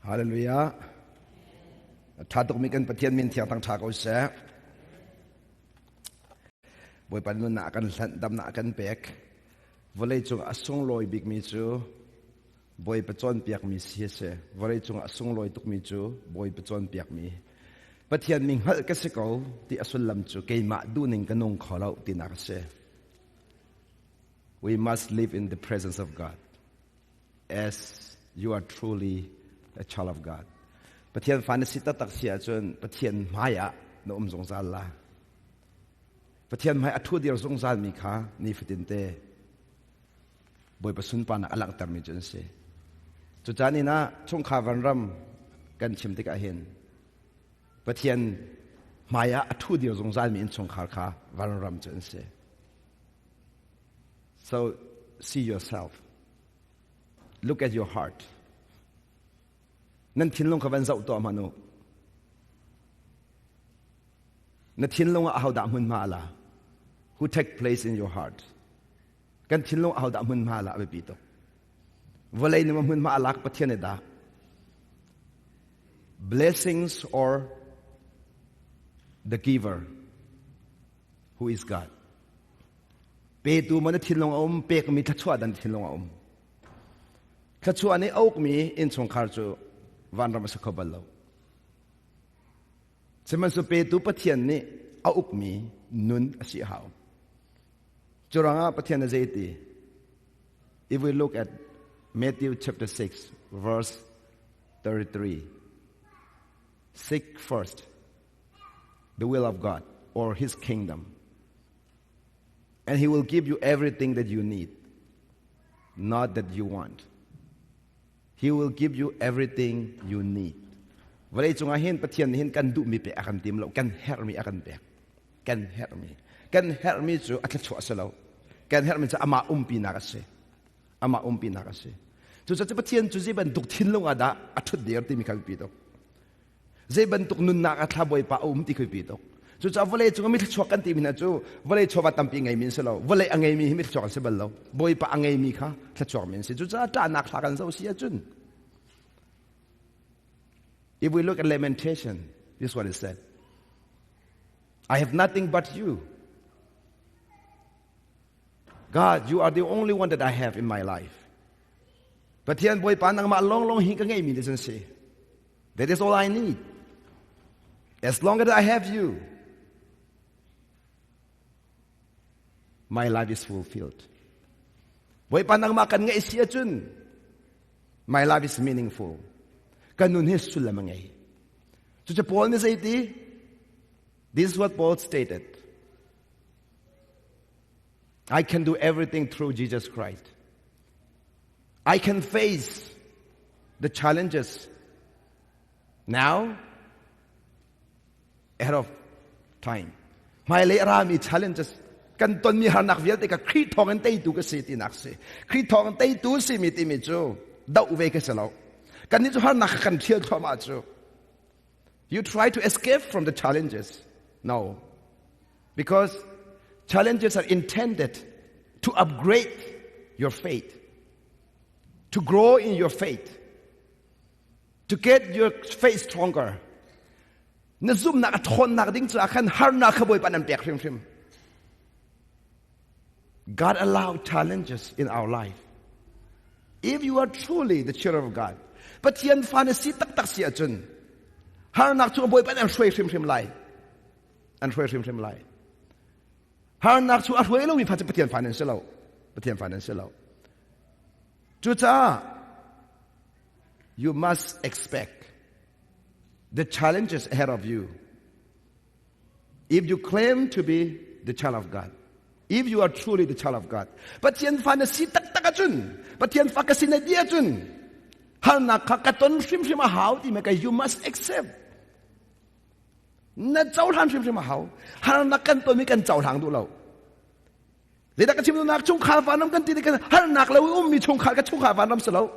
Hallelujah. Tha tukmi kan Pathian min thiang thang tha ko seh. Bawipa nunnak kan hlanh damnak kan pek. Vawlei cung a sunglawi bikmi cu Bawipa cawnpiakmi si a si. Vawlei cung a sunglawi tukmi cu Bawipa cawnpiakmi. Pathian mi hngalh ka si ko ti a sullam cu keimah duhning ka nung kho lo tinak a si. We must live in the presence of God as you are truly a child of God. Pathian fa na si taktak si ahcun Pathian hmai ah na um zungzal la. Pathian hmai a thu dir zungzal mi kha nifatin te Bawipa sunparnak a langhtermi cu an si. Cucaan in ah chungkhar vanram kan chim tikah hin Pathian hmai ah a thu dir zungzalmi innchungkhar kha vanram cu an si. So see yourself. Look at your heart. Nan thinlung kha van zoh tuah hmanh u. Na thinlung ah ahodah hmunhma a la? Who take place in your heart? Kan thinlung ahodah hmunhma a la a biapi tuk. Vawlei nih hmunhma a lak Pathian nih dah? Blessings or the giver who is God. Petu maw na thinlung a um, pekmi thluachuah dan thinlung a um. Thluachuah nih a ukmi innchungkhar cu vanram a si kho bal lo. Sihmanhsehlaw petu Pathian nih a ukmi nun a si a hau. Curuangah Pathian a zei ti? If we look at Matthew chapter 6 verse 33, seek first the will of God or his kingdom and he will give you everything that you need, not that you want. He will give you everything you need. Vawlei cungah hin Pathian nih hin kan duhmi pek a kan tim lo, kan herhmi a kan pek. Kan herhmi. Kan herhmi cu a thluachuah a si lo. Kan herhmi cu amah umpinak a si. Amah umpinak a si. Cucaah Pathian cu zei bantuk thinlung ah dah a ṭhut dir timi kha biapi tuk. Zei bantuk nunnak ah thla Bawipa a um ti khi biapi tuk. Cucaah vawlei cung ah mi thluachuak kan timi hna cu vawlei chawva tampi ngeimi an si lo. Vawlei a ngeimi hi mi thluachuak an si bal lo. Bawipa a ngeimi kha thluachuak mi an si. Cucaah ṭahnak hla kan zoh si ahcun If we look at Lamentation, this is what it said. I have nothing but you. God, you are the only one that I have in my life. Pathian Bawipa nangmah lawnglawng hi ka ngeimi ti si. That is all I need. As long as I have you, my life is fulfilled. Bawipa nangmah kan ngeih si ahcun my life is meaningful. Kan nun hi sullam a ngei. Cucu Paul nih zeiti? This is what Paul stated. I can do everything through Jesus Christ. I can face the challenges now ahead of time. Hmailei a rami challenges kan tonmi harnak vialte ka Khrih thawng in teitu ka si tinak si. Khrih thawng in teitu simi timi cu doh ve ka si lo. Kannih cu harnak kan thial thluahmah cu. You try to escape from the challenges. No. Because challenges are intended to upgrade your faith, to grow in your faith, to get your faith stronger. Na zumhnak a ṭhawnnak ding caah khan harnak kha Bawipa nan pek hrimhrim. God allowed challenges in our life. If you are truly the children of God, Pathian fa na si taktak si ahcun harnak cu Bawipa an hruai hrimhrim lai. An hruai hrimhrim lai. Harnak cu a hruai lomi fa cu Pathian fa nan si lo. Pathian fa nan si lo. Cucaah you must expect the challenges ahead of you. If you claim to be the child of God, if you are truly the child of God, Pathian fa na si taktak ahcun, Pathian fa ka si na ti ahcun, harnak kha ka ton hrimhrim a hau ti ka you must accept. Na cohlan hrimhrim a hau. Harnak kan tonmi kan cohlang duh lo. Zeidah ka chim duhnak chungkhar vanram kan ti kan harnak lo i ummi chungkhar ka chungkhar vanram si lo.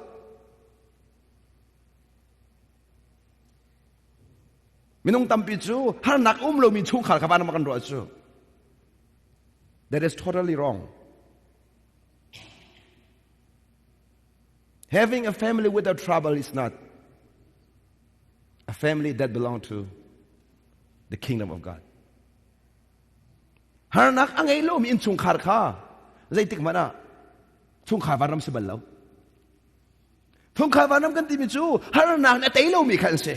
Minung tampi cu harnak um lomi chungkhar kha vanram kan ruah cu. That is totally wrong. Having a family without trouble is not. family that belong to the kingdom of God. Harnak a ngei lomi innchungkhar kha zeitik hmanh ah chungkhar vanram si bal lo. Chungkhar vanram kan timi cu harnak nih a tei lomi kha an si.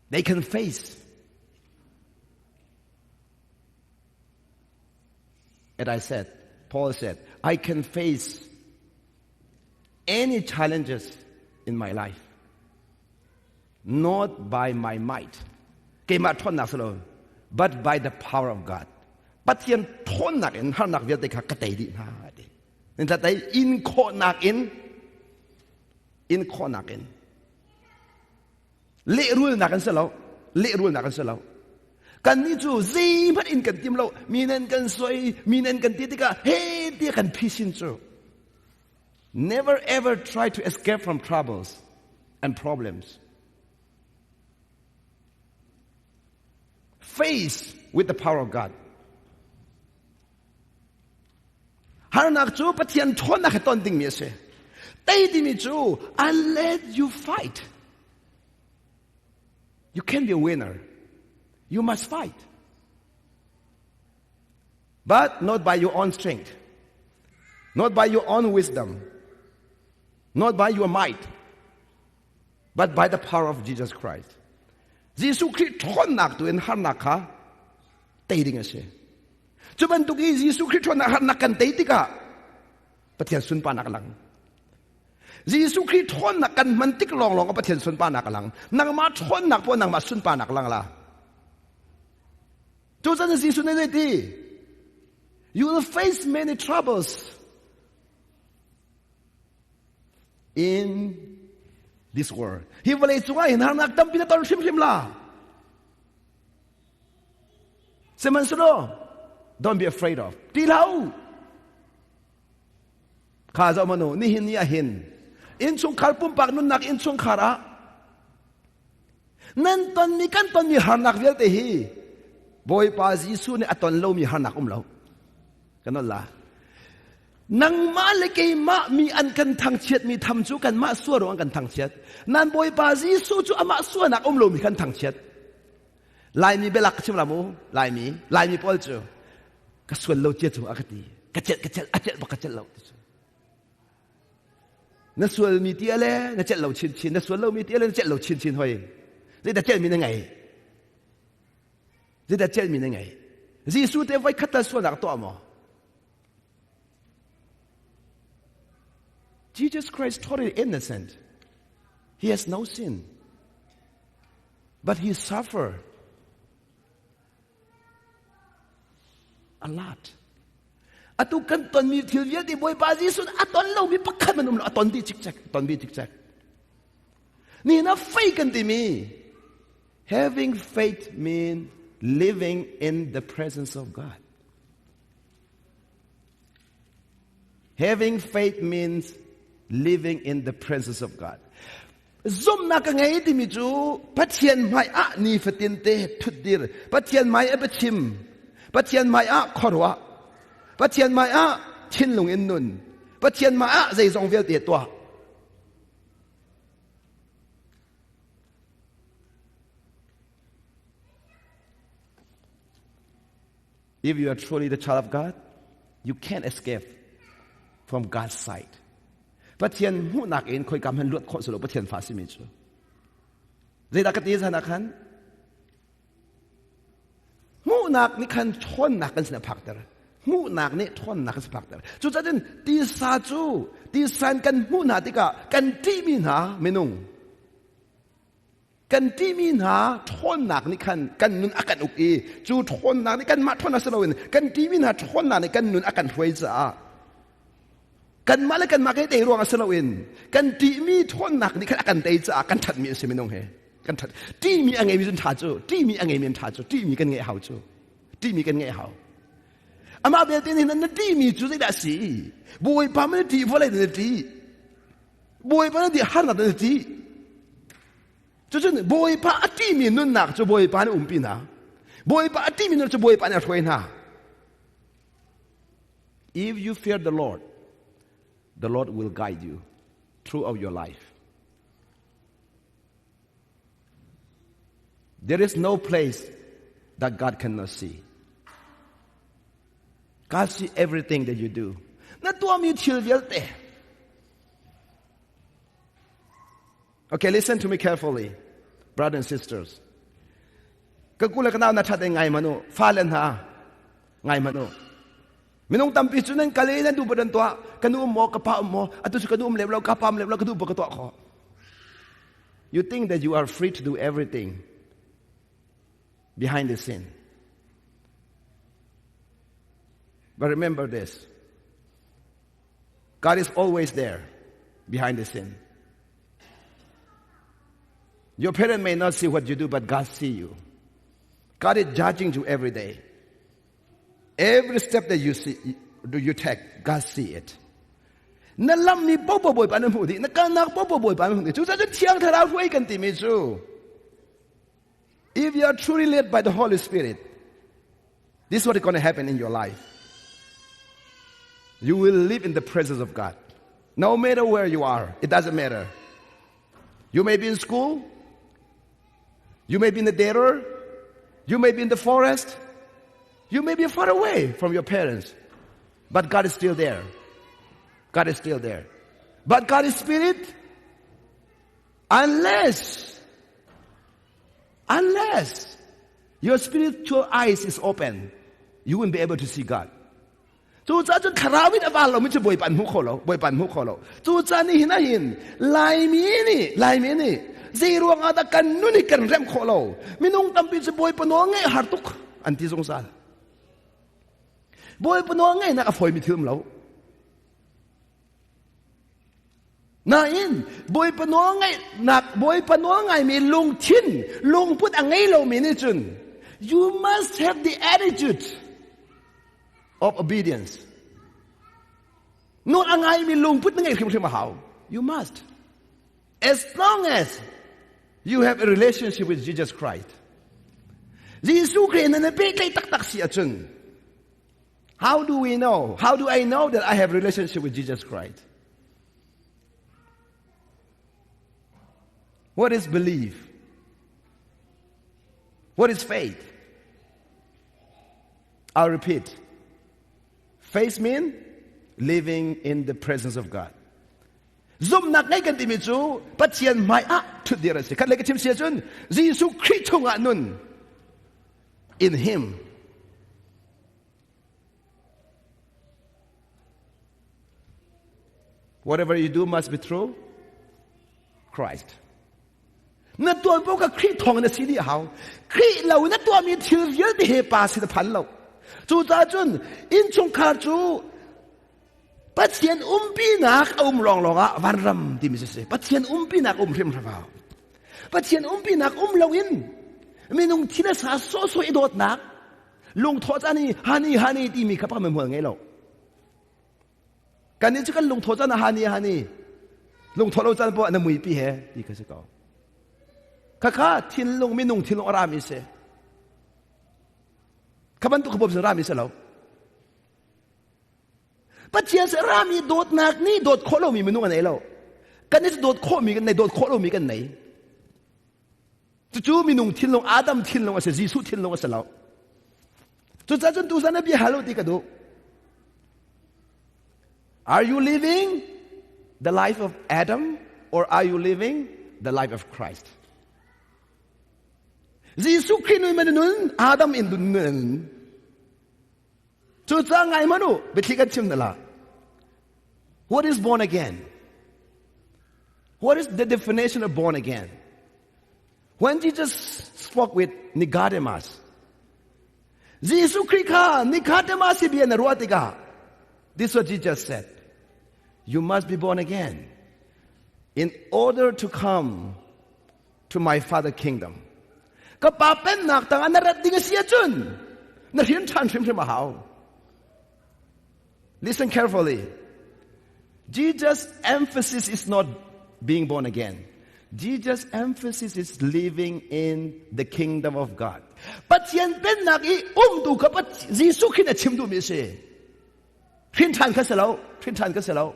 They can face. And I said, Paul said, I can face any challenges in my life, not by my might. Keimah ṭhawnnak si lo, but by the power of God. Pathian ṭhawnnak in harnak vialte kha ka tei dih hna ti. In tei in khawhnak in in khawhnak in lehrulnak an si lo lehrulnak an si lo kannih cu zeihmanh in kan tim lo mi nan kan soi mi nan kan ti tikah he ti kan phisin cu never ever try to escape from troubles and problems face with the power of God Harnak cu Pathian ṭhawnnak he ton dingmi a si. Tei timi cu unless you fight, you can be a winner. You must fight. But not by your own strength, not by your own wisdom, not by your might, but by the power of Jesus Christ. Jesuh Khrih ṭhawnnak tu in harnak kha tei ding a si. Cu bantuk i Jesuh Khrih ṭhawnnak harnak kan tei tikah Pathian sunparnak a lang. Jesuh Khrih ṭhawnnak kan hman tik lawnglawng ah Pathian sunparnak a lang. Nangmah ṭhawnnak poah nangmah sunparnak lang la. Cucan Jesuh nih zeiti? You will face many troubles in this world. Hi vawlei cungah hin harnak tampi na ton hrimhrim la. Sihmanhsehlaw don't be afraid of. Ti hlah u. Kha zoh manu nihin ni ah hin innchungkhar pumpak nunnak innchungkhar ah nan tonmi kan tonmi harnak vialte hi Bawipa Jesuh nih a ton lomi harnak um lo. Kan la. Nangmah le keimah mi an kan thangchiat mi tham cu kanmah sual ruang kan thangchiat. Nan Bawipa Jesuh cu amah sualnak um lomi kan thangchiat. Laimi bialak ka chim la mu. Laimi, Laimi pawl cu ka sual lo cia cu a ka ti. Ka celh ka celh a celh bak ka celh lo ti cu. Na sual mi ti ale na celh lo chin chin na sual lo mi ti ale na celh lo chin chin hoi. Zeidah celh mi na ngei? Zeidah celh mi na ngei? Jesuh te voi khat tal sualnak tuah maw? Jesus Christ totally innocent. He has no sin. But he suffered a lot. Atu kan tonmi thil vialte Bawipa Jesuh a ton lomi pakhat man um lo a ton dih cikcek ton dih cikcek. Ni na faith kan timi having faith mean living in the presence of God. Having faith means living in the presence of God. Zumhnak ka ngei timi cu Pathian hmai ah nifatin te thutdir, Pathian hmai ah biachim, Pathian hmai ah khuaruah, Pathian hmai ah thinlung in nun, Pathian hmai ah zeizong vialte tuah. If you are truly the child of God, you can't escape from God's sight. Pathian hmuhnak in khoika hmanh luat khawh si lo Pathian fa simi cu. Zeidah ka ti zan ah khan? Hmuhnak nih khan ṭhawnnak kan sin a phakter. Hmuhnak nih ṭhawnnak kan sin phakter. Cucaah tisa cu tisa in kan hmuh hna tikah kan ṭihmi hna minung Kan ṭihmi hna ṭhawnnak nih khan kan nun a kan uk i cu ṭhawnnak nih kanmah ṭhawnnak si loin kan ṭihmi hna ṭhawnnak nih kan nun a kan hruai caah kanmah le kanmah kan i tei ruangah si loin kan ṭihmi ṭhawnnak nih khan a kan tei caah kan ṭhatmi a si minung he kan ṭhat ṭihmi a ngeimi cun ṭha cu ṭihmi a ngeimi an ṭha cu ṭihmi kan ngeih hau cu ṭihmi kan ngeih hau amah belte nih na ṭihmi cu zeidah a si Bawipa na ṭih vawlei na ṭih Bawipa na ṭih harnak na ṭih Cucun Bawipa a ṭihmi nunnak cu Bawipa nih umpi hna. Bawipa a ṭihmi nun cu Bawipa nih a hruai hna. If you fear the Lord, the Lord will guide you throughout your life. There is no place that God cannot see. God see everything that you do. Na tuahmi thil vialte. Okay, listen to me carefully, brothers and sisters. Ka kula ka nau na that ngai manu, fa le hna ngai manu. Minung tampi cu nan kal i nan duh nan tuah, ka nu um maw, ka pa um maw, atu cu ka nu um lem lo, ka pa um lem lo, ka duh ka tuah kho. You think that you are free to do everything behind the scene. But remember this God is always there behind the scene. Your parent may not see what you do, but God see you. God is judging you every day. Every step that you see, do you take, God see it. Na lammi popo bawipa na hmuh dih, na kalnak popo bawipa na hmuh dih. Cucaah cun Thiang Thlarau hruai kan timi cu if you are truly led by the Holy Spirit, this is what is going to happen in your life. You will live in the presence of God. No matter where you are, it doesn't matter. You may be in school, you may be in the desert, you may be in the forest, you may be far away from your parents, but God is still there. God is still there. But God is spirit unless unless your spiritual eyes is open, you won't be able to see God. Cucaah cun thlarau in a val lomi cu Bawipa an hmu kho lo. Bawipa an hmu kho lo. Cucaah nihin ah hin Laimi nih Laimi nih zei ruang ah dah kan nun hi kan remh khawh lo. Minung tampi cu Bawipa nawl ngeih har tuk an ti zungzal. Bawipa nawl ngeihnak a fawimi thil um lo. Nain Bawipa nawl ngaihnak Bawipa nawl ngaimi lungthin lungput a ngei lomi nih cun you must have the attitude of obedience. Nawl a ngaimi lungput na ngeih hrimhrim a hau. You must. As long as you have a relationship with Jesus Christ. Jesuh Khrih na pehtlaih taktak si ahcun How do we know? How do I know that I have relationship with Jesus Christ? What is belief? What is faith? I'll repeat. Faith means living in the presence of God. Zumhnak ngei kan timi cu Pathian hmai ah ṭhutdir a si. Khat lei ka chim si ahcun Jesuh Khrih chungah nun in him. Whatever you do must be through Christ. Na tuan po ka Khrih thawng na si dih hau. Khrih lo na tuahmi thil vialte he pa si na phan lo. Cucaah cun innchungkhar cu Pathian umpinak a um lawnglawng ah vanram timi si. Pathian umpinak um hrimhrim hau. Pathian umpinak um loin minung thil a sa sawhsawh i dawtnak lungthawh caan i hani hani timi kha pakhat hmual ngei lo. Kan nih cu kan lungthawh caan ah hani hani lungthawh lo caan poah na muipi he ti kha si ko. Khakha thinlung minung thinlung a rami si. Kha bantuk kha bawm rami si lo. Pathian si rami dawtnak nih dawt khawh lomi minung an ei lo. Kan nih dawt khawhmi kan nei, dawt khawh lomi kan nei. Cucu minung thinlung, Adam thinlung a si, Jesuh thinlung a si lo. Cucaah cun tuzan ah bia hal u ti ka duh. Are you living the life of Adam or are you living the life of Christ? Jesuh Khrih nun man nun Adam in dun nun. Cucaah ngai hmanh u, biathli kan chim na la. What is born again? What is the definition of born again? When Jesus spoke with Nicodemus, Jesuh Khrih kha Nicodemus hi bia na ruah tikah this is what Jesus said. You must be born again in order to come to my father kingdom. Ka pa pennak tangah na rat ding a si ahcun na hrin ṭhan hrimhrim a hau. Listen carefully. Jesus' emphasis is not being born again. Jesus' emphasis is living in the kingdom of God. Pathian pennak i um tu kha Jesuh khin a chim duhmi a si. Hrin ṭhan kha si lo. Hrin ṭhan kha si lo.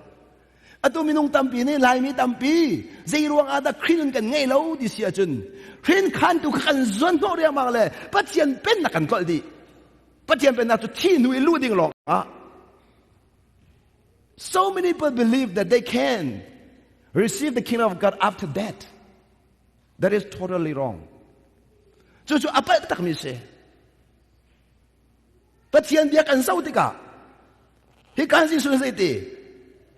Atu minung tampi nih Laimi tampi zei ruang ah dah Khrih nun kan ngei lo ti si ahcun hrin khantu kha kan zuan hnawh riangmang le Pathian pennak kan tlolh dih. Pathian pennak cu thi hnu i luh ding lawng ah. So many people believe that they can receive the kingdom of God after death. That is totally wrong. Cucu a palh takmi si. Pathian bia kan zoh tikah hi kan Jesuh zei ti?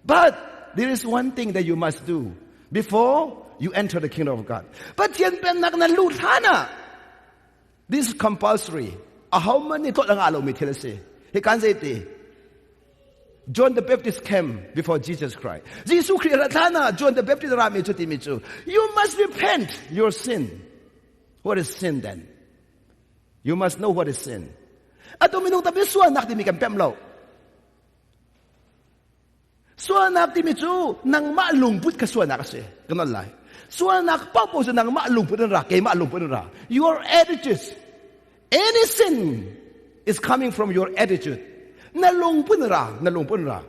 But there is one thing that you must do before you enter the kingdom of God. Pathian pennak na lut hlan ah this is compulsory. Aho man nih tuah ngah lomi thil a si. Hi kan zei ti? John the Baptist came before Jesus Christ. Jesuh Khrih rat hlan ah John the Baptist rami cu timi cu you must repent your sin. What is sin then? You must know what is sin. Atu minung tampi sualnak timi kan pemh lo. Sualnak timi cu nangmah lungput kha sualnak a si. Kan on lai. Sualnak paohpaoh cu nangmah lungput in ra, keimah lungput in ra. Your attitudes, any sin is coming from your attitude. Na lungput in ra, na lungput in ra.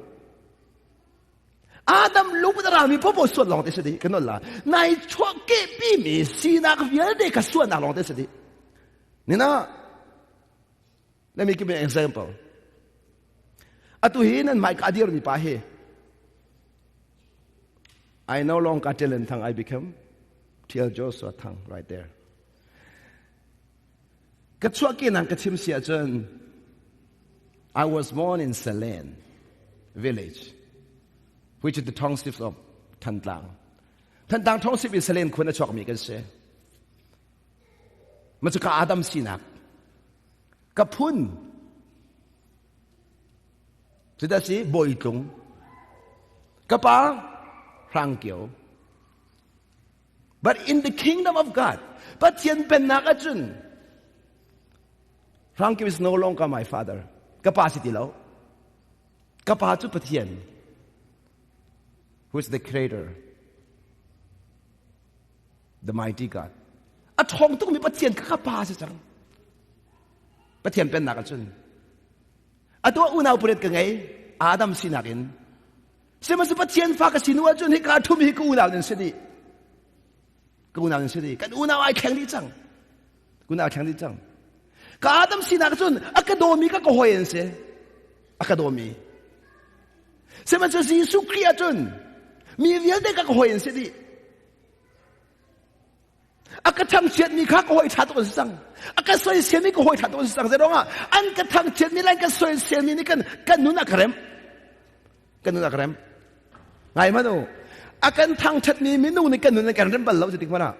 Adam lungput a rami popo sual lawng te si dih kan la nai chuah ke pi mi sinak vialte kha sualnak lawng te si dih nina let me give you an example. Atu hi nan mai ka dir mi pa hi I no longer tell Thang, I become TL Joshua Thang right there. Ka chuah ke nang ka chim si ahcun I was born in Salen village, which is the township of Thantlang. Thantlang township in Salen khun a chuakmi kan si. Ma cu ka Adam sinak. Ka phun. Cudah si Bawitlung. Ka pa Hrangkio. But in the kingdom of God, Pathian pennak ahcun Hrangkim is no longer my father. Ka pa si ti lo. Ka pa cu Pathian, who is the creator, the mighty God. A ṭhawng tukmi Pathian kha ka pa si cang. Pathian pennak ahcun. Atu unau pariat ka ngei, Adam sinak in. Sihmanhsehlaw Pathian fa ka si hnu ahcun hika ṭhumi hi ka unau nan si dih. Ka unau nan si dih. Kan unau ai thleng dih cang. Ka unau thleng dih cang. Ka Adam sinak cun a ka dawmi ka ka hawi an si. A ka dawmi. Sihmanhsehlaw Jesuh Khrih ahcun mi vialte ka ka hawi an si dih. A ka thangchiatmi kha ka hawi ṭha tuk an si cang. A ka soiselmi ka hawi ṭha tuk an si cang. Zeiruangah an ka thangchiatmi le an ka soiselmi nih kan kan nun a ka remh. Kan nun a ka remh. Ngai hmanh u. A kan thangṭhatmi minung nih kan nun an kan remh bal lo zeitik hmanh ah.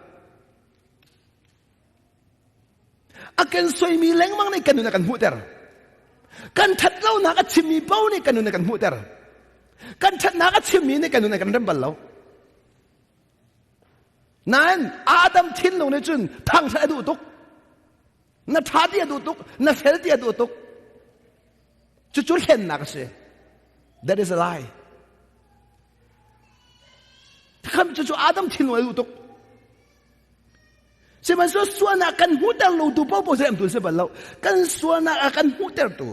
A kan soimi lengmang nih kan nun a kan hmuhter. Kan ṭhat lonak a chimmi paoh nih kan nun a kan hmuhter. Kan ṭhatnak a chimmi nih kan nun a kan rem bal lo. Nain Adam thinlung nih cun thangṭhat a duh tuk. Na ṭha ti a duh tuk, na fel ti a duh tuk. Cucu hlennak a si. That is a lie. Kham cucu Adam thinlung a duh tuk. Sihmanhsehlaw sualnak kan hmuhter lo tu paohpaoh cu tu si bal lo. Kan sualnak a kan hmuhtertu.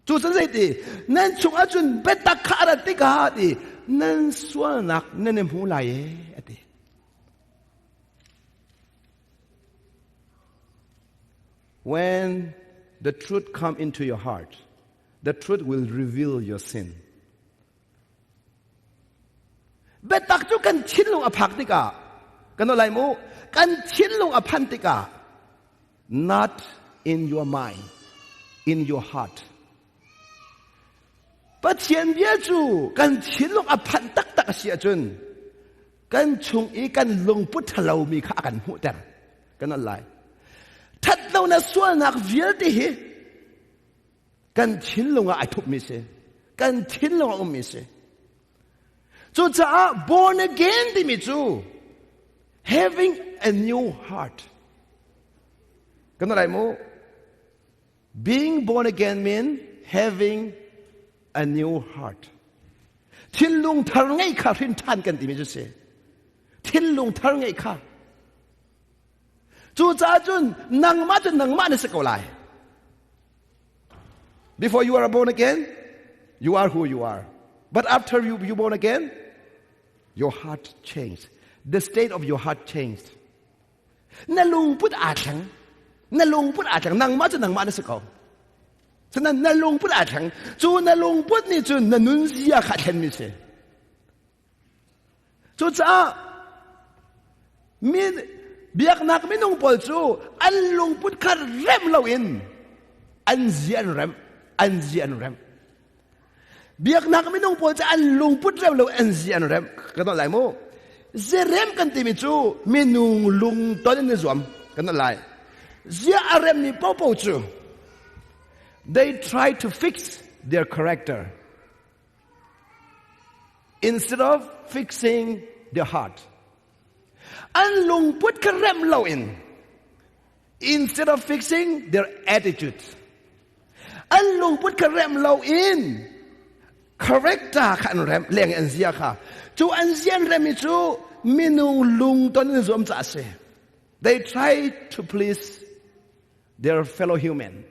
Cu cun zeiti nan chung ahcun biatak kha a rat tikah ti nan sualnak nan i hmu lai e a ti. When the truth come into your heart, the truth will reveal your sin. Biatak cu kan thinlung a phak tikah kan lai mu kan thinlung a phan tikah not in your mind, in your heart. Pathian bia cu kan thinlung a phanh taktak a si ahcun kan chung i kan lungput ṭhalomi kha a kan hmuhter. Kan al lai. Ṭhatlonak sualnak vialte hi kan thinlung ah ai thupmi si. Kan thinlung ah ummi si. Cucaah born again timi cu having a new heart. Kan lai mu? Being born again mean having a new heart. Thinlung thar ngei kha hrin ṭhan kan timi cu si. Thinlung thar ngei kha. Cucaah cun nangmah cu nangmah na si ko lai. Before you are born again, You are who you are. But after you, you born again, your heart changed. The state of your heart changed. Na lungput aa thleng. Na lungput aa thleng. Nangmah cu nangmah na si ko. Cunan na lungput aa thleng. Cu na lungput nih cun na nunzia kha thlenmi si. Cucaah mi biaknak minung pawl cu an lungput kha remh loin an zia an remh, an zia an remh. Biaknak minung pawl cu an lungput rem lo an zia an remh. Ka don lai mu. Zerem kan timi cu minung lungton in i zuam kan don lai. Zia a remmi popo cu they try to fix their character instead of fixing their heart. An lungput kha remh loin instead of fixing their attitude. An lungput kha remh loin character kha an remh leng an zia kha. Cu an zia an rem i cu minung lungton in zuam ca a si. They try to please their fellow human.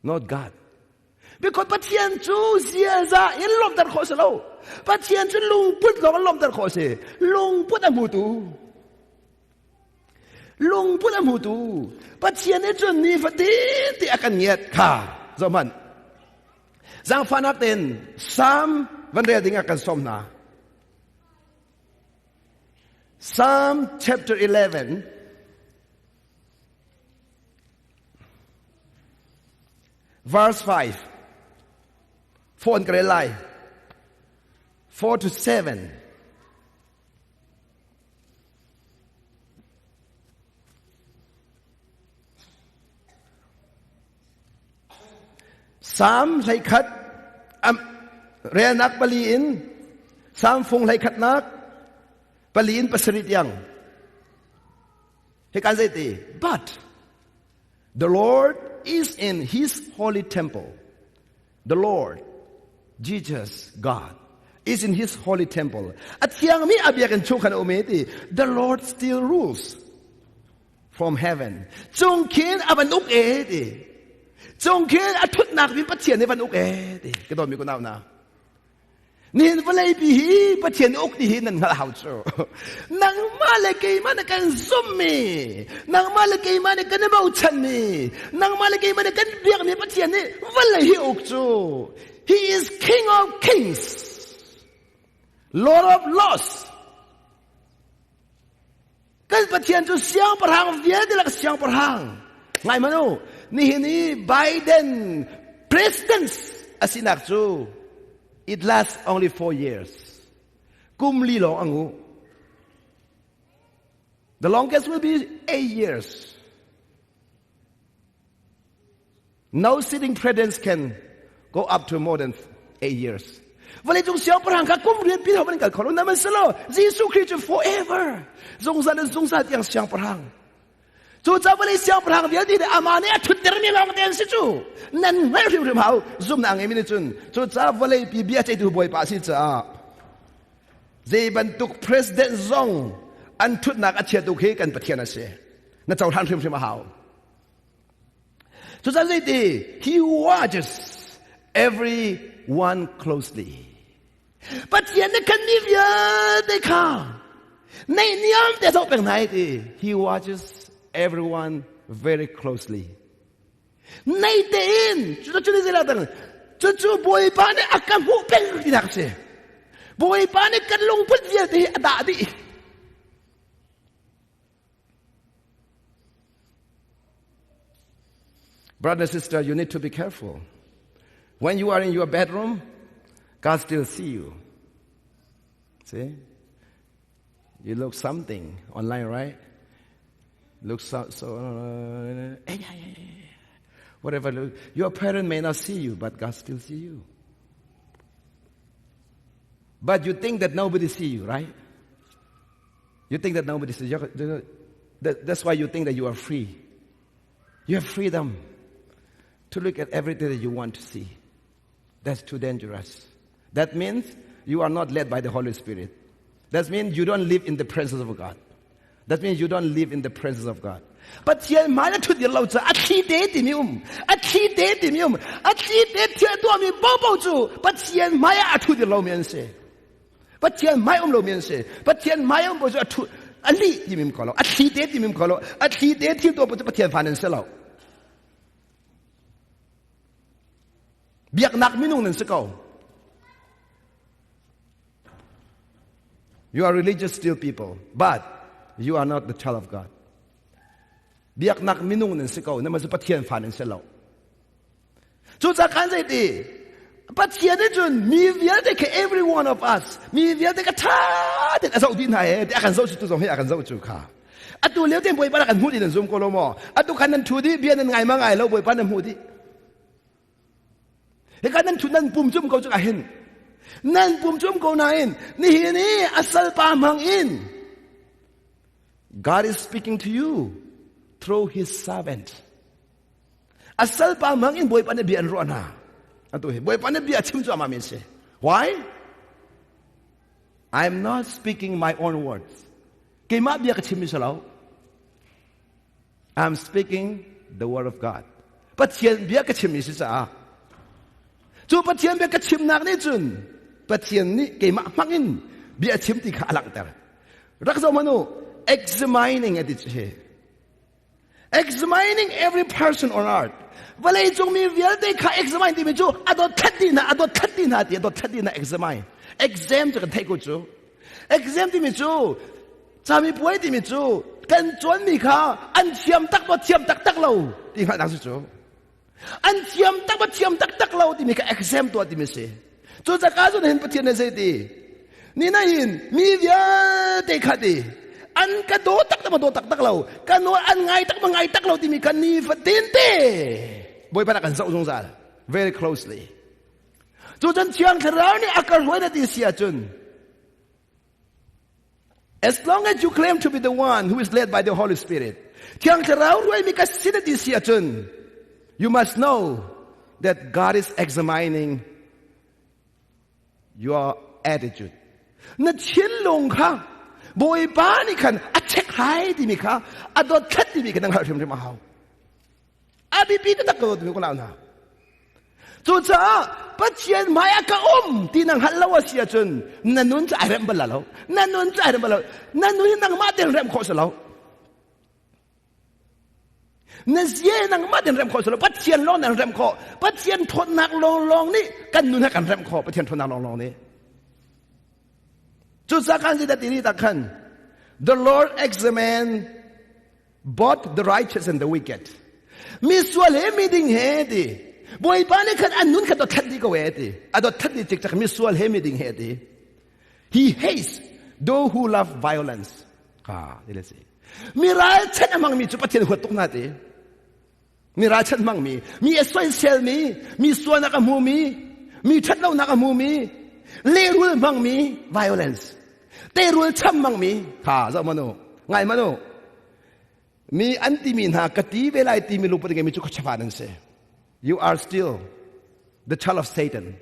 Not God. Because Pathian cu ziaza in lawmter khawh si lo. Pathian cu lungput lawng in lawmter khawh si. Lungput a hmutu. Lungput a hmutu. Pathian nih cun nifatin ti a kan ngiat kha. Zohhmanh. Zaangfahnak tein Psalm van rel ding ah kan sawm hna. Psalm chapter 11 Verse 5. Phone ka rel lai. 4 to 7. Psalm 11 relnak pali in Psalm fung 11nak pali in 7 tiang Hika zeiti? But the Lord is in his holy temple. The Lord, Jesus, God, is in his holy temple. A thiangmi a biakinn chung khan a um ti. The Lord still rules from heaven. Cung khin a van uk e ti. Cung khin a thutnak min Pathian nih van uk e ti. Ka dawtmi ku nau na. Nihin vawleipi hi Pathian uk ti hi nan hngalh hau cu. Nangmah le keimah na kan zummi, nangmah le keimah nih kan i bochanmi, nangmah le keimah nih kan biakmi Pathian nih vawlei hi uk cu. He is King of Kings, Lord of Lords. Kan Pathian cu siangpahrang vialte lak siangpahrang. Ngai hmanh u, nihin i Biden president a sinak cu it lasts only 4 years. Kum li lawng a ngu. The longest will be 8 years. No sitting presidents can go up to more than 8 years. Vawlei cung siangpahrang kha kum rian pin ho in kal kho lo naman selo Jesuh Christ cu forever zungzal in zungzal tiang siangpahrang. Cu ca vawlei siangpahrang vialte nih amah nih a ṭhutter mi lawng te an si cu. Nan hngalh hrimhrim hau zumnak ngeimi nih cun cu ca vawlei pi bia ceitu Bawipa si caah zei bantuk president zong an ṭhutnak a chia tuk hi kan Pathian a si. Na cohlan hrimhrim a hau. Cucaah zeiti he watches everyone closely. Pathian nih kan mi vialte kha neihniam te zoh peng hna ti. He watches everyone very closely. Nei tein cu cu ni dang cu cu Bawipa nih a ka hmuh peng tinak si. Bawipa nih kan lungput vialte hi a dah dih. Brother and sister, you need to be careful. When you are in your bedroom, God still see you. See? You look something online, right? Look so, so whatever. Your parent may not see you, but God still see you. But you think that nobody see you, right? You think that nobody sees you. That's why you think that you are free. You have freedom to look at everything that you want to see. That's too dangerous. That means you are not led by the Holy Spirit. That means you don't live in the presence of God. That means you don't live in the presence of God. Pathian hmai na thut dir lo ca a thli te timi um a thli te timi um a thli te thil tuahmi popo cu Pathian hmai ah a thu dir lomi an si. Pathian hmai um lomi an si. Pathian hmai um po cu a thu a lih timi um ko lo a thli te timi um ko lo a thli te thil tuah po cu Pathian fa nan si lo. Biaknak minung nan si ko. You are religious still people, but you are not the child of God. Biaknak minung nan si ko, nama cu Pathian fa nan si lo. Cucaah kan zei ti? Pathian nih cun mi vialte kha every one of us mi vialte ka ṭha tein a zoh dih hna e ti a kan zoh cu tu zong hi a kan zoh cu kha. Atu lio tein Bawipa kan hmuh dih nan zum ko lo maw? Atu khan nan ṭhu dih bia nan ngai ma ngai lo Bawipa nan hmuh dih. Hika nan ṭhut nan pum cum ko cu hin nan pum cum ko nain nihin i a salpa hmang in God is speaking to you through his servant. A salpa hmang in Bawipa nih bia an ruah hna. Atu hi Bawipa nih bia chim cu amah min si. Why? I am not speaking my own words. Keimah bia ka chim mi si lo. I'm speaking the word of God. Pathian bia ka chim mi si caah cu Pathian bia ka chimnak nih cun Pathian nih keimah hmang in bia chim ti kha a langhter. Rak zoh hmanh u examining a ti hi. Examining every person on earth. Vawlei cung mi vialte kha examine timi cu a dot khat dih hna a dot khat dih hna ti a dot khat dih hna examine. Exam cu kan theih ko cu. Exam timi cu Camipuai timi cu kan cawnmi kha an thiam tak maw thiam taktak lo ti hngalhnak si cu. An thiam tak maw thiam taktak lo timi kha exam tuah timi si. Cu caka cun hin Pathian nih zei ti? Ni na hin mi vialte kha ti an ka daw tak tak maw daw taktak lo ka nawl an ngai tak maw ngai tak lo timi kha nifatin te Bawipa nih a kan zoh zungzal very closely. Cu cun Thiang Thlarau nih a ka hruai na ti si ahcun As long as you claim to be the one who is led by the Holy Spirit, Thiang Thlarau ruaimi ka si na ti si ahcun, you must know that God is examining your attitude. Na thinlung kha Bawipa nih khan a check hai timi kha a dot khat timi kha na hngalh hrimhrim a hau. A biapi taktak ko timi ko lau hna. Cucaah Pathian hmai ah ka um ti na hngalh lo a si ahcun na nun cu ai remh bal lo. Na nun cu ai remh bal lo. Na nun hi nangmah tein remh khawh si lo. Na zia nangmah tein remh khawh si lo. Pathian lawng nan remh khawh. Pathian ṭhawnnak lawnglawng nih kan nun he kan remh khawh. Pathian ṭhawnnak lawnglawng nih. Cucaah kan si ti tak khan The Lord examine both the righteous and the wicked mi sual he mi ding he ti bawipa nih khan an nun kha dot that dih ko e ti a dot that dih cikcek mi sual he mi ding he ti he hates those who love violence ka ti le si mi ralchanh a hmangmi cu pathian huat tuk hna ti mi ralchanh hmangmi mi a soisel mi mi sualnak a hmumi mi ṭhatlonak a hmumi lehrul hmangmi violence teirul cham hmangmi kha zoh manu ngai manu mi an timi hna ka ti ve lai timi lungput ngeimi cu khuachafa nan si you are still the child of Satan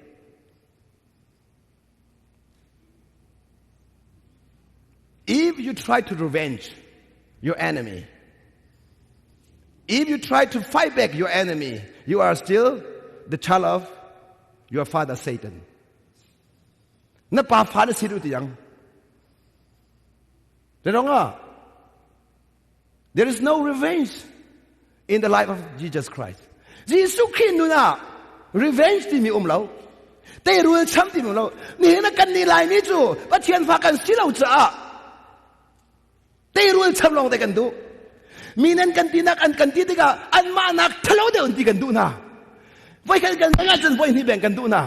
If you try to revenge your enemy, if you try to fight back your enemy, you are still the child of your father Satan. Na pa fa na si du tiang. There is no revenge in the life of Jesus Christ. Jesuh Khrih nun ah revenge timi um lo. Teirul cham timi um lo. Nihin ah kan nih Laimi cu Pathian fa kan si lo caah teirul cham lawng te kan duh. Mi nan kan tinak an kan ti tikah anmah nak thalo deuh ti kan duh hna. Voi khat kan bang cun voi hnih beng kan duh hna.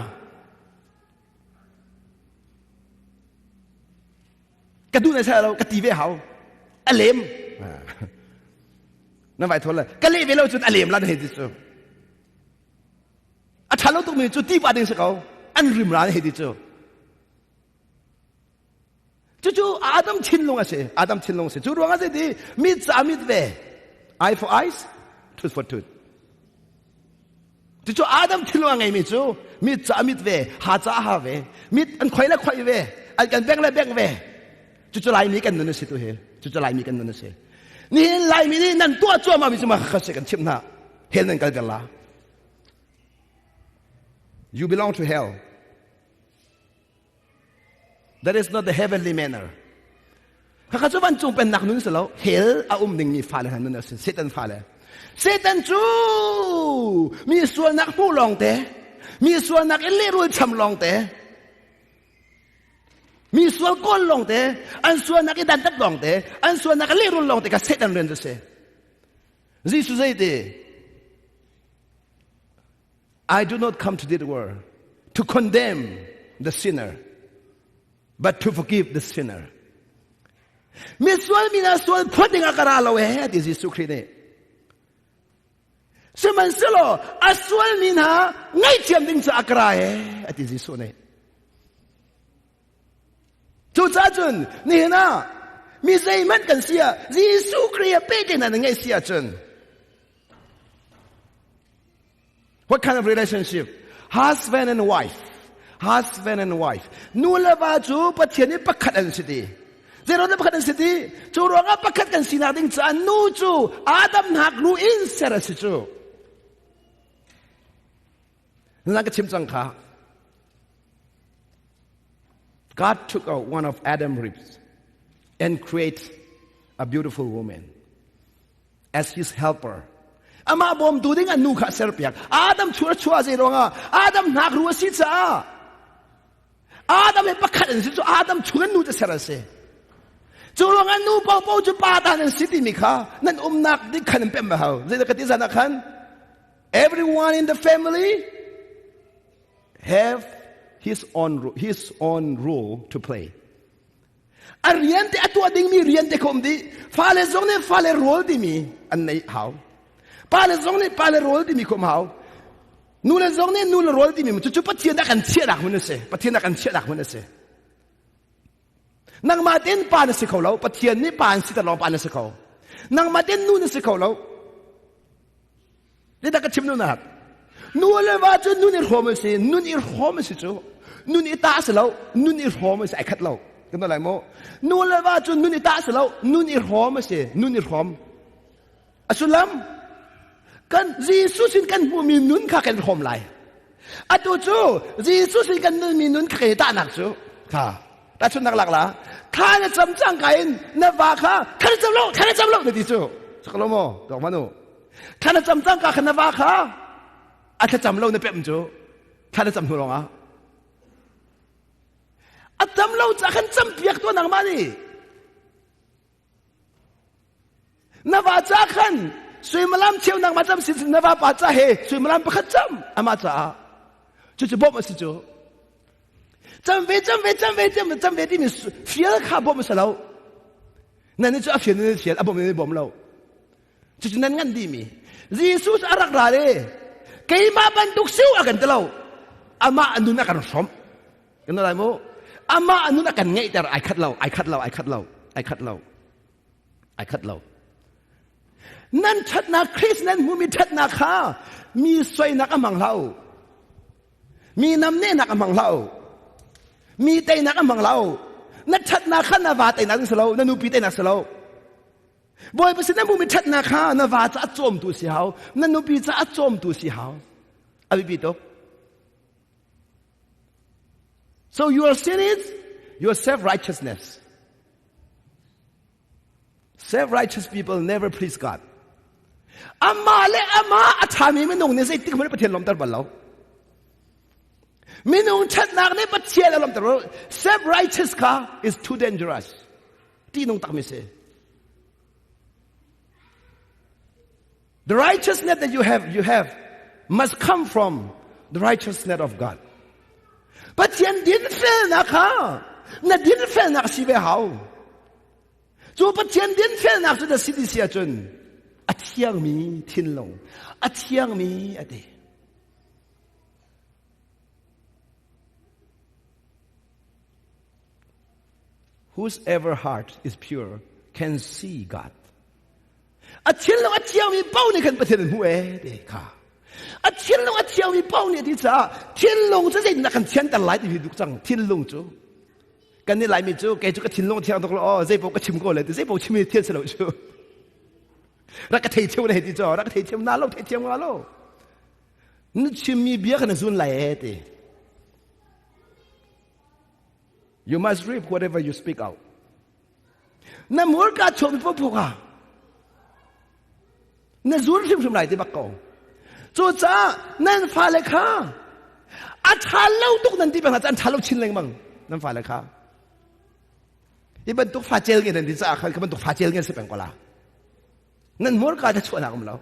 Ka duh na sa lo ka ti ve hau. A lem. Na vai thol le ka leh ve lo cun a lem la na hei ti cu. A ṭha lo tukmi cu ti pa ding si ko. An rim ra na hei ti cu. Cucu Adam thinlung a si. Adam thinlung a si. Cu ruang ah ti mit ca mit ve. Eye for eyes, tooth for tooth. Cucu Adam thinlung a ngeimi cu mit ca mit ve, ha ca ha ve, mit an khoi le khoi ve, an kan beng le beng ve. Cucu Laimi kan nun a si tu hi. Cucu Laimi kan nun a si. Nihin Laimi nih nan tuah cuahmah mi cu ma kha kan chimh hna. Hell nan kal ter la. You belong to hell. That is not the heavenly manner. Khakha cu vancung pennak nun si lo. Hell a um dingmi fale hna nun a si. Satan fale. Satan cu mi sualnak hmuh lawng te, mi sualnak in lehrul cham lawng te, mi sual kawl lawng te, an sualnak i dantat lawng te, an sualnak i lehrul lawng te kha Satan rian cu si. Jesuh zei ti? I do not come to this world to condemn the sinner, but to forgive the sinner. Mi sual mi na sual phot ding ah ka ra lo eh ti Jesuh Khrih nih. Sihmanhsehlaw a sual mi hna ngaihthiam ding cu a ka ra eh ati Jesuh nih. Cucaah cun nihin ah mi zeihmanh kan si ah Jesuh Khrih ah pehtlaihnak na ngeih si ahcun What kind of relationship? Husband and wife. Husband and wife. Nu le va cu Pathian nih pakhat an si ti. Zeiruang dah pakhat an si ti? Cu ruangah pakhat kan sinak ding caah nu cu Adam hnak lu in ser a si cu. Nan ka chim cang kha. God took out one of Adam's ribs and create a beautiful woman. as his helper. Amah bawmtu ding an nu kha a serpiak. Adam chuah chuah zei ruangah Adam hnak ru a si caah Adam he pakhat an si cu Adam chung an nu cu ser a si. Cu ruangah nu paohpaoh cu pa ta nan si timi kha nan umnak dik khan an pem hau. Zeidah ka ti zan ah khan everyone in the family have his own his own role to play. A rian te a tuah dingmi rian te kha um dih. Fale zong nih fale rawl timi an neih hau. Pale zong nih pale rawl timi kha um hau. Nule zong nih nule rawl timi cucu Pathian a kan chiahnak hmun a si. Pathian a kan chiahnak hmun a si. Nangmah tein pa na si kho lo. Pathian nih pa an si ter lawng pa na si kho. Nangmah tein nu na si kho lo. Zeidah ka chim duhnak? Nu le va cu nun i hrawm a si. Nun i hrawm a si cu. Nun i tah a si lo. Nun i hrawm a si. Ai khat lo. Kan lai maw? Nu le va cu nun i tah a si lo. Nun i hrawm a si. Nun i hrawm. A sullam kan Jesuh sin kan hmuhmi nun kha kan hrawm lai. Atu cu Jesuh sin kan nunmi nun kha kan i tahnak cu kha tahchunhnak lak la thla na cam cang ka in na va kha thla na cam lo thla na cam lo na ti cu sak lo maw dok manu Thla na cam cangka khan na va kha a thlacam lo na pemh cu thla na cam hnu lawngah a cam lo ca khan cam piak tuah nangmah nih na va ca khan suimilam cheu nangmah cam sin na va pa ca he suimilam pakhat cam amah caah cucu bawmh a si cu cam ve cam ve cam ve cam cam ve timi fial kha bawmh a si lo nan cu a fial nan fial a bawmh nan bawm lo Cucu nan ngan dihmi. Jesuh cu a rak ra le keimah bantuk siu a kan ti lo. Amah a nun a kan hrawmh. Kan lai mu. Amah a nun a kan ngeihter ai khat lo, ai khat lo, ai khat lo, ai khat lo. Ai khat lo. Nan ṭhatnak Christ nan hmumi ṭhatnak kha mi soinak a hmang hlah u. Mi namnehnak a hmang hlah u. Mi teinak a hmang hlah u. Na ṭhatnak kha na va teinak si lo, na nupi teinak si lo. Bawipa sin na hmuhmi ṭhatnak kha na va ca a cawmtu si hau, na nupi ca a cawmtu si hau. A biapi tuk. So your sin is your self-righteousness. Self-righteous people never please God. Amah le amah a ṭhami minung nih zeitik hmanh Pathian lawmter bal lo. Minung ṭhatnak nih Pathian a lawmter lo. Self-righteous kha is too dangerous. Ṭihnung takmi si. The righteousness that you have, you have must come from the righteousness of God. Pathian dinfelnak kha na dinfelnak si ve hau. Cu Pathian dinfelnak cu na si ti si ahcun a thiangmi thinlung, a thiangmi a ti. Whosever heart is pure can see God. A thinlung a thiangmi paoh nih khan Pathian an hmuh ee ti kha. A thinlung a thiangmi paoh nih ti caah thinlung cu zeitindah kan thianter lai ti hi duk cang thinlung cu. Kan nih Laimi cu kei cu ka thinlung thiang tuk lo aw zei paoh ka chim ko le ti zei paoh chim hi thian si lo cu. Rak ka thei thiam le ti cu rak ka thei thiam na lo thei thiam nga lo. Na chimmi bia kha na zun lai e ti. You must reap whatever you speak out. Na hmurka chuahmi paohpaoh kha na zul hrimhrim lai ti bak ko. Cucaah nan fale kha a ṭha lo tuk nan ti peng hna an ṭha lo chin lengmang nan fale kha. Hi bantuk fa cel nge nan ti caah khan kha bantuk fa cel nge si peng ko la. Nan hmurka te chuahnak um lo.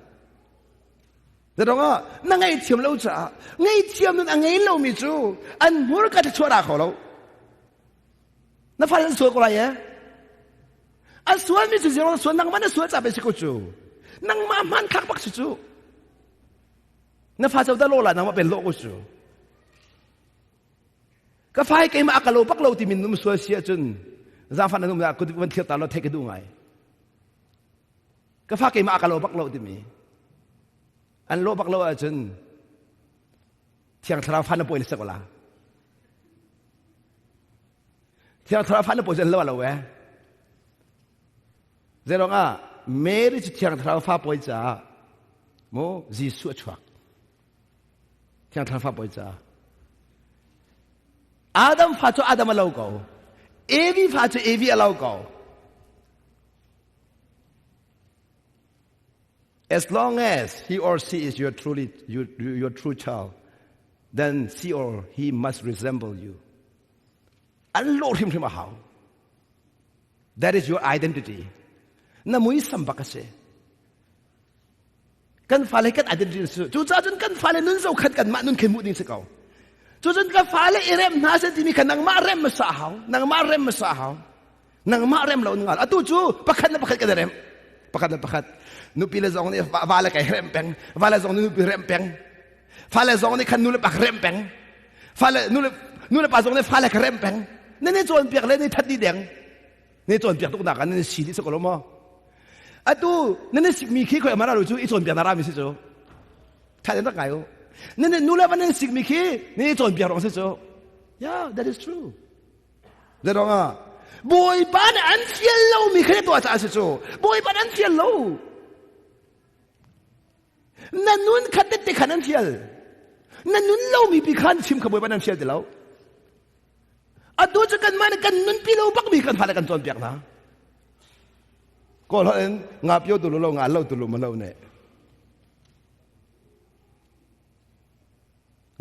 Zarong na ngaihthiam lo caah ngaihthiam nun a ngei lomi cu an hmurka te chuah ra kho lo. Na fale an sual ko lai e. An sualmi cu zero sual nangmah na sual ca pe si ko cu. Nangmah hman khak bak si cu. Na fa co da lo la nangmah pen lo ko cu. Ka fa hi keimah a ka lo bak lo timi num sual si ahcun zaangfah na num dah kut van thir ta lo theih ka duh ngai. Ka fa keimah a ka lo bak lo timi. An lo bak lo ahcun Thiang Thlarau fa na pawi na si ko la. Thiang Thlarau fa na pawi cu an lo lo e. Zeirong ah Mary cu Thiang Thlarau fa pawi caah mu Jesuh a chuak. Thiang Thlarau fa pawi caah. Adam fa cu Adam a lo ko. Evi fa cu Evi a lo ko. As long as he or she is your truly your, your true child, then she or he must resemble you. An lo hrimhrim a hau. That is your identity. Na muisam bak a si. Kan fale kan identity su. Cucaah cun kan fale nun zo khat kan mah nun khin mu ding si ko. Cucun ka fale i rem hna se timi kha nangmah rem ma sa hau. Nangmah rem ma sa hau. Nangmah rem lo ngal. Atu cu pakhat le pakhat kan i rem. Pakhat le pakhat. Nupi le zong nih va le kai rem peng. Va le zong nih nupi rem peng. Fale zong nih khan nu le pa rem peng. Fale nu le nu le pa zong nih fale ka rem peng. Ne ne cawnpiak le ne that di deng. Ne cawnpiak tuk nak ah ne si di sa ko lo maw? Atu ne ne sikmi khi khoi amara lu cu i cawnpiak na ra mi si cu. Tha den rak ngai u. Ne ne nu le va ne sikmi khi ne cawnpiak rong si cu. Yeah, that is true. Zeirong ah Bawipa nih an fial lomi kha na tuah caah a si cu. Bawipa nih an fial lo. Na nun kha tette khan an fial. Na nun lomi pi khan chim kha Bawipa nih an fial ti lo. Atu cu kanmah nih kan nunpi lo bakmi kan fale kan cawnpiak hna. Kawl holh in nga pio tu lo nga lo tu lo ma lo ne.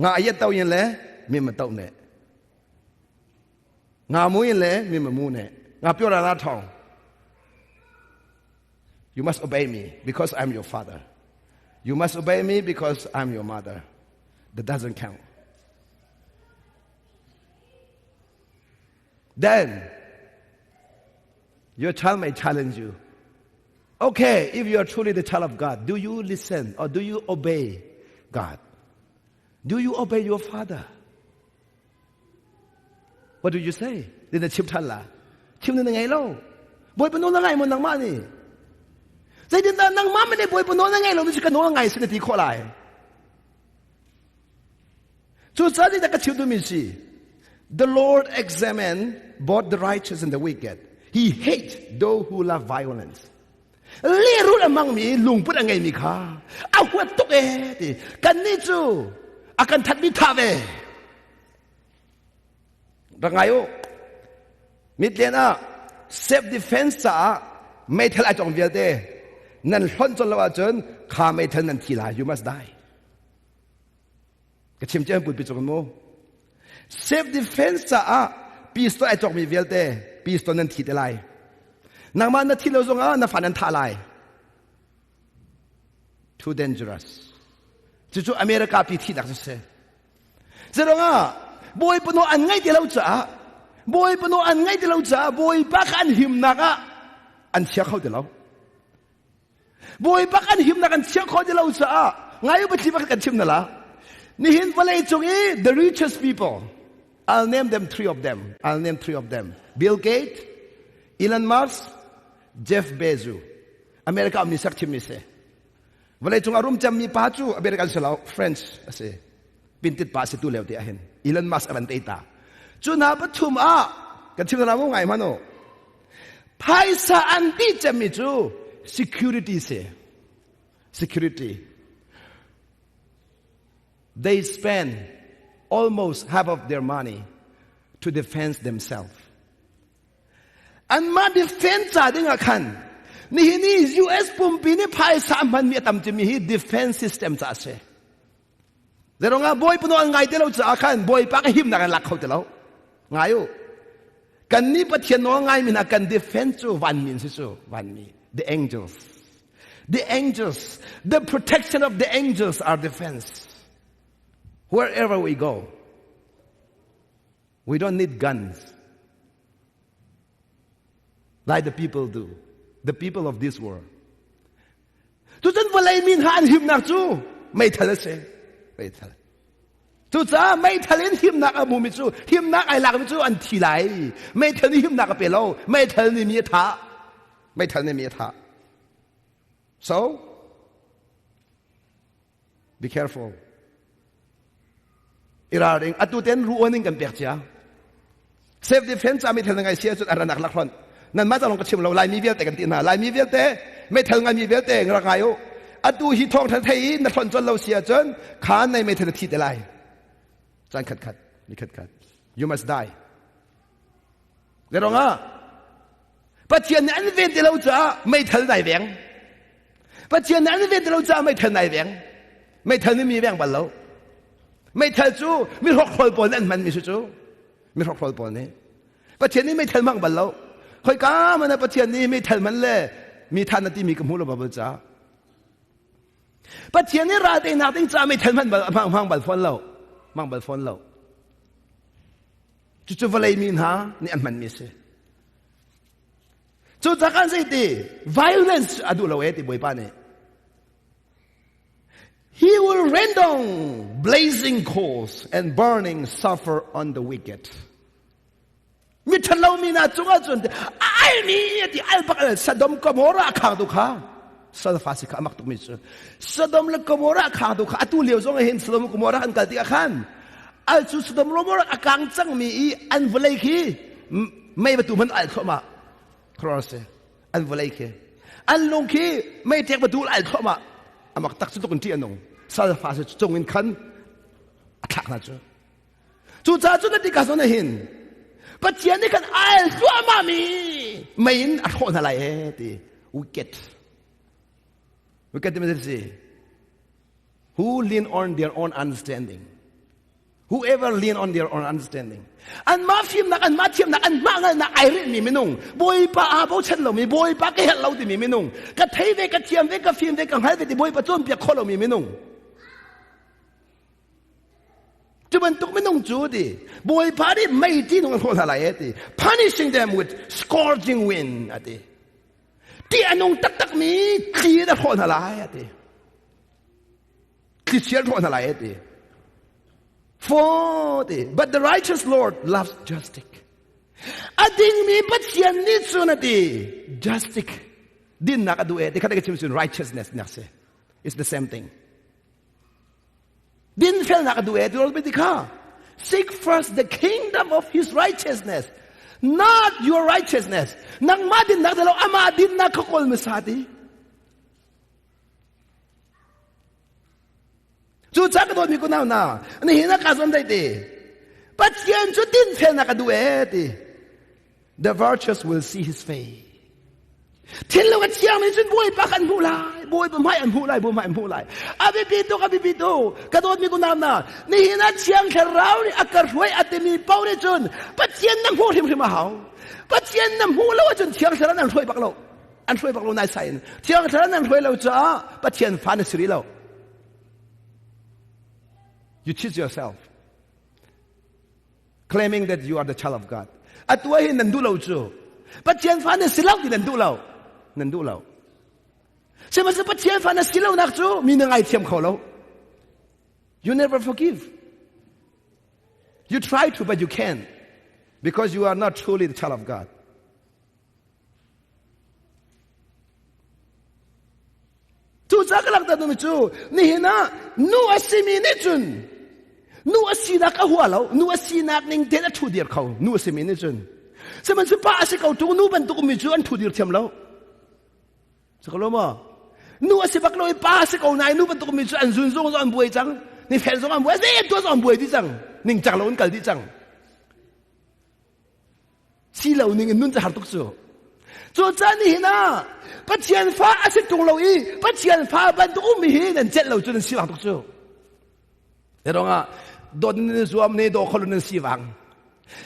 Nga ayat tau yin le mi ma tau ne. Nga mu in le mi ma mu ne. Nga pio ra ra thong. You must obey me because I'm your father. You must obey me because I'm your mother. That doesn't count. Then your child may challenge you. Okay, if you are truly the child of God, do you listen or do you obey God? Do you obey your father? What do you say? Din na chim than la. Chim na ngai lo. Bawipa nawl na ngai maw nangmah nih? Zeitindah nangmah men nih Bawipa nawl na ngai lo mi ka nawl ngai si na ti khawh lai? Cucaah zeidah ka chim duhmi si? The Lord examine both the righteous and the wicked. He hates those who love violence. Lehrulh a hmangmi lungput a ngeimi kha a huat tuk ee ti. Kannih cu a kan thatmi tha ve. Rak ngai u. Mitlen ah self defense caah meithal ai cong vialte nan hlonh colh lo ahcun kha meithal nan thi lai. You must die. Ka chim cia pulpi cung mu. Self defense caah pistol ai cawkmi vialte pistol nan thi te lai. Nangmah na thi lo zongah na fa nan thah lai. Too dangerous. Cucu America pi thihnak cu si. Zeirangah Bawipa nawl an ngaih ti lo caah Bawipa nawl an ngaih ti lo caah Bawipa kha an himnak ah an chia kho ti lo. Bawipa kan himnak kan chiah khawh ti lo caah ngai u patli pakhat kan chim na la. Nihin vawlei cung i the richest people I'll name them three of them. I'll name three of them. Bill Gates, Elon Musk, Jeff Bezos. America mi sak chim mi si. Vawlei cung a rum cemmi pa cu American si lo, French a si. Pintit pa si tu leo te ahin. Elon Musk a van tei ta. Cu hna pathum ah Kan chim na mu ngai hmanh u. Phaisa an dih cemmi cu security si. Security. They spend almost half of their money to defend themselves. Anmah defense ca ding ah khan nihin i US pumpi nih phaisa a hmanmi a tam cimi hi defense system ca a si. Zeirong ah bawipa nawl an ngai ti lo caah khan bawipa ka himnak an lak kho ti lo. Ngai u. Kan nih Pathian nawl ngaimi hna kan defense cu vanmi an si cu vanmi the angels. The angels, the protection of the angels are defense. Wherever we go, We don't need guns like the people do, the people of this world. Tucun vawlei mi hna an himnak cu meithal a si. Meithal. Cucaah meithal in himnak a hmumi cu himnak ai lakmi cu an thi lai. Meithal nih himnak a pe lo. Meithal nih mi a thah. Meithal nih mi a thah. So, Be careful. I ralring atu ten ruan in kan pek cia. Self defense ami thel ngai sia cun aranak lak hron. Nan ma calong ka chim lo Laimi vialte kan ti hna. Laimi vialte meithal ngai mi vialte rak ngai u. Atu hi thong thal thei na hron chon lo sia cun khan nei meithal thi te lai. Chan khat khat ni khat khat. You must die. Le rong ah Pathian nih an ven ti lo caah meithal nai veng. Pathian nih an ven ti lo caah meithal nai veng. Meithal nih mi veng bal lo. Meithal cu mi hrokhrawl pawl nih an hman mi si cu. Mi hrokhrawl pawl nih. Pathian nih meithal hmang bal lo. Khoi ka mana Pathian nih meithal man le mi than na timi ka hmu lo bal caah. Pathian nih ral teinak ding caah meithal hman bal hmang bal fawn lo. Hmang bal fawn lo. Cucu vawlei mi hna nih an hmanmi a si. Cu cakah zeiti violence a duh lo e ti Bawipa nih. He will rain down blazing coals and burning sulfur on the wicked. Mi ṭhalo mi hna cungah cun ai mi ti al bak Sodom Gomorrah khang tu kha sulfur si kha amak tuk mi cu Sodom le Gomorrah khang tu kha atu lio zong hin Sodom Gomorrah an kal tikah khan al cu Sodom Gomorrah a kang cangmi i an vawlei khi mei batu hman al thluahmah khuaruahhar an vawlei khi an lung khi mei ṭek batu al thluahmah amak tak cu tuk in ṭih a nung salfa si cung in khan a thlak hna cu cucaah cun na ti ka zawn hin Pathian nih khan al thluahmah mi mei in a hrawh hna lai e ti wicked wicked ti si who lean on their own understanding. Whoever lean on their own understanding. Anmah fimnak, anmah thiamnak, anmah ngalnak ai rinhmi minung, Bawipa aa bochan lomi, Bawipa ka herh lo timi minung, ka thei ve, ka thiam ve, ka fim ve, ka hngal ve ti Bawipa cawnpiak khawh lomi minung. Cu bantuk minung cu ti Bawipa nih mei ti nung a hrawh hna lai e ti punishing them with scourging wind a ti. Ti a nung taktakmi thli in a hrawh hna lai a ti. Thlichia hrawh hna lai a ti. For ti, but the righteous Lord loves justice. A dingmi Pathian nih cun a ti, justice dinnak a duh e ti khat ka chim cun righteousness nak si. It's the same thing. Dinfelnak a duh e ti rol ti kha. Seek first the kingdom of his righteousness, not your righteousness. Nangmah dinnak lo amah dinnak kha kawl hmasa ti. Cu ca ka dawtmi kunau hna, nihin ah ka zuam dai ti. Pathian cu dinfelnak a duh e ti. The virtuous will see his face. Thinlung a thiangmi cun Bawipa kan hmuh lai. Bawipa hmai an hmuh lai, Bawipa hmai an hmuh lai. A biapi tuk, a biapi tuk. Ka dawtmi kunau hna, nihin ah Thiang Thlarau nih a ka hruai a timi paoh nih cun Pathian na hmuh hrimhrim a hau. Pathian na hmuh lo ahcun Thiang Thlarau nan hruai bak lo. An hruai bak lo nai sai in. Thiang Thlarau nan hruai lo caah Pathian fa na si rih lo. You cheat yourself. Claiming that you are the child of God. Atu ah hin nan duh lo cu. Pathian fa na si lo ti nan duh lo. Nan duh lo. Sihmanhsehlaw Pathian fa na si lo nak cu mi na ngaithiam kho lo. You never forgive. You try to, but you can't. Because you are not truly the child of God. Cucaah ka langhter duhmi cu nihin ah nu a simi nih cun nu a sinak a hua lo nu a sinak ning tein a ṭhu dir kho nu a simi nih cun. Sihmanhsehlaw pa a si ko ṭung nu bantuk mi cu an ṭhu dir thiam lo. Sakalo maw? Nu a si bak lo i pa a si ko nain nu bantuk mi cu an zun zong an buai cang. Ni fel zong an buai, zei an tuah zong an buai dih cang. Ningcang lo an kal dih cang. Si lo ning in nun cu har tuk cu. Cu caan ni hin ah Pathian fa a si ṭung lo i Pathian fa bantuk ummi hi nan celh lo cu nan si bang tuk cu. Rongah dawt nan zuam ne daw kho lo nan si vang.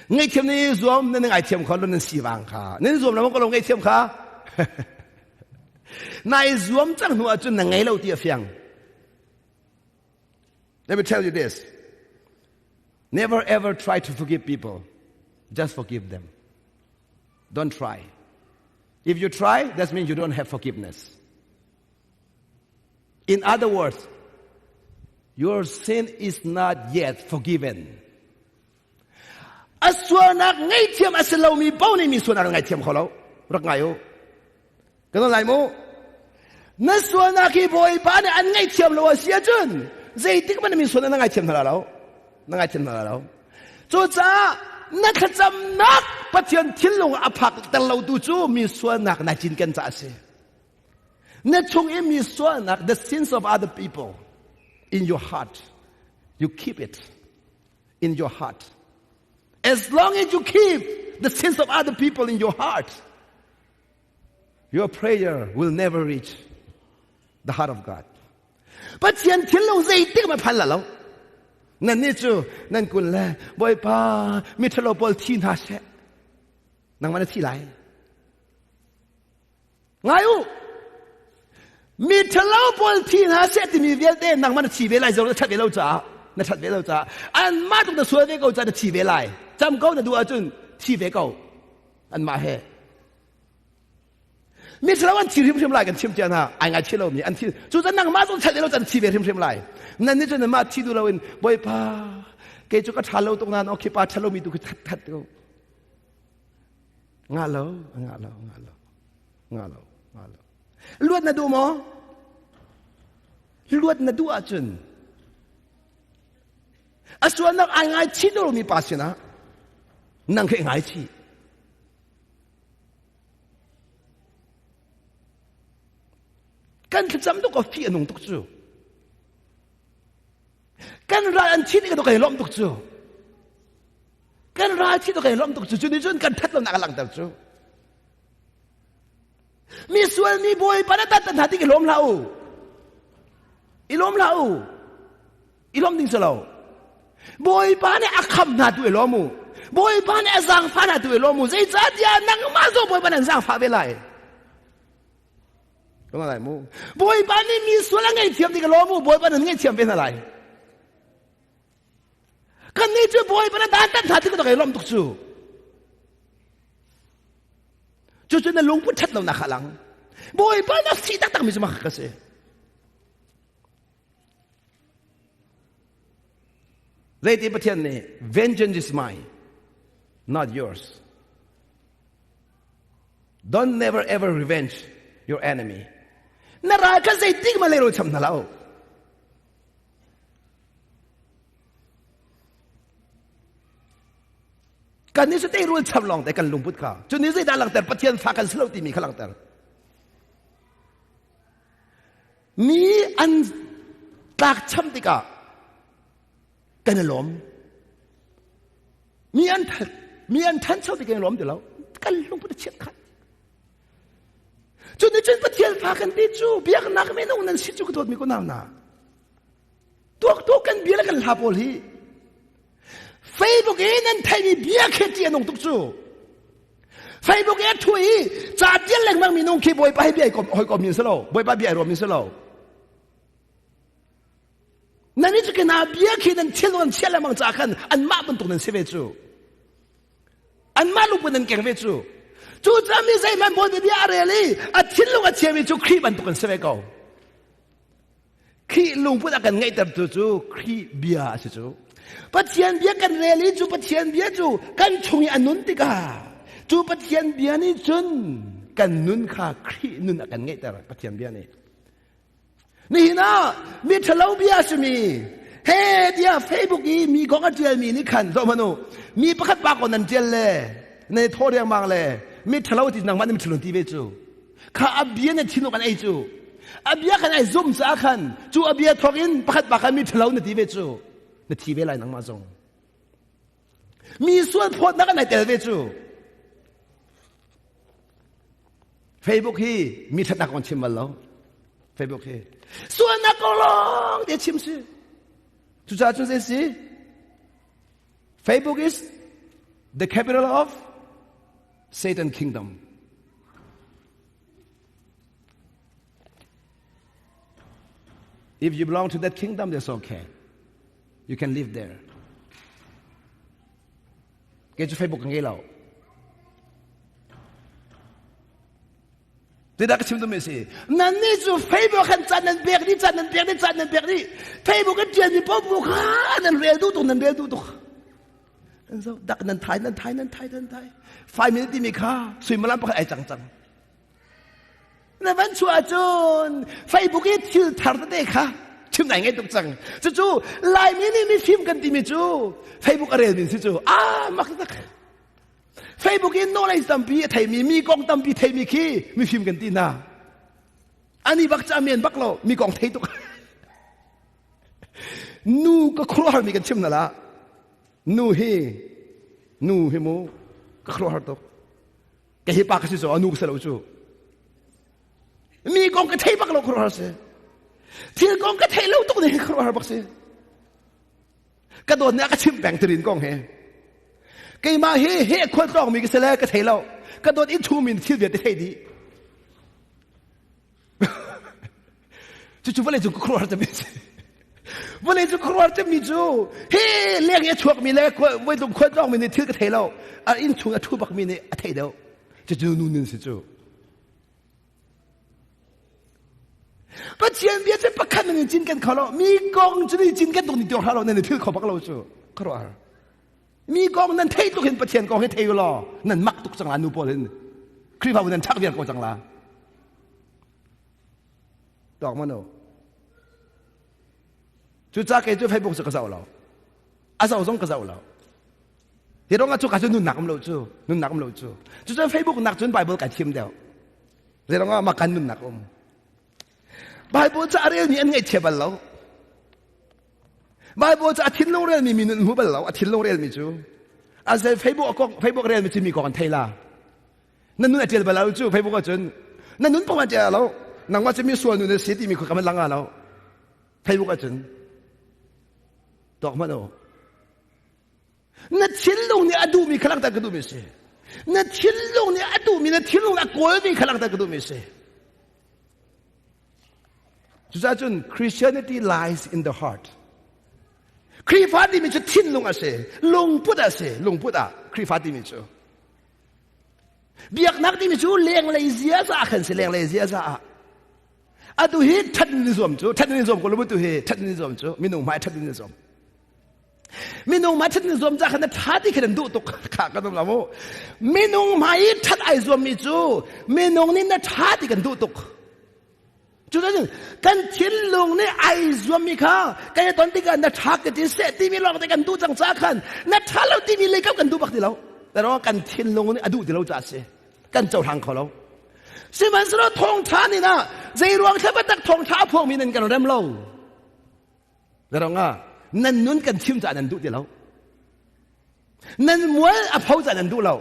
Ngaihthiam nan zuam nan ngaithiam kho lo nan si vang kha. Nan zuam lo ko lo ngaihthiam kha. Nai zuam cang hnu ahcun na ngei lo ti a fiang. Let me tell you this. Never ever try to forgive people. Just forgive them. Don't try. If you try, that means you don't have forgiveness. In other words, your sin is not yet forgiven. A sualnak ngaihthiam a si lomi paoh nih mi sualnak ngaihthiam kho lo. Rak ngai u. Kan lai mu. Na sualnak hi Bawipa nih an ngaihthiam lo a si ahcun zeitik hmanh mi sualnak na ngaithiam hna lo. Na ngaithiam hna lo. Cucaah na thlacamnak Pathian thinlung a phak ter lo tu cu mi sualnak na cinken caah a si. Na chung i mi sualnak, the sins of other people in your heart, you keep it in your heart. As long as you keep the sins of other people in your heart, your prayer will never reach the heart of God. Pathian thinlung zeitik ma phan la lo. Nan nih cu nan kun le Bawipa mi ṭhalo pawl thi hna seh. Nangmah na thi lai. Ngai u! Mi ṭhalo pawl thi hna seh timi vialte nangmah na thi ve lai zo na ṭhat ve lo caah na ṭhat ve lo caah anmah tluk na sual ve ko caah na thi ve lai. Cam ko na duh ahcun thi ve ko anmah he. Mi ṭhalo an thi hrimhrim lai kan chim cia hna ai ngai thi lomi an thi cucaah nangmah zong ṭhat ve lo caah na thi ve hrimhrim lai. Nan nih cun nanmah thi duh loin Bawipa kei cu ka ṭha lo tuk nain aw khi pa ṭha lomi tu khi that that ko. Ngah lo, ngah lo, ngah lo, ngah lo, ngah lo. Luat na duh maw? Luat na duh ahcun a sualnak ai ngai chih lomi pa sinah nang khi ngai chih. Kan thlacam tuk ko fi a nung tuk cu. Kan ral an thi nih ka lawmh tuk cu. Kan ral thi ka lawmh tuk cu. Cu nih cun kan that lonak a langhter cu. Mi sual mi bawipa na tat hna ti i lawm hlah u. I lawm hlah u. I lawm ding si lo. Bawipa nih a kham hna tu i lawm u. Bawipa nih a zaangfah hna tu i lawm u. Zeicahtiah nangmah zong Bawipa nih an zaangfah ve lai. Ka lai mu. Bawipa nih mi sual a ngaihthiam ti ka lawm u. Bawipa nih ngaihthiam ve hna lai. Kan nih cu Bawipa na dan tan hna ti ka lawm tuk cu. Cu cu na lungput ṭhat lo nak kha lang. Bawipa na si taktak mi cu mak ka si. Zeiti Pathian nih vengeance is mine, not yours. Don't never ever revenge your enemy. Na ral kha zeitik ma leiro cham hna lo. Kan nih cu teirul cham lawng te kan lungput kha. Cu nih zeidah langter Pathian fa kan si lo timi kha langter. Mi an tlak cham tikah kan i lawm. Mi an mi an ṭhancho ti kan i lawm ti lo. Kan lungput a chiat khat. Cu nih cun Pathian fa kan ti cu biaknak minung nan si cu ka dawtmi ko nau na. Tuak tuak kan bia le kan hla pawl hi Facebook i nan theimi bia khi ṭih a nung tuk cu. Facebook i a ṭhu i ca ṭial lengmang mi nung khi Bawipa hi bia hawikom in si lo. Bawipa bia ai ruam in si lo. Nan i cu na bia khi nan thil nan chiah lengmang caah khan anmah bantuk nan si ve cu. Anmah lungput nan keng ve cu. Cu caah mi zeihmanh Bawipa bia a rel i a thinlung a chiami cu Khrih bantuk an si ve ko. Khrih lungput a kan ngeihtertu cu Khrih bia a si cu. Pathian bia kan rel i cu Pathian bia cu kan chung i a nun tikah cu Pathian bia nih cun kan nun kha Khrih nun a kan ngeihter Pathian bia nih. Nihin ah mi ṭhalo bia a simi he tiah Facebook i mi kong a ṭialmi nih khan zoh hmanh u mi pakhat pa ko nan ṭial le Ne thaw riangmang le mi ṭhalo ti nangmah nih mi ṭhalo ti ve cu. Kha a bia na thinlung an ei cu. A bia khan ai zum caah khan cu a bia thawk in pakhat pa khan mi ṭhalo na ti ve cu. Na thi ve lai nangmah zong. Mi sual phawtnak an ai tel ve cu. Facebook hi mi ṭhatnak kong chim bal lo. Facebook hi sualnak kong lawng te chim si. Cucaah cun zei si? Facebook is the capital of Satan kingdom. If you belong to that kingdom, that's okay. You can live there. Kei cu Facebook ka ngei lo. Zeidah ka chim duhmi a si? Nannih cu Facebook khan caan nan pek dih, caan nan pek dih, caan nan pek dih. Facebook an ṭialmi paohpaoh kha nan rel duh tuk, nan rel duh tuk. Nan zo dak nan thai, nan thai, nan thai, nan thai. 5 minute timi kha suimilam pakhat ai cang cang. Na van chuah ahcun Facebook i thil thar tete kha chim nai ngai tuk cang. Cucu Laimi nih mifim kan timi cu Facebook a relmi si cu ah mak tak. Facebook in knowledge tampi a theimi mi kong tampi theimi khi mifim kan ti hna. Ani bak ca men bak lo mi kong thei tuk. Nu ka khuaruahhar mi kan chim na la. Nu hi nu hi mu ka khuaruahhar tuk. Ka hi pa ka si so anu ka si lo cu. Mi kong ka thei bak lo khuaruahhar si. Thil kong ka thei lo tuk ni khuaruahhar bak si. Ka dawt nih a ka chimh peng tirin kong he. Keimah hi he khual tlawng mi ka si le ka thei lo. Ka dawt in chung min thil vialte thei dih. Cucu vawlei cung ka khuaruahhar cemmi si. Vawlei cung khuaruahhar cemmi cu hi leng i a chuakmi le voitlung khual tlawngmi nih thil ka thei lo. A inn chung a ṭhu bakmi nih a thei deuh. Cucu nu nun si cu. Pathian bia cu pakhat nan in cinken kho lo. Mi kong cu ni cinken tuk ni tiang hlah lo nan i thil kho bak lo cu. Khuaruahhar. Mi kong nan thei tuk hin Pathian kong hi thei u law nan mak tuk cang la nu pawl hin. Khrihfabu nan ṭhak viar ko cang la. Tuak ma no. Cucaah kei cu Facebook cu ka zoh lo. A zoh zong ka zoh lo. Hi rong ah cu ka cu nunnak um lo cu. Nunnak um lo cu. Cucun Facebook nak cun Bible kai thim deuh. Zei rong ah mah kan nunnak um. Bible cu a relmi an ngaihchia bal lo. Bible cu a thinlung relmi mi nun hmu bal lo. A thinlung relmi cu. A zei Facebook kong Facebook relmi cu mi kong an thei la. Na nun a ṭial bal lo cu Facebook ahcun na nun pong a ṭial lo. Nangmah cu mi sual nu na si timi kha kan lang lo. Facebook ahcun tuak hmanh u. Na thinlung nih a duhmi kha langhter ka duhmi si. Na thinlung nih a duhmi, na thinlung nih a kawlmi kha langhter ka duhmi si. Cucaah cun Christianity lies in the heart. Khrihfa timi cu thinlung a si, lungput a si, lungput ah Khrihfa timi cu. Biaknak timi cu lenglei ziaza ah khan si, lenglei ziaza ah. Atu hi ṭhat in zuam cu, ṭhat in zuam ko lo tu hi ṭhat in zuam cu, minung hmai ṭhat in zuam. Minung hmai ṭhat in zuam ca khan na ṭha ti khan an duh tuk kha kan um lo mu. Minung hmai i ṭhat ai zuammi cu minung nih na ṭha ti kan duh tuk. Cuticun kan thinlung nih ai zuammi kha kan i ton tikah na ṭha ka ti seh timi lawng te kan duh cang caah khan na ṭha lo timi lei kap kan duh bak ti lo. Pero kan thinlung nih a duh ti lo caah a si. Kan cohlang kho lo. Sihmanhsehlaw thawngṭha nih na zei ruang thla tak thawngṭha a phuangmi nan kan rem lo. Zarong ah nan nun kan chim caah nan duh ti lo. Nan mual a pho caah nan duh lo.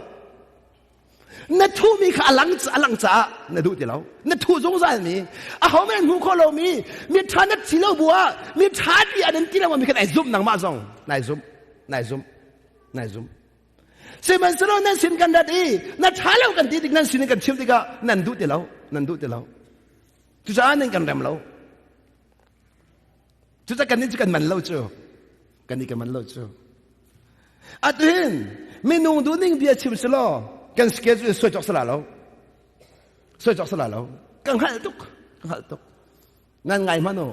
Na thuhmi kha a lang a lang caah na duh ti lo. Na thuh zungzal mi, aho men hmu kho lomi, mi ṭha na thi lo bu ah mi ṭha ti ah nan ti lo mi kha nai zumh nangmah zong nai zumh, nai zumh, nai zumh. Sihmanhsehlaw nan sin kan rat i na ṭha lo kan ti tik nan sin in kan chim tikah nan duh ti lo, nan duh ti lo. Cucaah nan kan rem lo. Cucaah kan nih cu kan man lo cu. Kan nih kan man lo cu. Atu hin minung duhning bia chim selaw kan schedule soi cawk sala lo. Soi cawk sala lo. Ka hngalh tuk. Ka hngalh tuk. Nan ngai hmanh u.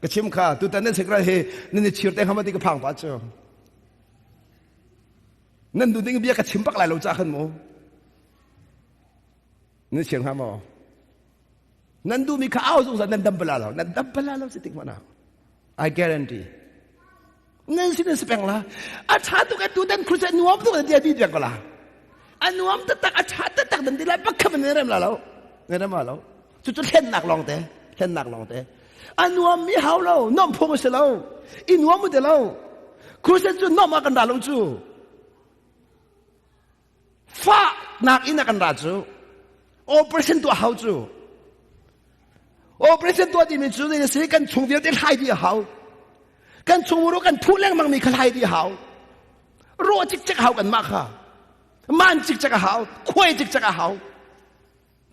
Ka chim kha tutan nan sikral hi nan i chir te hnga ti ka phang pa cu. Nan duhning bia ka chim bak lai lo ca khan mu. Nan chir hnga maw? Nan duhmi kha au zungzal nan dam bala lo. Nan dam bala lo si tik mana. I guarantee. Nan sin an si peng la. A ṭha tuk e tu dan crusade nuam tuk na ti a ti piak ko la. A nuam taktak a ṭha taktak nan ti lai pakhat nan rem la lo. Nan rem la lo. Cucu thlennak lawng te. Thlennak lawng te. A nuam mi hau lo. Nuam phung a si lo. I nuam u ti lo. Crusade cu nuam ah kan ra lo cu. Fahnak in a kan ra cu. Operation tuah hau cu. Operation tuah timi cu zei si kan chung vialte hlai dih a hau. Kan chung muru kan thuh lengmang mi kha hlai dih a hau. Rawh cikcek a hau kan mah kha. Man cikcek a hau. Khuai cikcek a hau.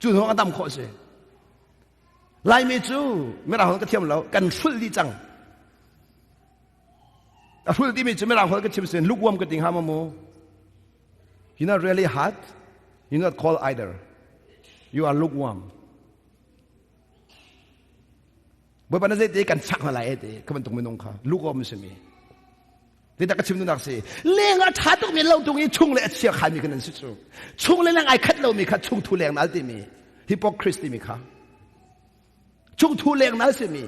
Cu hnu a dam khawh si. Laimi cu mirang ka thiam lo kan hrulh dih cang. A hrulh timi cu mirang holh ka chim sin lukewarm ka ti hnga maw mu? You're not really hot. You're not cold either. You are lukewarm. Bawipa na zeiti kan chak hna lai e ti ka bantuk minung kha lukewarm simi. Zeidah ka chim duhnak si? Leng a ṭha tukmi lo tung i chung le a chia khaimi kan an si cu. Chung le leng ai khat lomi kha chung thu leng nal timi hypocrite timi kha. Chung thu leng nal simi.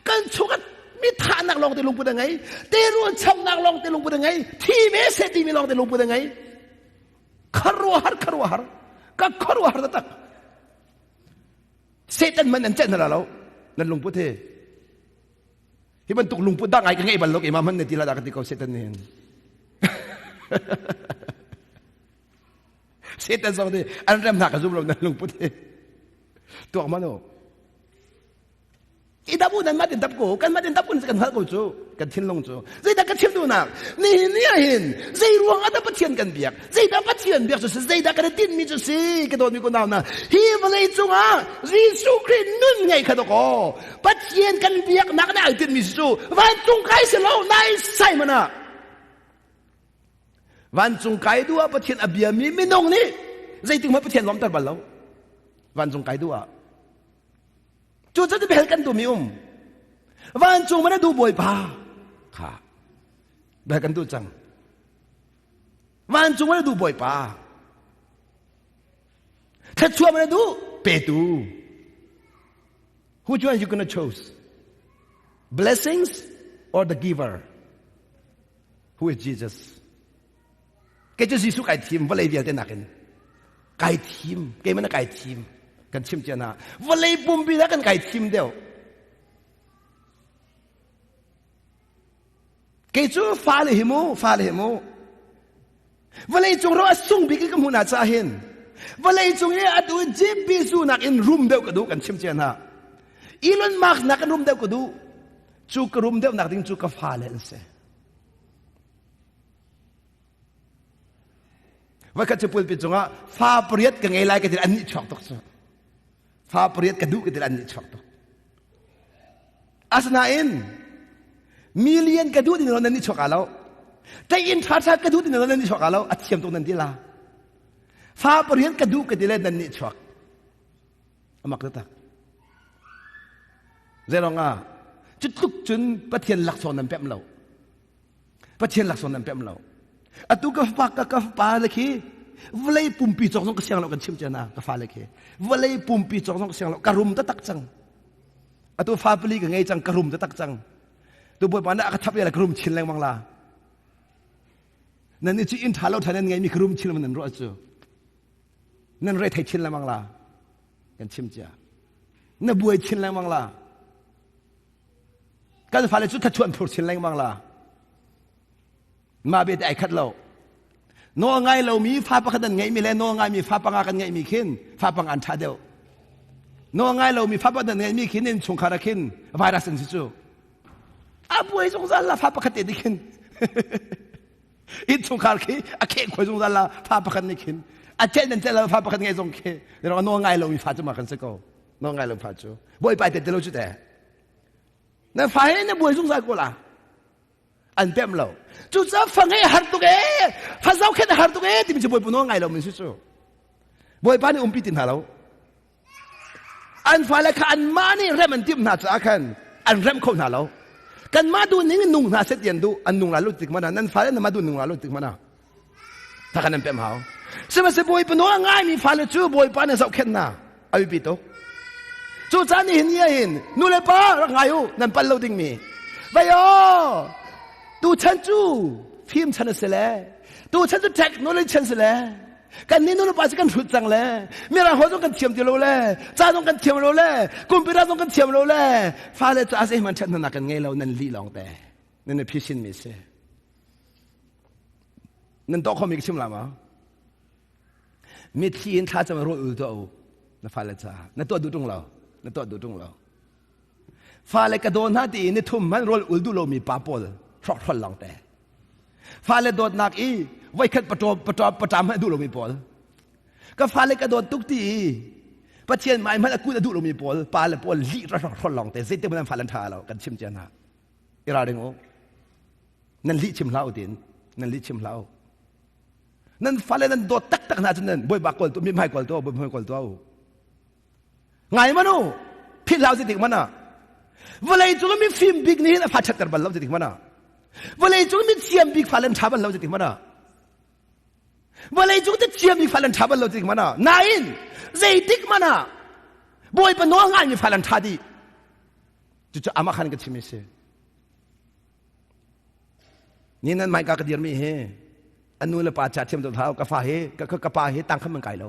Kan chung mi thahnak lawng te lungput a ngei, terual chamnak lawng te lungput a ngei, thi ve se timi lawng te lungput a ngei. Kharuahar kharuahar ka kharuahar taktak. Satan man an cenh hna lo nan lungput hi. Hi bantuk lungput dah ngai ka ngei bal lo keimah hmanh na ti la dah ka ti ko Satan nih hin. Satan zong nih an rem hna ka zum lo nan lungput hi. Tuak man u. I dap u nan mah tin dap ko kan mah tin dap kun kan hngalh ko cu kan thinlung cu zeidah ka chim duhnak nihin ni ah hin zei ruang ah dah Pathian kan biak zeidah Pathian biak cu si zeidah kan i tinhmi cu si ka dawtmi ko nau na hi vawlei cungah Jesuh Khrih nun ngei kha dawkaw Pathian kan biaknak nih ai tinhmi cu vancung kai si lo nai sai mana vancung kai duh ah Pathian a biami minung nih zeitik hmanh Pathian lawmter bal lo vancung kai duh ah cu cu bel kan duhmi um vancung mana duh bawipa kha bel kan duh cang vancung mana duh bawipa thluachuah mana duh petu Which one you gonna choose? Blessings or the giver? Who is Jesus? Kei cu Jesuh kai thim vawlei vialte nakin kai thim keimah na kai thim kan chim cia na vawlei pumpi na kan kai thim deuh kei cu fale hi mu fale hi mu Vawlei cung ro a sung bik i ka hmuh na caah hin vawlei cung i atu JB zu nakin rum deuh ka duh kan chim cia hna. Elon Musk nakin rum deuh ka duh. Cu ka rum deuh nak ding cu ka fale an si. Voikhat cu pulpit cungah fa pariat ka ngei lai ka ti an nih chuak tuk cu. Fa pariat ka duh ka ti an nih chuak tuk. Asinain million ka duh ding nan ni chuak lo. Tei in ṭha ṭha ka duh ding nan ni chuak lo. A thiam tuk nan ti la. Fa pariat ka duh ka ti le nan ni chuak. Amak taktak. Zeirong ah cu tluk cun Pathian laksawng nan pemh lo. Pathian laksawng nan pemh lo. Atu ka fa ka ka fa le khi vawlei pumpi cawk zong ka siang lo kan chim cia na ka fa le khi vawlei pumpi cawk zong ka siang lo ka rum taktak cang. Atu fa pali ka ngei cang ka rum taktak cang. Tu bawipa nih a ka thap ya le ka rum chin lengmang la. Nan ni cu inn ṭha lo ṭha nan ngei mi ka rum chin nan ruah cu. Nan re thei chin lengmang la. Kan chim cia. Na buai chin lengmang la. Kan fale cu thlachuan phur chin lengmang la. Mah bete ai khat lo. Nawl ngai lomi fa pakhat an ngeihmi le nawl ngaimi fa panga kan ngeihmi khin fa panga an ṭha deuh. Nawl ngai lomi fa pakhat an ngeihmi khin in chungkhar ah khin virus an si cu. A buai zungzal la fa pakhat te nih khin. Innchungkhar khi a kheh khuai zungzal la fa pakhat nih khin. A celh nan celh lo fa pakhat ngeih zong khi. Nawl ngai lomi fa cu ma kan si ko. Nawl ngai lo fa cu. Bawipa te te lo cu te. Na fa he na buai zungzal ko la. An pemh lo. Cucaah fa ngeih a har tuk ee, fa zohkhenh a har tuk ee timi cu Bawipa nawl ngai lo min si cu. Bawipa nih umpi ti hna lo. An fale kha anmah nih rem an timh hna caah khan an rem kho hna lo. Kanmah duh ning in nung hna seh ti an duh, an nung la lo tik mana, nan fale namah duh nung la lo tik mana. Ta kan an pemh hau. Sihmanhsehlaw Bawipa nawl a ngaimi fale cu Bawipa nih zohkhenh hna. A biapi tuk. Cucaah nihin ni ah hin nu le pa rak ngai u nan pal lo dingmi. Vai aw! Tu chan cu fim chan a si le tu chan cu technology chan si le kan ni nu pa cu kan hrut cang le mirang ho zong kan thiam ti lo le ca zong kan thiam lo le computer zong kan thiam lo le fale cu a zeihmanh ṭhathnemnak kan ngei lo nan lih lawng te nan i phisin mi si nan tuah khomi ka chim la ma mitthli in thla cam rawl ul tuah u na fale caah na tuah duh ṭung lo na tuah duh ṭung lo Fale ka daw hna ti i ni thum hmanh rawl ul duh lomi pa pawl hrawkhrol lawng te. Fale dawtnak i voikhat paṭaw paṭaw paṭam hmanh a duh lomi pawl. Ka fale ka dawt tuk ti i Pathian mai hmanh a kun a duh lomi pawl pa le pawl lih hrawkhrol lawng te zeitik hmanh an fale an ṭha lo kan chim cia hna. I ralring u. Nan lih chim hlah u tiin nan lih chim hlah u. Nan fale nan dawt taktak hna cun nan bawipa kawl tu mithmai kawl tu bawipa kawl tu u. Ngai man u, philh hlah zeitik hmanh ah. Vawlei cung mi fim bik nih hin a fa ṭhatter bal lo zeitik hmanh ah. Vawlei cung mi thiam bik fa len ṭha bal lo zeitik hmanh ah. Vawlei cung thiam bik fa len ṭha bal lo zeitik hmanh ah. Nain zeitik hmanh ah Bawipa nawl ngai mi fa len ṭha dih. Cucu amah khan ka chim i si. Ni nan mai ka ka dirmi hi anu le pa cha thiam to ka fa hi ka ka pa hi tang kham man kai lo.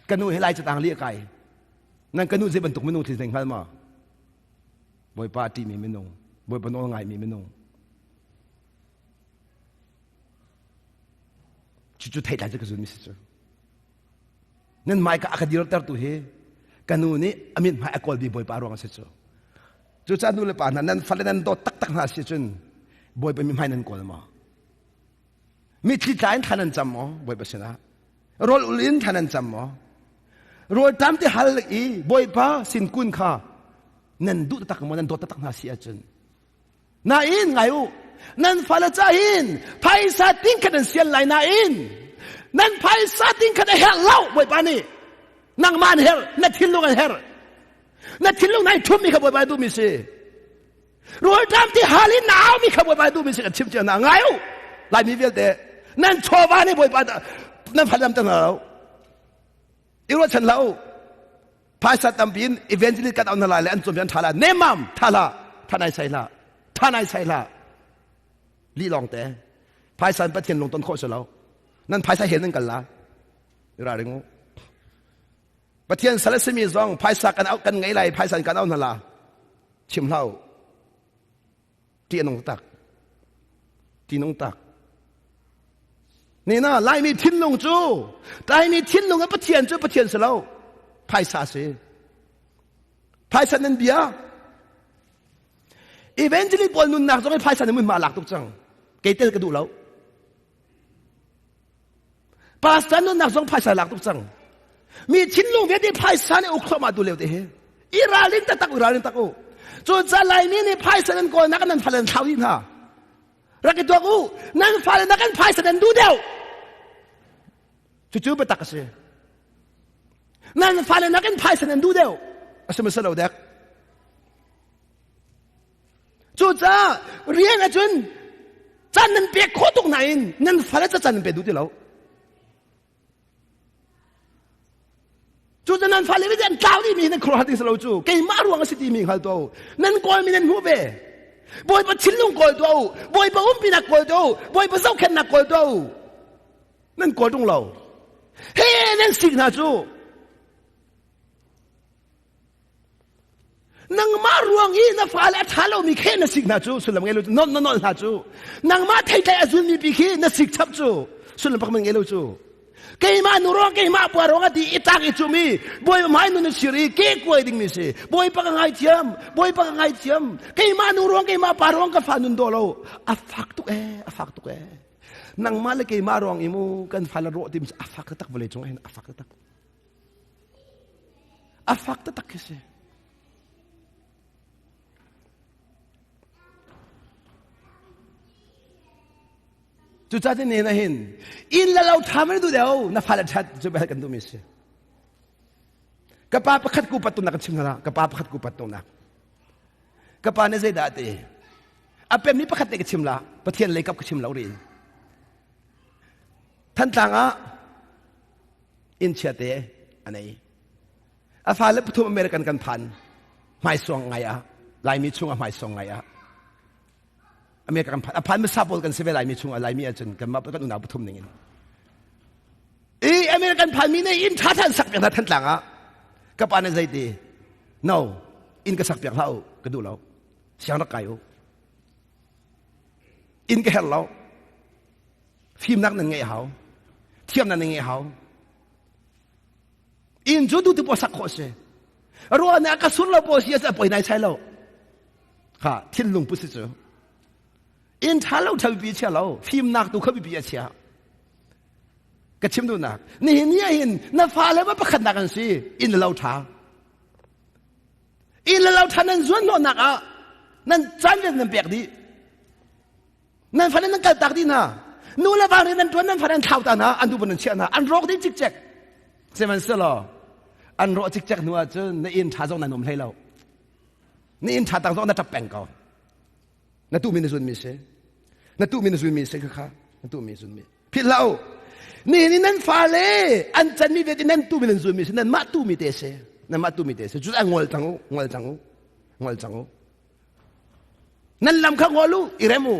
Ka nu hi lai catang li a kai. Nan ka nu zei bantuk minung thil hngal ma? Bawipa ṭihmi minung, Bawipa nawl ngaimi minung. Cucu theih lai cu ka zun mi si cu. Nan mai ka a ka dirtertu hi ka nu nih a mit hmai a kawl bi Bawipa ruang a si cu. Cucaah nu le pa hna nan fale nan dawt taktak hna si cun Bawipa mi hmai nan kawl maw? Mitthli tla in thla nan cam maw Bawipa sinah? Rawl ul in thla nan cam maw? Rawl ṭam ti hal i Bawipa sin kun kha nan duh taktak maw nan dawt taktak hna si ahcun nain ngai u nan fale ca hin phaisa ting khat an sial lai nain nan phaisa ting khat a herh lo Bawipa nih nangmah an herh na thinlung an herh na thinlung nai thummi kha Bawipa duhmi si Rawlṭam ti hal in na aumi kha Bawipa duhmi si kan chim cio hna. Ngai u! Laimi vialte nan chawva nih Bawipa nan phalam te hna lo. I ruahchan hlah u. Phaisa tampi in evangelist kan au hna lai le an cawnpiak an ṭha lai. Nemam tha hlah, tha nai sai hlah, tha nai sai hlah. Lih lawng te. Phaisa in Pathian lungton khawh si lo. Nan phaisa he nan kal la. I ralring u. Pathian sal a simi zong phaisa kan au kan ngei lai phaisa in kan au hna la. Chim hlah u. Ti a nung tak. Ti nung tak. Nina Laimi thinlung cu Laimi thinlung a Pathian cu Pathian si lo. Phaisa si. Phaisa nan bia. Evangelist pawl nunnak zong i phaisa nan mun ma lak tuk cang. Kei tel ka duh lo. Pastor nunnak zong phaisa lak tuk cang. Mi thinlung vialte phaisa nih uk thluahmah tu lio te hi. I ralring taktak u, ralring tak u. Cun ca Laimi nih phaisa nan kawlnak nan fale nan thlau dih hna. Rak i tuak u, nan fale nak an phaisa nan duh deuh. Cucu biatak a si. Nan fale nak in phaisa nan duh deuh. A si ma lo dek. Cucaah rian ahcun caan nan pek khawh tuk nain nan fale ca caan nan pe duh ti lo. Cucaah nan fale vialte an tlau dihmi nan khuaruahhar ding si lo cu keimah ruang a si timi hngal tuah u. Nan kawlmi nan hmuh ve. Bawipa thinlung kawl tuah u. Bawipa umpinak kawl tuah u. Bawipa zohkhenhnak kawl tuah u. Nan kawl ṭung lo. He nan sik hna cu. Nangmah ruang i na fale a ṭha lomi khe na sik hna cu sullam ngei lo cu na nolh hna cu nangmah theitlai a zulmi pi khi na sik chap cu sullam pakhat ngei lo cu keimah nu ruang keimah pa ruang a ti i tlak i cum i bawipa hmai nun na sir i ke kuai ding mi si bawipa ka ngaithiam bawipa ka ngaithiam keimah nu ruang keimah pa ruang ka fa nun daw lo a fak tuk e a fak tuk e nangmah le keimah ruang i mu kan fa le rawh tim a fak taktak vawlei cung ah hin a fak taktak A fak taktak khi si. Cucaah ne na hin inn le lo ṭha man duh deuh na fale ṭhat cu bel kan duhmi si. Ka pa pakhat ku pat nak chim hna ka pa pakhat ku pat nak. Ka pa ne zeidah ti a pemmi pakhat te ka chim la Pathian lei kap ka chim lo rin. Thantlang ah inn chiate a nei. A fale pathum American kan phan. Hmaisuang ngai ah. Laimi chung ah hmaisuang ngai ah. America kan phan. A phan hmasa pawl kan si ve Laimi chung ah Laimi ahcun kanmah kan unau pathum ning in. I American phanmi nih inn ṭha ṭha an sak piak hna Thantlang ah. Ka pa nih zeiti? No, inn ka sak piak hlah u, ka duh lo. Siang rak kai u. Inn ka herh lo. Fimnak nan ngeih hau. Thiamnak nan ngeih hau. Inn cu duh tu paoh sak khawh si. Ruah nih a ka sur lo paoh si a poi nai sai lo. Kha thinlung put si cu. Inn ṭha lo ṭha bipi a chia lo. Fimnak tu kha bipi a chia. Ka chim duhnak. Nihin ni ah hin na fale ma pakhatnak an si. Inn lo ṭha. Inn le lo ṭha nan zuan hnawhnak ah nan caan vialte nan pek dih. Nan fale nan kaltak dih hna. Nu le va nih nan ṭuan nan fale an thlau ta hna, an duh nan chiah hna, an rawk dih cikcek. Sihmanhsehlaw an rawh cikcek hnu ah cun na inn ṭha zong nan um hlei lo. Na inn ṭha tang zong na ṭap peng ko. Na tuhmi na zunmi si. Na tuhmi na zunmi si kha na tuhmi zunmi. Philh hlah u. Nihin i nan fale an canmi vialte nan tuhmi nan zunmi si. Nanmah tuhmi te si. Nanmah tuhmi te si. Cu an ngol cang u, ngol cang u, ngol cang u. Nan lam kha ngol u, i rem u,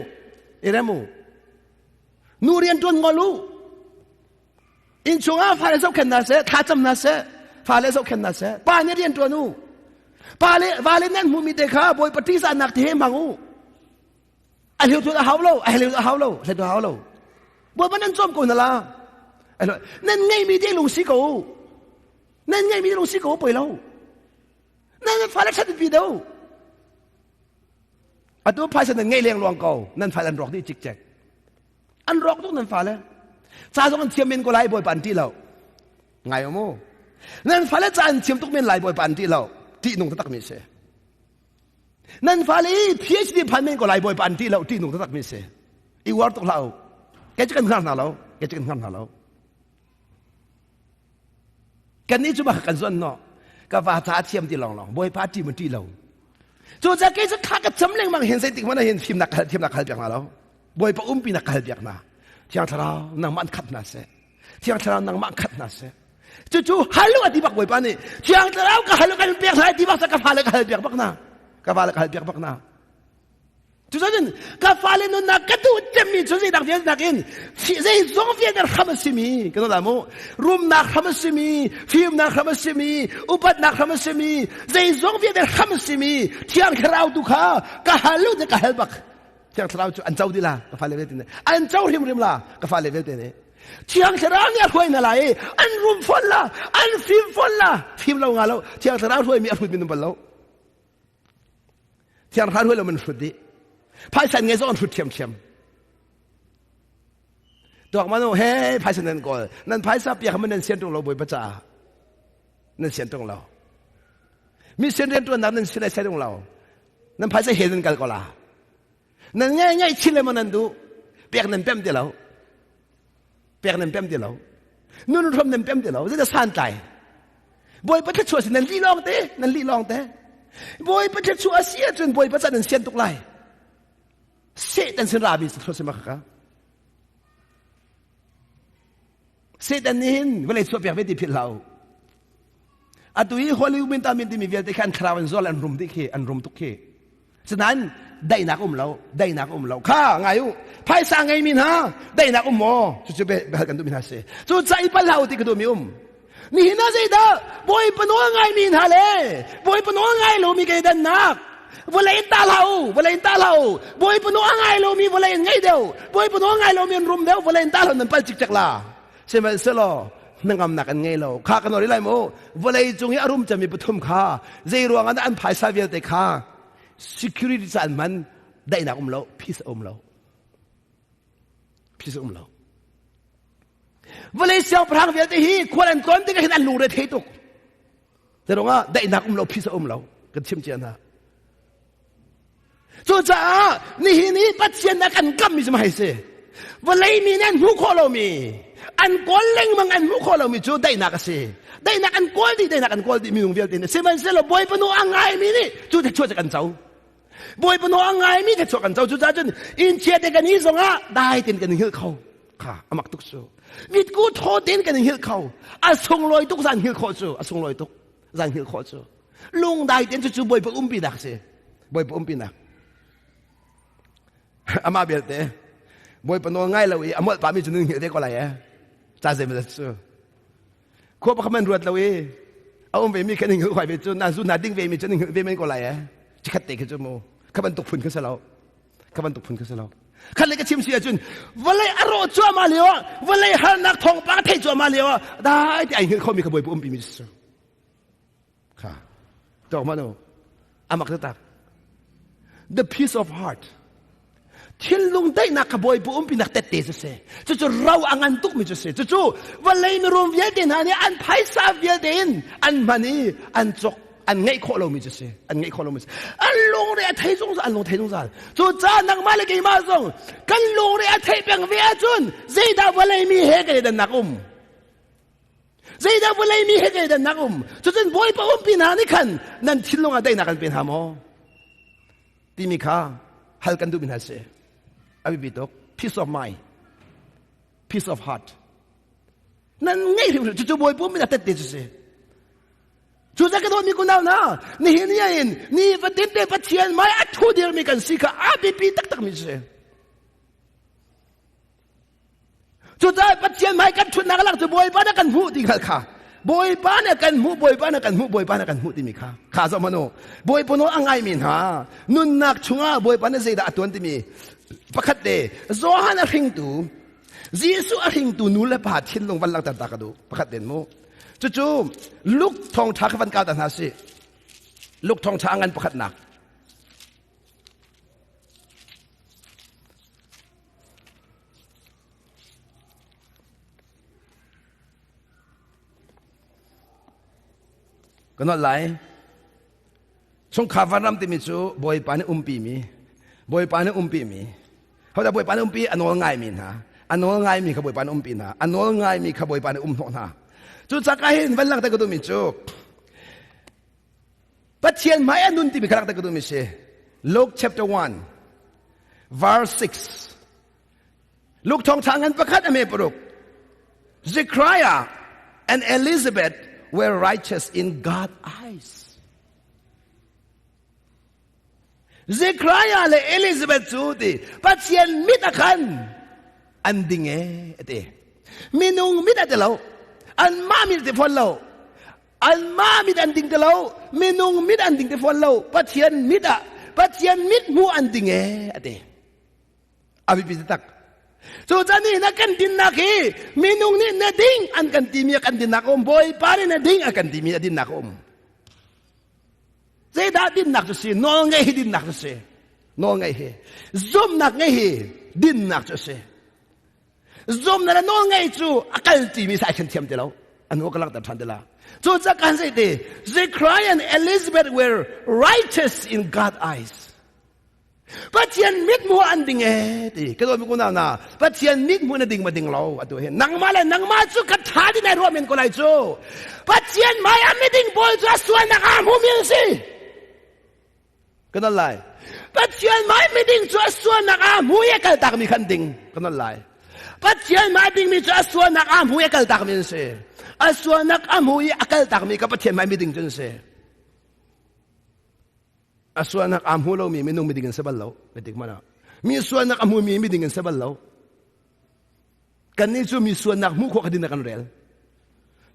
i rem u. Nu rian ṭuan ngol u. Innchung ah fale zohkhenh hna seh, thlacam hna seh, fale zohkhenh hna seh. Pa nih rian ṭuan u. Pa le vale nan hmuhmi te kha Bawipa ṭihzahnak te he hmang u. A hleu a hau lo, a hleu a hau lo, a hleu a hau lo. Bawipa nan cawm ko hna la. Nan ngeihmi te lung si ko u. Nan ngeihmi te lung si ko u poi lo. Nan fale ṭhat pi deuh. Atu phaisa nan ngeih leng luang ko. Nan fale an rawk dih cikcek. An rawk tuk nan fale. Ca zong an thiam men ko lai Bawipa an ṭih lo. Ngai u mu. Nan fale ca an thiam tuk men lai Bawipa an ṭih lo. Ṭih nung taktak mi si. Nan fale i PhD phan men ko lai Bawipa an ṭih lo. Ṭih nung taktak mi si. I uar tuk hlah u. Kei cu kan hngar hna lo. Kei cu kan hngar hna lo. Kannih cu bak kan zuan no. Ka va ca thiam ti lawng lawng. Bawipa ṭih ma ṭih lo. Cu ca kei cu kha ka cam lengmang hin zeitik hmanh ah hin fimnak ka hal thiamnak ka hal piak hna lo. Bawipa umpi nak ka hal piak hna. Thiang Thlarau nangmah an khat hna seh. Thiang Thlarau nangmah an khat hna seh. Cucu hal u a ti bak Bawipa nih. Thiang Thlarau ka hal u kan pek hna ti bak ka fale ka hal piak bak hna. Ka fale ka hal piak bak hna. Cucun ka fale nunnak ka duh cemmi cu zeidak vialte nakin zeizong vialte hram a simi ka la mu rumnak hram a simi fimnak hram a simi upatnak hram a simi zeizong vialte hram a simi thiang thlarau tu kha ka hal u ka hal bak thiang thlarau cu an co dih la ka fale vialte nih an co hrimhrim la ka fale vialte nih thiang thlarau nih a hruai hna lai i an rum fawn la an fim fawn la fim lo nga lo thiang thlarau hruaimi a hrut mi bal lo thiang thlarau hruai lo man hrut dih phaisa ngei zong an hrut ṭhiamṭhiam tuak manu he phaisa nan kawl nan phaisa piak man nan sian ṭung lo bawipa caah nan sian ṭung lo mission rianṭuannak nan sin ai sai ṭung lo nan phaisa he nan kal ko la nan ngai ngai chin le maw nan duh pek nan pem ti lo pek nan pem ti lo nun hrom nan pem ti lo zeidah santlai bawipa thluachuah si nan lih lawng te nan lih lawng te bawipa thluachuah si ahcun bawipa ca nan sian tuk lai Satan sin rami si thluachuah si ma kha Satan nih hin vawlei chuah piak ve ti philh hlah u Atu i Hollywood min ta min timi vialte kha an thlarau an zual an rum dih khi an rum tuk khi. Sinain daihnak um lo, daihnak um lo. Kha ngai u. Phaisa ngei mi hna daihnak um maw? Cucu be hal kan duh mi hna si. Cu ca i pal hlah u ti ka duh mi um. Nihin ah zeidah Bawipa nawl ngai mi hna le Bawipa nawl ngai lo mi kei dannak vawlei in ta hlah u, vawlei in ta hlah u. Bawipa nawl ngai lo mi vawlei in ngei deuh. Bawipa nawl ngai lo mi an rum deuh, vawlei in ta hlah nan pal cikcek la. Sihmanhsehlaw hnangamnak an ngei lo. Kha kan ori lai mu. Vawlei cung i a rum cemmi pathum kha zei ruang ah an phaisa vialte kha security ca an hman daihnak um lo, peace um lo. Peace um lo. Vawlei siangpahrang vialte hi khual an tlawn tikah hin an lungre thei tuk. Zeiruangah daihnak um lo, peace um lo. Kan chim cia hna. Cucaah nihin i Pathian a kan kammi cu hei si. Vawlei mi nih an hmuh khawh lomi, an kawl lengmang an hmuh khawh lomi cu daihnak a si. Daihnak an kawl dih, daihnak an kawl dih minung vialte nih. Sihmanhsehlaw Bawipa nu a ngaimi nih cu thluachuah cu kan co. Bawipa nu a ngaimi thluachuah kan co. Cucaah cun inn chia te kan i zongah dai tein kan i hngilh kho. Kha amak tuk cu. Mitku thaw tein kan i hngilh kho. A sunglawi tuk zan hngilh khawh cu. A sunglawi tuk zan hngilh khawh cu. Lungdai tein cucu Bawipa umpinak si. Bawipa umpinak. Amah belte Bawipa nawl ngai lo i a molh pahmi cu nan hngilh te ko lai eh. Ca zeimawzat cu. Khua pakhat man ruat lo i a um ve mi kha nan hngilh huai ve cu na zu na ding ve mi cu nan hngilh ve men ko lai eh. Chikhat te khi cu mu. Kha bantuk phun kha si lo. Kha bantuk phun kha si lo. Khat le ka chim si ahcun vawlei a rawh cuahmah lio ah vawlei harnak thawngpang thei cuahmah lio ah dai ti ai hngilh khomi kha Bawipa umpi mi si. Kha. Tawk ma no. Amak tak. The peace of heart. Thinlung daihnak kha Bawipa umpi nak tette cu si. Cucu ro a ngan tukmi cu si. Cucu vawlei mirum vialte hna nih an phaisa vialte in an hman i an cawk an ngeih khawh lomi cu si. An ngeih khawh lomi si. An lungre a thei zungzal, an lung thei zungzal. Cu caah nangmah le keimah zong kan lungre a theih peng ve ahcun zeidah vawlei mi he kan i dannak um? Zeidah vawlei mi he zeidah um? Cucun Bawipa umpi hna nih khan nan thinlung ah daihnak an pe hna maw? Timi kha hal kan duhmi hna si. A biapi tuk. Peace of mind. Peace of heart. Nan ngei hrimhrim. Cucu Bawipa umpi hna tette cu si. Cu ka dawtmi kunau hna, nihin ni in ni fatin te Pathian mai a thu dirmi kan si kha a biapi taktakmi si. Cucaah Pathian hmai kan ṭhutnak lak cu Bawipa nih kan hmuh ti hngalh kha Bawipa nih kan hmuh Bawipa nih kan hmuh Bawipa nih kan hmuh timi kha kha zoh hmanh u Bawipa nawl a ngaimi hna nunnak chungah Bawipa nih zeidah a tuan timi pakhat te Johan a hringtu Jesuh a hringtu nu le pa thinlung van langhter ta ka duh pakhat den mu cucu Luke thawngṭha kha van kau ta hna si Luke thawngṭha a ngan pakhatnak Ka nolh lai. Chungkhar vanram timi cu Bawipa nih umpimi, Bawipa nih umpimi. Hodah Bawipa nih umpi? A nawl ngaimi hna. A nawl ngaimi kha Bawipa nih umpi hna. A nawl ngaimi kha Bawipa nih um hnawh hna. Cu cakah hin van langhter ka duhmi cu Pathian hmai a nun timi kha rak ka duhmi si. Luke chapter 1 verse 6. Luke thawngtha ngan pakhat a me paruk. Zechariah and Elizabeth were righteous in God's eyes. Zechariah le Elizabeth cu ti Pathian mit a khan an ding e ti. Minung mit a ti lo. Anmah mit ti fawn lo. Anmah mit an ding ti lo. Minung mit an ding ti fawn lo. Pathian mit ah Pathian mit hmu an ding e a ti. A biapi tak. Cu can nih na kan dinnak hi minung nih na ding an kan timi a kan dinnak a um. Bawipa nih na ding a kan timi a dinnak a um. Zeidah dinnak cu si? Nawl ngeih hi dinnak cu si. Nawl ngeih hi. Zumnak ngeih hi dinnak cu si. Zumnak le nawl ngeih cu a kal timi sai khan thiam ti lo. Anu ka langhter ṭhan ti la. Cu ca kan zei ti Zechariah and Elizabeth were righteous in God's eyes. Pathian mithmuh an ding e ti ka dawt mi kunau na Pathian mithmuh na ding ma ding lo atu hin nangmah le nangmah cu ka tha din ai ruah men ko lai cu Pathian hmai ah miding pawl cu a sualnak aa hmu mi an si kan al lai Pathian hmai miding cu a sualnak aa hmu i a kaltak mi khan ding kan al lai Pathian hmai ding mi cu a sualnak aa hmu i a kaltak mi an si a sualnak a hmu i a kaltak mi ka Pathian hmai miding cu an si A sualnak aa hmu lomi minung miding an si bal lo. Biatik hmanh ah. Mi sualnak a hmumi miding an si bal lo. Kannih cu mi sualnak hmuh khawh kha din kan rel.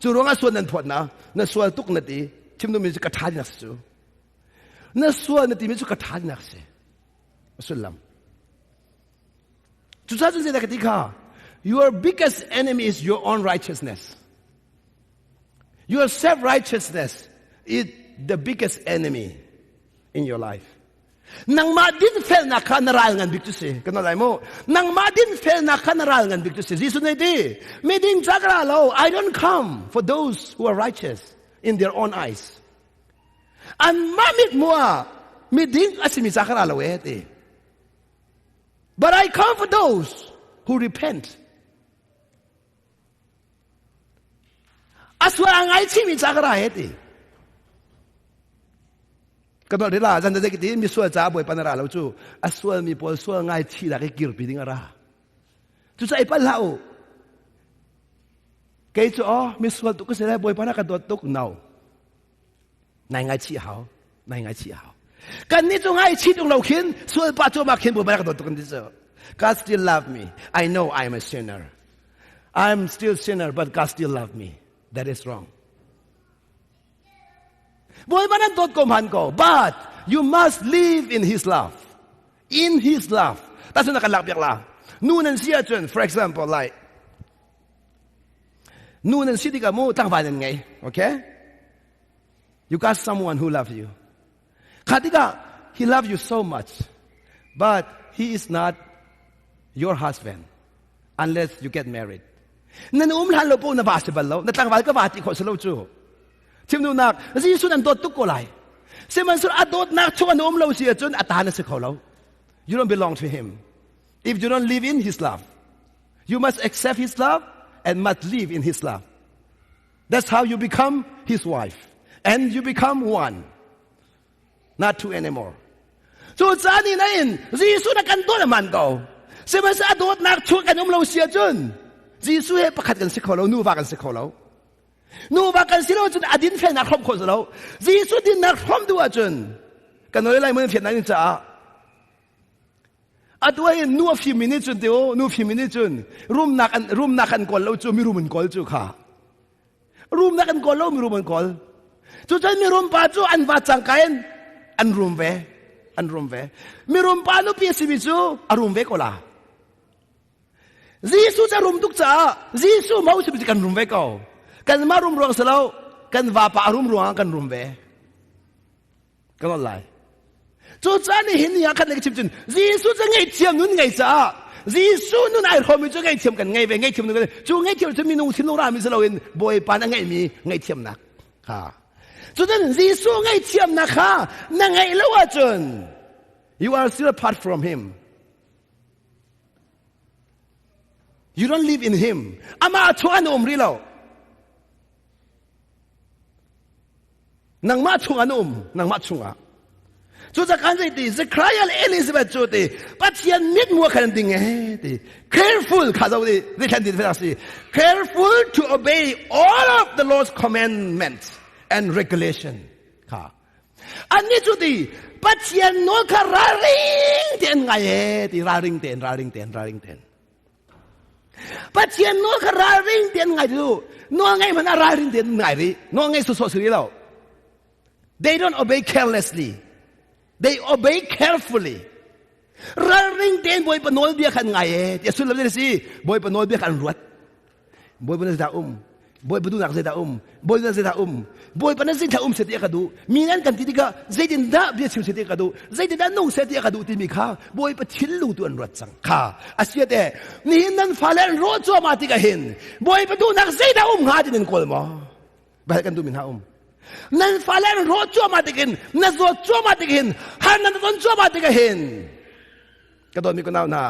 Cu ruangah sual nan phawt na, na sual tuk na ti, chim duhmi cu ka ṭha dinak si cu. Na sual na timi cu ka ṭha dinak si. A sullam. Cucaah cun zeidah ka ti kha? Your biggest enemy is your own righteousness. Your self-righteousness is the biggest enemy in your life. Nangmah dinfelnak kha na ral ngan bik cu si. Kan lai mu. Nangmah dinfelnak kha na ral ngan bik cu si. Jesuh nih ti, miding ca ka ra lo. I don't come for those who are righteous in their own eyes. Anmah mit mu ah miding a simi ca ka ra lo e ti. But I come for those who repent. A sual a ngaichihmi ca ka ra he ti. Ka dol la zan da ti mi sual ca bawipa na ra lo cu a sual mi pawl sual ngaichih dak i kirpi ding a ra. Cu ca i pal hlah u. Kei cu oh mi sual tuk ka si lai bawipa na ka dawt tuk no. Nai ngaichih hau. Nai ngaichih hau. Kan nih cu ngai chit ung lo khin sual pa cu ma khin bu ba rak dawt tuk kan ti cu. God still love me. I know I'm a sinner. I'm still sinner but God still love me. That is wrong. Bawipa nan dawt ko hman ko but you must live in his love. In his love. Tahchun na kan lak piak la. Nu nan si ahcun for example like nu nan si tikah mu tlangval nan ngei okay you got someone who love you kha tikah he love you so much but he is not your husband unless you get married nan um hlan lo po na va si bal lo na tlangval ka va ti khawh si lo cu chim duhnak Jesuh nan dawt tuk ko lai sihmanhsehlaw a dawtnak chung an um lo si ahcun a ta na si kho lo you don't belong to him if you don't live in his love You must accept his love and must live in his love. That's how you become his wife. And you become one. Not two anymore. Cu caan in in Jesuh na kan dawt man ko. Sihmanhsehlaw a dawtnak chung kan um lo si ahcun Jesuh he pakhat kan si kho lo, nuva kan si kho lo. Nuva kan si lo cun a din felnak hrawm khawh si lo. Jesuh dinnak hrawm duh ahcun kan oi lai mun fian nan caah Atu ah nu a fimmi nih cun teo nu fimmi nih cun rumnak an rumnak an kawl lo cu mirum an kawl cu kha rumnak an kawl lo mirum an kawl cucun mirum pa cu an va cangka in an rum ve an rum ve mirum pa nupi a simi cu a rum ve ko la Jesuh cu a rum tuk caah Jesuh mo simi cu kan rum ve ko kan mah rum ruang si lo kan vapa a rum ruangah kan rum ve Kan on lai. Cu caan nih hin ni ah khan ka chim cun Jesuh cu ngaihthiam nun ngei caah Jesuh nun ai hrawmmi cu ngaihthiam kan ngei ve ngaihthiam nun kan cu ngaihthiam cu minung thinlung rami si loin Bawipa na ngeihmi ngaihthiamnak kha cucun Jesuh ngaihthiamnak kha na ngeih lo ahcun you are still apart from him you don't live in him amah chung an um rih lo Nangmah chung an um, nangmah chungah. Cucaah kan zei ti Zechariah le Elizabeth cu ti Pathian mit mua khan ding e ti careful kha zo ti zei thlan ti fe si careful to obey all of the Lord's commandments and regulation kha anni cu ti Pathian nawl kha ralring te an ngai e ti ralring tein ralring tein ralring tein Pathian nawl kha ralring tein ngai tu nawl ngai hmanh ah ralring tein ngai rih nawl ngai sawsawh si rih lo they don't obey carelessly they obey carefully ralring tein bawipa nawlbia khan ngai e ti a sullam a si bawipa nawlbia kha an ruat Bawipa na zeidah um? Bawipa duhnak zeidah um? Bawipa zeidah um? Bawipa na zeidah um seh ti a ka duh. Mi nan kan ti tikah zeitindah bia chim seh ti a ka duh? Zeitindah nung seh ti a ka duh timi kha Bawipa thinlung tu an ruat cang. Kha a sia te nihin nan fale an rawh cuahmah tikah hin Bawipa duhnak zeidah um hnga ti nan kawl maw? Bal kan duh mi hna um. Nan fale an rawh cuahmah tikin na zawt cuahmah tikin har nan ton cuahmah tikah hin ka dawtmi ka nau hna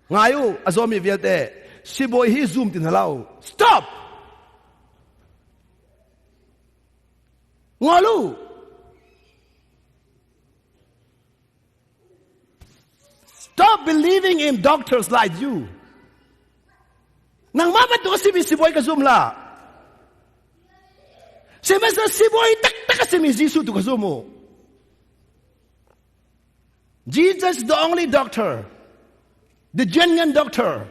Ngai u, a zawmi vialte, sibawi hi zum ti hna lo. Stop! Ngol u! Stop believing in doctors like you. Nangmah bantuk a simi sibawi ka zum la. Sihmanhsehlaw sibawi taktak a simi Jesuh tu ka zum u. Jesus is the only doctor, the genuine doctor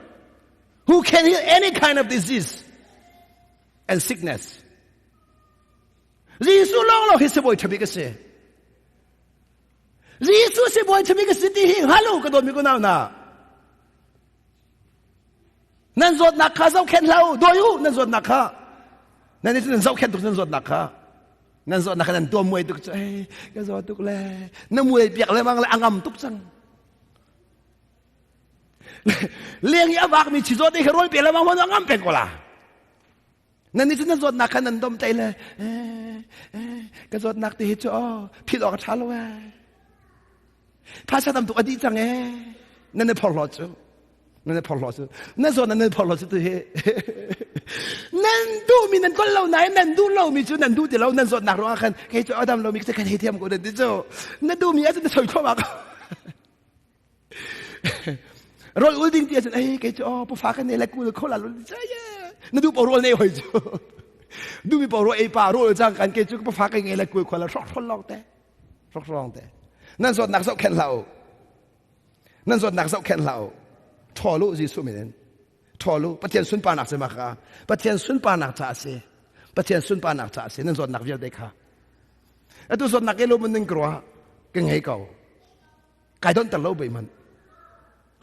who can heal any kind of disease and sickness. Jesuh lawng lawng hi sibawi ṭhabik a si. Jesuh sibawi ṭhabik a si ti hi hngal u ka dawtmi kunau hna. Nan zawtnak kha zohkhenh hlah u, dawi u nan zawtnak kha. Nan nan zohkhenh tuk nan zawtnak kha. Nan zawtnak kha nan tuam muai tuk cu, ei ka zaw tuk le. Na muai piak lemang le a ngam tuk cang. Leng i a vakmi chi zawt kha rawl pe lemang hon a ngam peng ko la. Nan nih cun nan zawtnak kha nan dom tlai le ka zawtnak te hi cu aw philh awk a ṭha lo ee. Phaisa tam tuk a dih cang ee. Nan i phorhlawt cu. Nan i phorhlawt cu. Na zawn nan i phorhlawt cu tu hi. Nan duhmi nan kol lo nain nan duh lomi cu nan duh ti lo nan zawtnak ruangah khan kei cu a dam lomi cu kan hei thiam ko nan ti cu. Na duhmi ahcun na soi thluahmah ko. Rawl ul ding ti ahcun ei kei cu oh pufa kan nei le kul kho la lul na duh paoh rawl nei hoi cu. Duhmi paoh rawl ei pa rawl cang kan kei cu pufa kan ngei le kul kho la hrok hrol lawng te. Hrokrong te. Nan zawtnak zohkhenh hlah u. Nan zawtnak zohkhenh hlah u. Ṭhawl u Jesuh min in. Ṭhawl u. Pathian sunparnak cu maka. Pathian sunparnak ca a si. Pathian sunparnak ca a si. Nan zawtnak vialte kha. Atu zawtnak ke lo mun ning ka ruah ka ngei ko. Kai don ter lo bei man.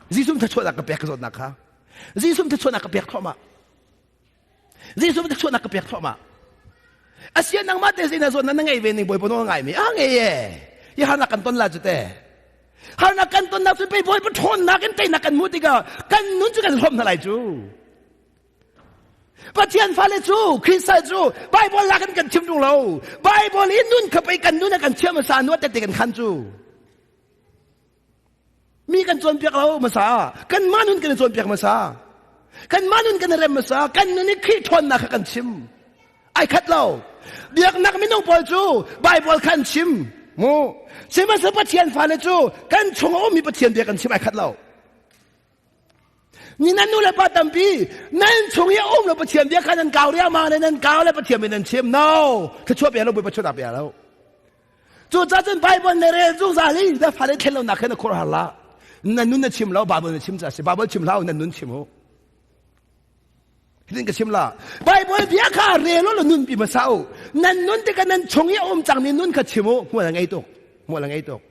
Jesuh thluachuahnak ka pek ka zawtnak kha. Jesuh thluachuahnak ka pek thluahmah. Jesuh thluachuahnak ka pek thluahmah. Asia nangmah te zina zawn na ngei ve ning Bawipa nawl ngai mi a ngei e. Hi harnak kan ton la cu te. Harnak kan ton nak cu pei Bawipa ṭhawnnak in teinak kan hmuh tikah kan nun cu kan hlawm hna lai cu. Pathian fale cu Khrista cu Bible lak in kan chim tung lo. Bible in nun kha pei kan nun a kan thiam sa nuat te kan khan cu. Mi kan cawnpiak lo hmasa. Kanmah nun kan i cawnpiak hmasa. Kanmah nun kan i rem hmasa. Kan nun i Khrih ṭhawnnak kha kan chim. Ai khat lo. Biaknak minung pawl cu Bible kha an chim. Mu. Sihmanhsehlaw Pathian fale cu kan chung a ummi Pathian bia kan chim ai khat lo. Ni nan nu le pa tampi nan chung i a um lo Pathian bia kha nan kau riangmang le nan kau le Pathian bia nan chim. No. Thluachuah bia lo Bawipa chuahnak bia lo. Cucaah cun Bible na rel zungzal i na fale thlen lonak khan na khuaruahhar hlah. Na nun na chim lo, Bible na chim ca si. Bible chim hlah u, nan nun chim u. Hitin ka chim la. Bible bia kha rel u law nun pi hmasa u. Nan nun tikah nan chung i a um cangmi nun kha chim u. Hmual a ngei tuk. Hmual a ngei tuk.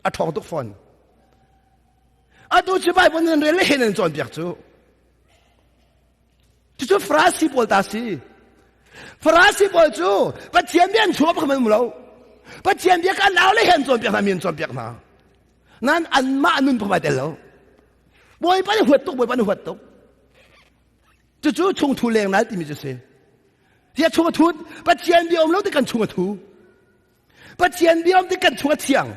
A ṭhawng tuk fawn. Atu cu Bible nan rel le he nan cawnpiak cu. Cucu Farasi pawl ta si. Farasi pawl cu Pathian bia an chuah bak man um lo. Pathian bia ka nau le he an cawnpiak hna mi an cawnpiak hna. Nan anmah nun pakhat tel lo. Bawipa nih huat tuk, Bawipa nih huat tuk. Cucu chungthu leng nal timi cu si. Tiah chung a thut, Pathian bia um lo ti kan chung a thu. Pathian bia um ti kan chung a thiang.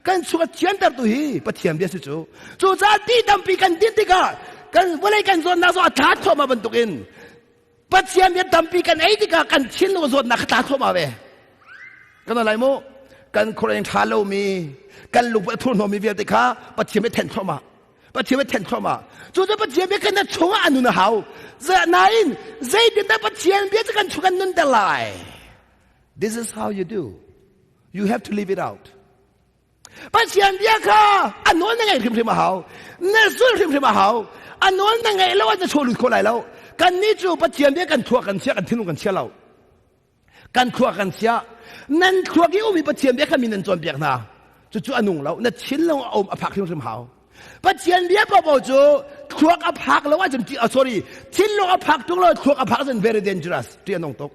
Kan chung a thiantertu hi Pathian bia si cu. Cucaah ti tampi kan din tikah kan vawlei kan zawnnak zong a tla thluahmah bantukin Pathian bia tampi kan ei tikah kan thinlung zawtnak kha tla thluahmah ve. Kan lai mu kan khuareng ṭha lomi kan lungput a thurhnawmmi vialte kha Pathian bia thenh thluahmah. Pathian bia thenh thluahmah. Cu cu Pathian bia kan chungah a nun a hau. Nain zeitindah Pathian bia cu kan chung kan nunter lai? This is how you do. You have to live it out. Pathian bia kha a nawl na ngaih hrimhrim a hau. Na zul hrimhrim a hau. A nawl na ngaih lo ah na chaw lut kho lai lo. Kan nih cu Pathian bia kan thua kan chia kan thinlung kan chia lo. Kan thua kan chia. Nan thluak i umi Pathian bia kha mi nan cawnpiak hna. Cucu a nung lo. Na thinlung a um a phak hrimhrim hau. Pathian bia paohpaoh cu thluak a phak lo ahcun sorry thinlung a phak tung lo thluak a phak ahcun very dangerous ṭih a nung tuk.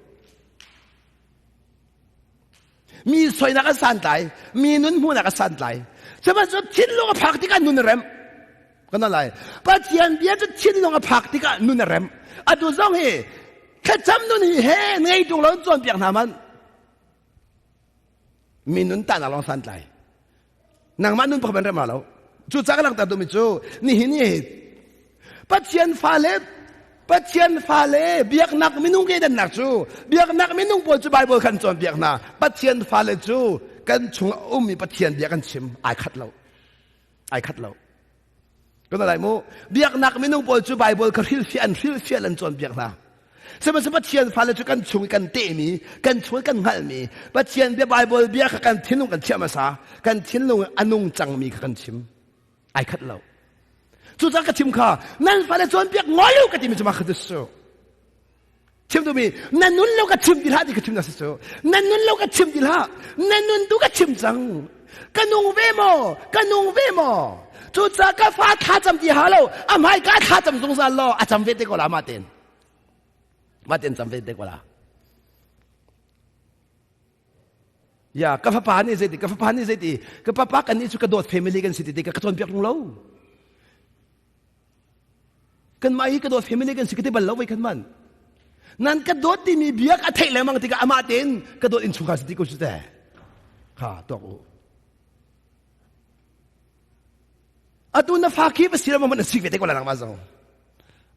Mi soinak a santlai, mi nun hmuhnak a santlai. Sihmanhsehlaw thinlung a phak tikah nun a rem. Kan lai. Pathian bia cu thinlung a phak tikah nun a rem. Atu zong hi thlacam nun hi he ngei tung lo in cawnpiak hna man. Mi nun tahnak lawng santlai. Nangmah nun pakhat rem lo. Cu ca ka langhter duhmi cu nihin hi Pathian fale Pathian fale biaknak minung kedannak cu biaknak minung pawl cu Bible kan cawnpiak hna. Pathian fale cu kan chung a ummi Pathian bia kan chim ai khat lo. Ai khat lo. Kan lai mu biaknak minung pawl cu Bible kha hrilhfiah an hrilhfiah an cawnpiak hna. Sihmanhsehlaw Pathian fale cu kan chung i kan tehmi, kan chung i kan hngalhmi, Pathian bia Bible bia kha kan thinlung kan chiah hmasa, kan thinlung a nung cangmi kha kan chim. Ai khat lo. Cucaah ka chim kha nan fale cawnpiak ngol u ka timi cu mah kha cu chim duhmi na nun lo ka chim ti hlah ti ka chim na si cu na nun lo ka chim ti hlah na nun tu ka chim cang ka nung ve maw ka nung ve maw cucaah ka fa thla cam ti ha lo a hmai ka thla cam zungzal law a cam ve te ko la mah ten mah ten cam ve te ko la ya ka fapa nih zeiti ka fapa nih zeiti ka papa kan nih cu ka dawt family kan si ti ka cawnpiak tung lo Kanmah hi ka dawt family kan si ka ti bal lo voi khan man. Nan ka dawt timi bia ka theih lengmang tikah amah tein ka dawt innchungkhar si ti ko su te. Kha tuak u. Atu na fa khi va si lo man sik ve te ko la nangmah zong.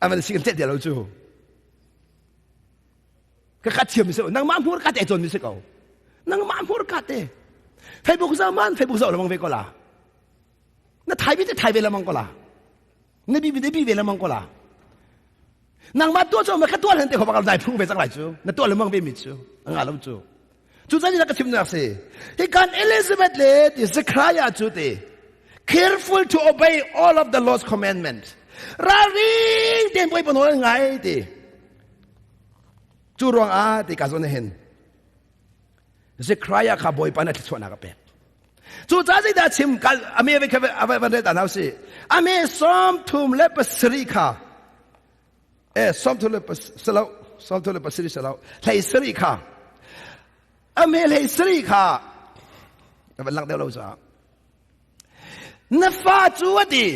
Aman sik kan te lo cu. Ka ka thiam mi se nangmah hmur ka te cawn mi se ko. Nangmah hmur ka te. Facebook zau man Facebook zau lamang ve ko la. Na thai bi te thai ve lamang ko la. Na bi bi bi ve lemang ko la. Nangmah tuah cu ma ka tuah hlan te kho bakal dai phung ve cang lai cu. Na tuah lemang ve mi cu. Anga lo cu. Cu can ka chimnak si. Hi kan Elizabeth le ti Zechariah cu ti careful to obey all of the Lord's commandments. Ralring ten poi panol ngai ti. Cu ruang ah ti ka zon hin Zechariah kha Bawipa na thluachuahnak a pek. Cu ca zeidah chim kal ame ve kha van ret anau si. Ame 37 kha e 37 37 salo 13 kha ame 13 kha van lang deuh lo ca na fa cu ati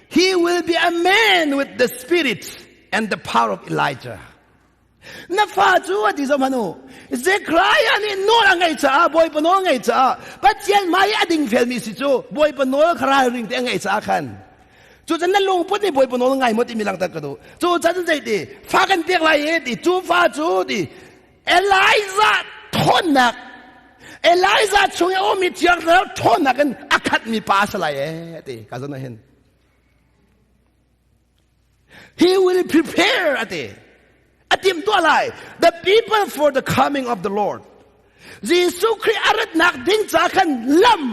he will be a man with the spirit and the power of Elijah Na fa cu a ti zoh hmanh u. Zekhariah nih nawl a ngeih caah Bawipa nawl a ngeih caah Pathian hmai i a dingfelmi si cu Bawipa nawl kha ralring te a ngeih caah khan Cucun na lungput nih Bawipa nawl ngai maw timi langhter ka duh. Cu chan zei ti fa kan pek lai i ti cu fa cu ti Elijah thawnnak Elijah chung i a ummi thiang thlarau thawnnak in a khatmi pa a si lai ee ti ka zon ah hin. He will prepare ati. Atim tuah lai. The people for the coming of the Lord. Jesuh Khrih a ratnak ding ca khan lam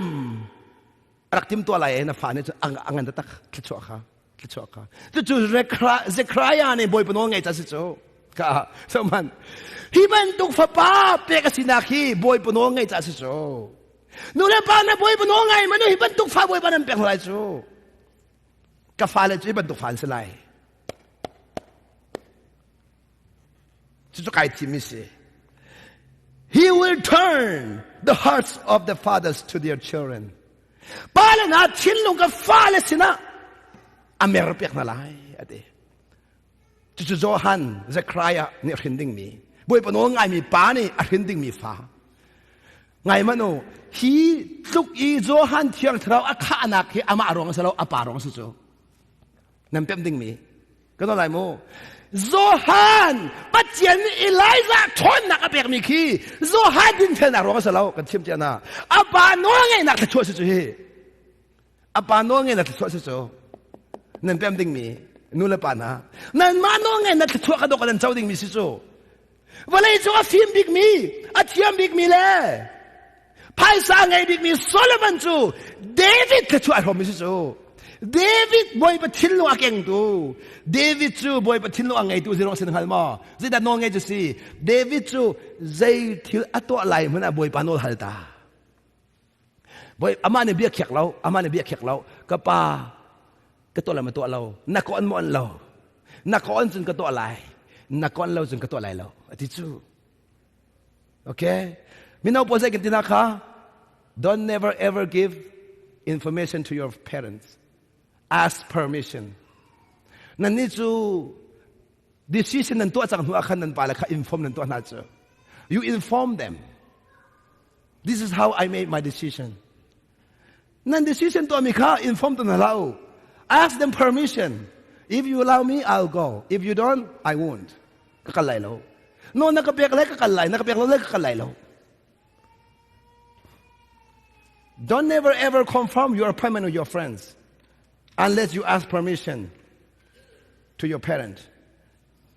rak tim tuah lai e na fa nih ang angan tak thluachuah kha thluachuah kha cucu Zechariah nih Bawipa nawl ngei ca si cu ka so man hi bantuk fapa pek a sinak hi Bawipa nawl ngei ca si cu nu le pa na Bawipa nawl ngai manu hi bantuk fa Bawipa nan pek lai cu Ka fale cu hi bantuk fa an si lai. Cucu kai thimmi si. He will turn the hearts of the fathers to their children. Pa le hna thinlung ka fale sinah a mer piak hna lai a ti. Cucu Johan Zechariah nih a hrin dingmi Bawipa nawl ngaimi pa nih a hrin dingmi fa. Ngai man u, hi tluk i Johan Thiang Thlarau a khahnak hi amah ruang a si lo, a pa ruang a si cu. Nan pemh dingmi. Kan lai mu. Johan Pathian nih Elijah ṭhawnnak a pekmi khi Johan dinfelnak ruang a si lo, kan chim cia na. A pa nawlngeihnak thluachuah si cu hi. A pa nawlngeihnak thluachuah si cu. Nan pem dingmi nu le pa hna. Nanmah nawlngeihnak thluachuah ka dawk nan co dingmi si cu. Vawlei cung a fim bikmi, a thiam bikmi le phaisa a ngei bikmi Solomon cu David thluachuah a hrawmmi si cu. David Bawipa thinlung a kengtu David cu Bawipa thinlung a ngeitu zirong sin hngal maw? Zeidah nawl ngei cu si? David cu zei thil a tuah lai hmanh ah Bawipa nawl hal ta. Bawi amah nih bia khiak lo, amah nih bia khiak lo. Ka pa ka tuah lai ma tuah lo? Na ka on maw on lo? Na ka on cun ka tuah lai. Na ka on lo cun ka tuah lai lo. A ti cu. Okay? Mino pawl zei kan ti na kha? Don't never ever give information to your parents. Ask permission. Nan nih cu decision nan tuah cang hnu ah khan nan pale kha inform nan tuah hna cu. You inform them. This is how I made my decision. Nan decision tuahmi kha inform tu hna hlah u. Ask them permission. If you allow me, I'll go. If you don't, I won't. Ka kal lai lo. No, na ka pek lai, ka kal lai. Na ka pek lo lai, ka kal lai lo. Don't never ever confirm your appointment with your friends unless you ask permission to your parent.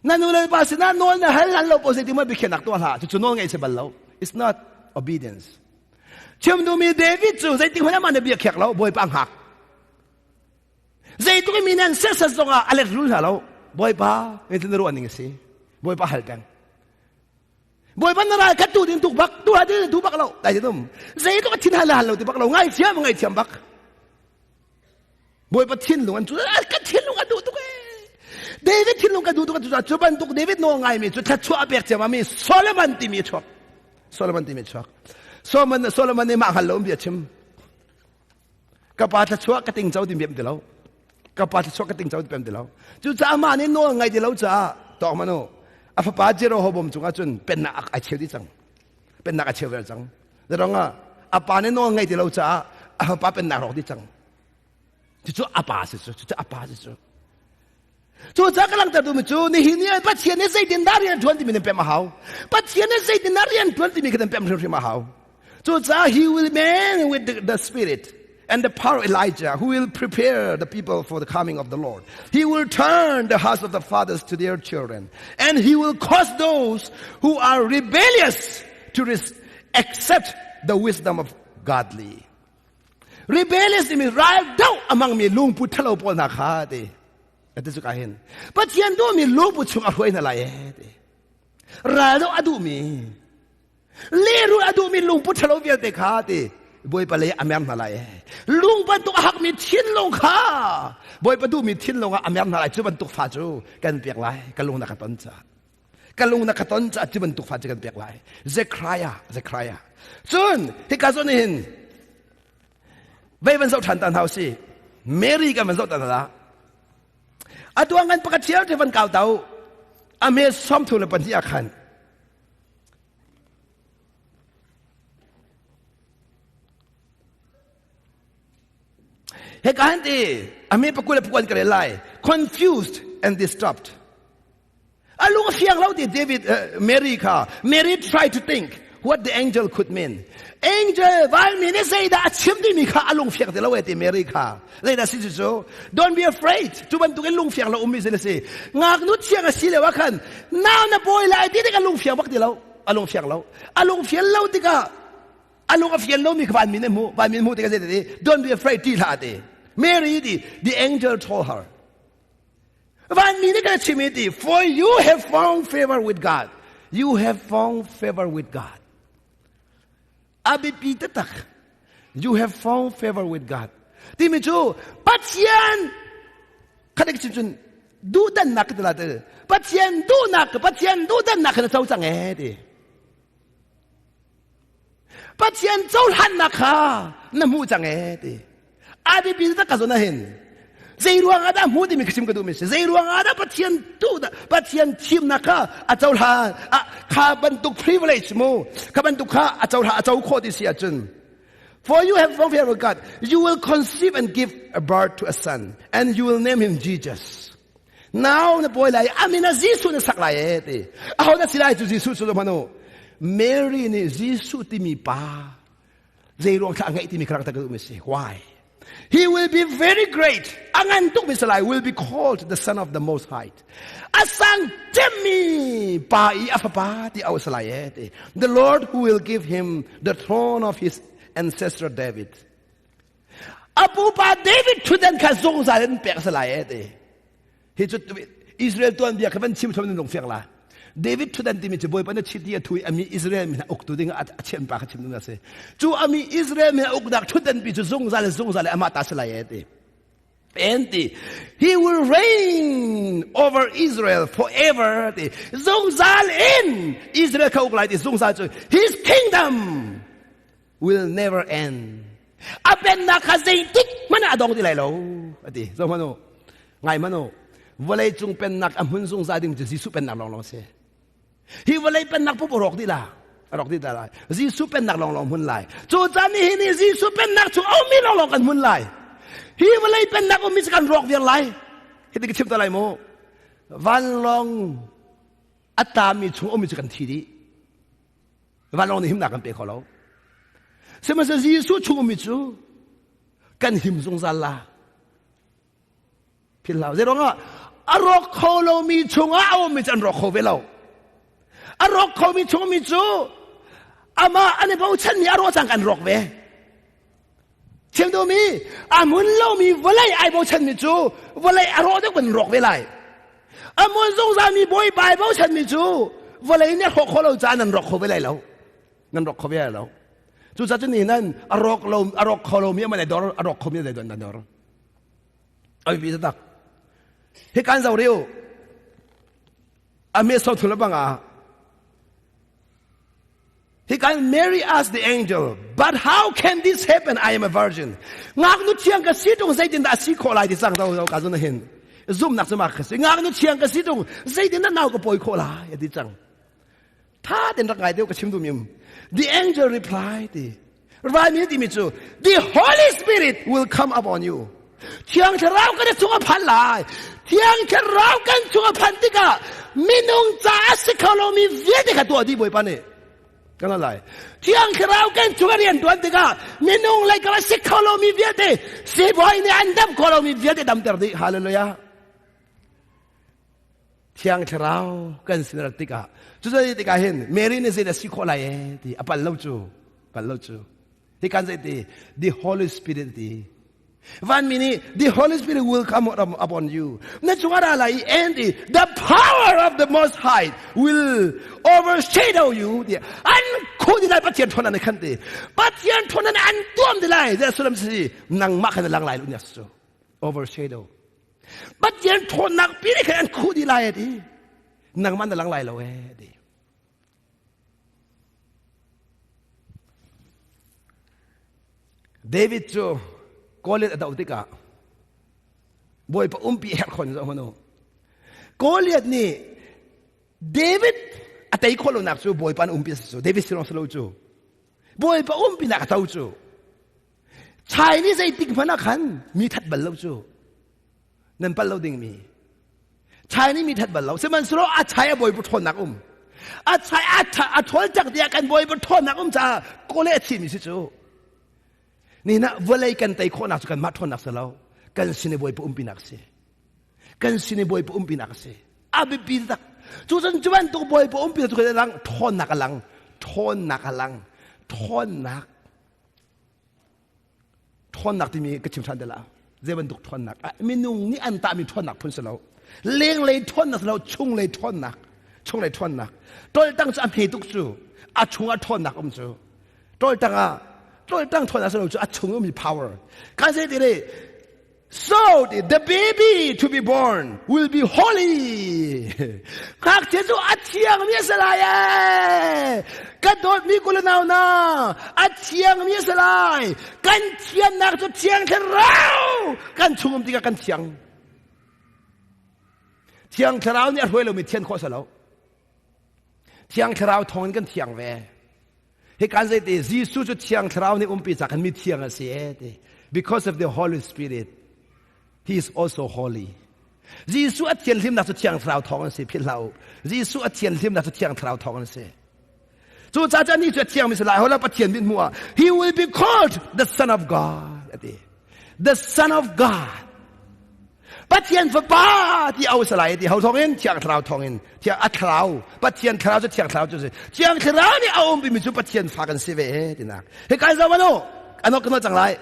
Na nu le pa sinah nawl na hal hal lo po zeitin biakhiahnak tuah hlah cucu nawl ngeih si bal lo it's not obedience chim duhmi David cu zeitin hmanh amah na bia khiak lo Bawipa hngak zeitluk mi nan serhsat zongah a let rul hna lo Bawipa zeitin na ruah ning a si Bawipa hal peng Bawipa na ral khat tu din tuk bak tu ha din tu bak lo dai tum zeitluk a thin hal hal lo ti bak lo ngai thiam ngai thiam bak Bawipa thinlung an cu ka thinlung a duh tuk ee David thinlung ka duh tuk cu cu bantuk David nawl ngaimi cu thluachuah a pek ciammam mi Solomon timi a chuak Solomon timi a chuak Solomon Solomon nih mah hngal lo bia chim ka pa thluachuah ka ting co ti bia ti lo ka pa thluachuah ka ting co ti ti lo cucaah mah nih nawl ngai ti lo caah tawk manu a fapa Jeroboam cungah cun pennak ai cheu dih cang pennak a cheu ver cang Zarong ah a pa nih nawl ngei ti lo caah a fapa pennak rawk dih cang cucu a pa si cu cucu a pa si cu Cucaah ka langhter duhmi cu nihin ni ah Pathian nih zeitindah rian ṭuan timi nan pemh a hau. Pathian nih zeitindah rian ṭuan timi kha nan pemh hrimhrim a hau. Cucaah he will man with the spirit and the power of Elijah who will prepare the people for the coming of the Lord. He will turn the hearts of the fathers to their children and he will cause those who are rebellious to res- Accept the wisdom of godly. Rebellious timi ral do amang mi lungput thalo pawl hna kha ti. Ati cu ka hin. Pathian duhmi lungput chung a hruai hna lai e ti. Ral do a duhmi lehrul a duhmi lungput ṭhalo vialte kha ti Bawipa lei a mer hna lai lung bantuk a hakmi thinlung kha Bawipa duhmi thinlung ah a mer hna lai cu bantuk fa cu kan pek lai ka lung na ka ton ca ka lung na ka ton ca cu bantuk fa cu kan pek lai Zechariah Zechariah cun hika zawn hin vei van zoh ṭhan ta hna usih Mary kan van zoh ta hna atu ah ngan pakhat thial te van kau tau a me 32 ah khan Hika han ti ame pakul le pakuan ka rel lai confused and disturbed a lung a fiang lo ti David Mary kha Mary tried to think what the angel could mean angel valmi nih zeidah a chim timi kha a lung fiang ti lo e ti Mary kha zeidah si cu don't be afraid cu bantukin lung fiang lo ummi sin a si ngaknu thiang a si lio ah khan nau na bawi lai ti tik a lung fiang bak ti lo a lung fiang lo a lung fian lo tikah a lung a fian lomi kha van min a hmuh van min hmuh tikah zei ti don't be afraid ti hlah ti Mary ti the angel told her van mi nih kan chim ti for you have found favor with God you have found favor with God a biapi taktak you have found favor with God timi cu Pathian khatik cun cun duhdannak ka ti la te Pathian duhnak Pathian duhdannak kha na co cang ee ti Pathian cohlannak kha na hmuh cang ee ti a biapi tak ka zawn ah hin zei ruang ah dah hmu timi ka chim ka duhmi si zei ruang ah dah Pathian tu Pathian thimnak kha a cohlan kha bantuk privilege mu kha bantuk kha a cohlan a co khawh ti si ahcun For you have one fear of God. You will conceive and give a birth to a son, and you will name him Jesus. Now na pawi lai amina Jesuh na sak lai e ti. Aho na si lai cu Jesuh cu manu. Mary nih Jesuh timi pa zei ruang thla ngeih timi ka rak ta ka duhmi si. Why? He will be very great. A ngan tuk mi salai will be called the son of the most high. A sang cemmi pa i a fapa ti au salai e ti. The Lord who will give him the throne of his ancestor David. A pupa David thutdan kha zungzal in pek salai e ti. Hi cu Israel tuanbia kha van chim thom lung fiang la. David thudan timi cu Bawipa na chiti a thui ami Israel mi hna uktu ding a chian pa kha chim ding a si. Cu ami Israel mi hna uknak thudan pi cu zungzal le zungzal le amah ta si lai e ti. And ti he will reign over Israel forever ti. Zungzal in Israel kha uk lai ti zungzal cu his kingdom will never end. A pennak kha zeitik hmanh ah a dong ti lai lo a ti. Zo hmanh u. Ngai hmanh u. Vawlei cung pennak a hmun zungzal ding cu Jesuh pennak lawnglawng a si. Hi vawlei pennak pup a rawk dih la. A rawk dih lai. Jesuh pennak lawnglawng hmun lai. Cu caan ni hi ni Jesuh pennak chung a ummi lawnglawng kan hmun lai. Hi vawlei pennak ummi cu kan rawk viar lai. Hi ti ka chim ta lai mu. Vanlawng a tami chung ummi cu kan thi dih. Vanlawng nih himnak kan pe kho lo. Sihmanhsehlaw Jesuh chung ummi cu kan him zungzal la. Philh hlah. Zeiruangah a rawk kho lomi chungah a ummi cu an rawk kho ve lo. A rawk khomi chung ummi cu amah an i bochanmi a rawh cang kan rawk ve. Chim duhmi a hmun lomi vawlei ai bochanmi cu vawlei a rawh deuh kan rawk ve lai. A hmun zungzalmi Bawipa ai bochanmi cu vawlei nih a hrawh khawh lo caah nan rawk kho ve lai lo. Nan rawk kho ve lai lo. Cucaah cun nihin a rawk lo a rawk kho lomi a man ai dor a rawk khomi a dor dor. A biapi taktak. Hi kan zo riu. A me so thul bang ah He kan Mary asked the angel, but how can this happen? I am a virgin. Ngaknu thiang ka si tung zeitin dah si khawh lai ti cang do ka zun hin. Zumnak cu ma ka si. Ngaknu thiang ka si tung zeitin dah nau ka pawi khawh lai ti cang. Tha ten rak ngai deuh ka chim du mi The angel replied, Vai mi timi cu the Holy Spirit will come upon you. Thiang Thlarau kan chung a phan lai. Thiang Thlarau kan chung a phan tikah minung ca a si kho lomi vialte kha tuah dih Bawipa nih. Kan lai. Thiang Thlarau kan chung a rian tuan tikah minung lei kam a si kho lomi vialte sibawi nih an dam kho lomi vialte damter dih. Hallelujah. Thiang Thlarau kan sin rat tikah cucu tikah hin Mary nih zeidah si khawh lai ee ti a pal lo cu pal lo cu hi kan zei ti the Holy Spirit ti vanmi nih the Holy Spirit will come upon you na cungah ra lai and the power of the Most High will overshadow you ti an khu di lai Pathian ṭhawn an khan ti Pathian ṭhawn an tuam di lai zai sulam si nangmah khan lang lai lu nya su overshadow Pathian ṭhawnnak pi nih khan an khuh dih lai a ti. Nangmah na lang lai lo ee ti. David cu Goliath a doh tikah Bawipa umpi herh khon zo hmanu. Goliath nih David a tei khawh lonak cu Bawipa an umpi a si cu David si lo cu Bawipa umpi nak a to cu Chai nih zeitik hmanh ah khan mi that bal lo cu nan pal lo ding mi Chai nih mi that bal lo sihmanhsehlaw a chai a bawipa ṭhawnnak um a chai a a ṭhawl cak tiah kan bawipa ṭhawnnak um caah kawle a thimi si cu nihin ah vawlei kan tei khawhnak cu kanmah ṭhawnnak si lo kan sin i bawipa umpinak si kan sin i bawipa umpinak a si a biapi tak cu cun cu bantuk bawipa umpinak cu kan lang ṭhawnnak a lang ṭhawnnak a lang ṭhawnnak Ṭhawnnak timi ka chim ṭhan te la. Zei bantuk ṭhawnnak? Minung nih an tahmi ṭhawnnak phun si lo. Lenglei ṭhawnnak si lo, chunglei ṭhawnnak. Chunglei ṭhawnnak. Toltang cu a hme tuk cu. A chung ah ṭhawnnak um cu. Toltang ah toltang ṭhawnnak si lo cu a chung ummi power. Kan zei ti So the baby to be born will be holy. Ngakchia cu a thiangmi a si lai ee. Ka dawtmi kul nau na a thiangmi a si lai. Kan thiannak cu thiang thlarau kan chung um tikah kan thiang. Thiang thlarau nih a hruai lomi thian khawh si lo. Thiang thlarau thawngin kan thiang ve. Hi kan zei ti Jesuh cu Thiang Thlarau nih umpi ca khan mi thiang a si e ti. Because of the Holy Spirit, he is also holy. Jesuh a thianhlimnak cu Thiang Thlarau thawng an si philh hlah u. Jesuh a thianhlimnak cu Thiang Thlarau thawng an si. Cu ca cu ni cu a thiang mi si lai hola Pathian mit hmuh ah he will be called the son of God ati. The son of God. Pathian fapa ti au salai ti ho thawng in Thiang Thlarau thawng in Thiang a thlarau Pathian thlarau cu Thiang Thlarau cu si Thiang Thlarau nih a um mi cu Pathian fa kan si ve e tinak he kai zo manu anok kan cang lai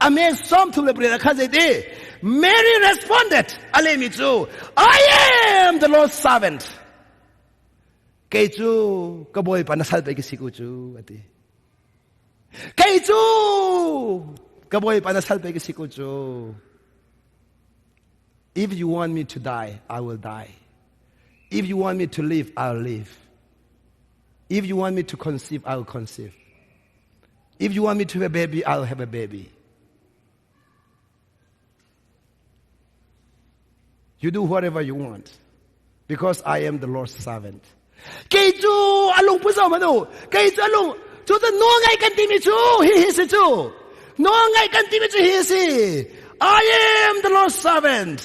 Amen 38 khan zei ti Mary responded a lehmi cu I am the Lord's servant kei cu ka bawipa na sal pei ka si ku cu ati kei cu ka bawipa na sal pei ka si ku cu If you want me to die, I will die. If you want me to live, I'll live. If you want me to conceive, I'll conceive. If you want me to have a baby, I'll have a baby. You do whatever you want because I am the Lord's servant. Kei cu a lung pu zo manu kei cu a lung cu cu nawl ngai kan timi cu hi hi si cu nawl ngai kan timi cu hi si I am the Lord's servant.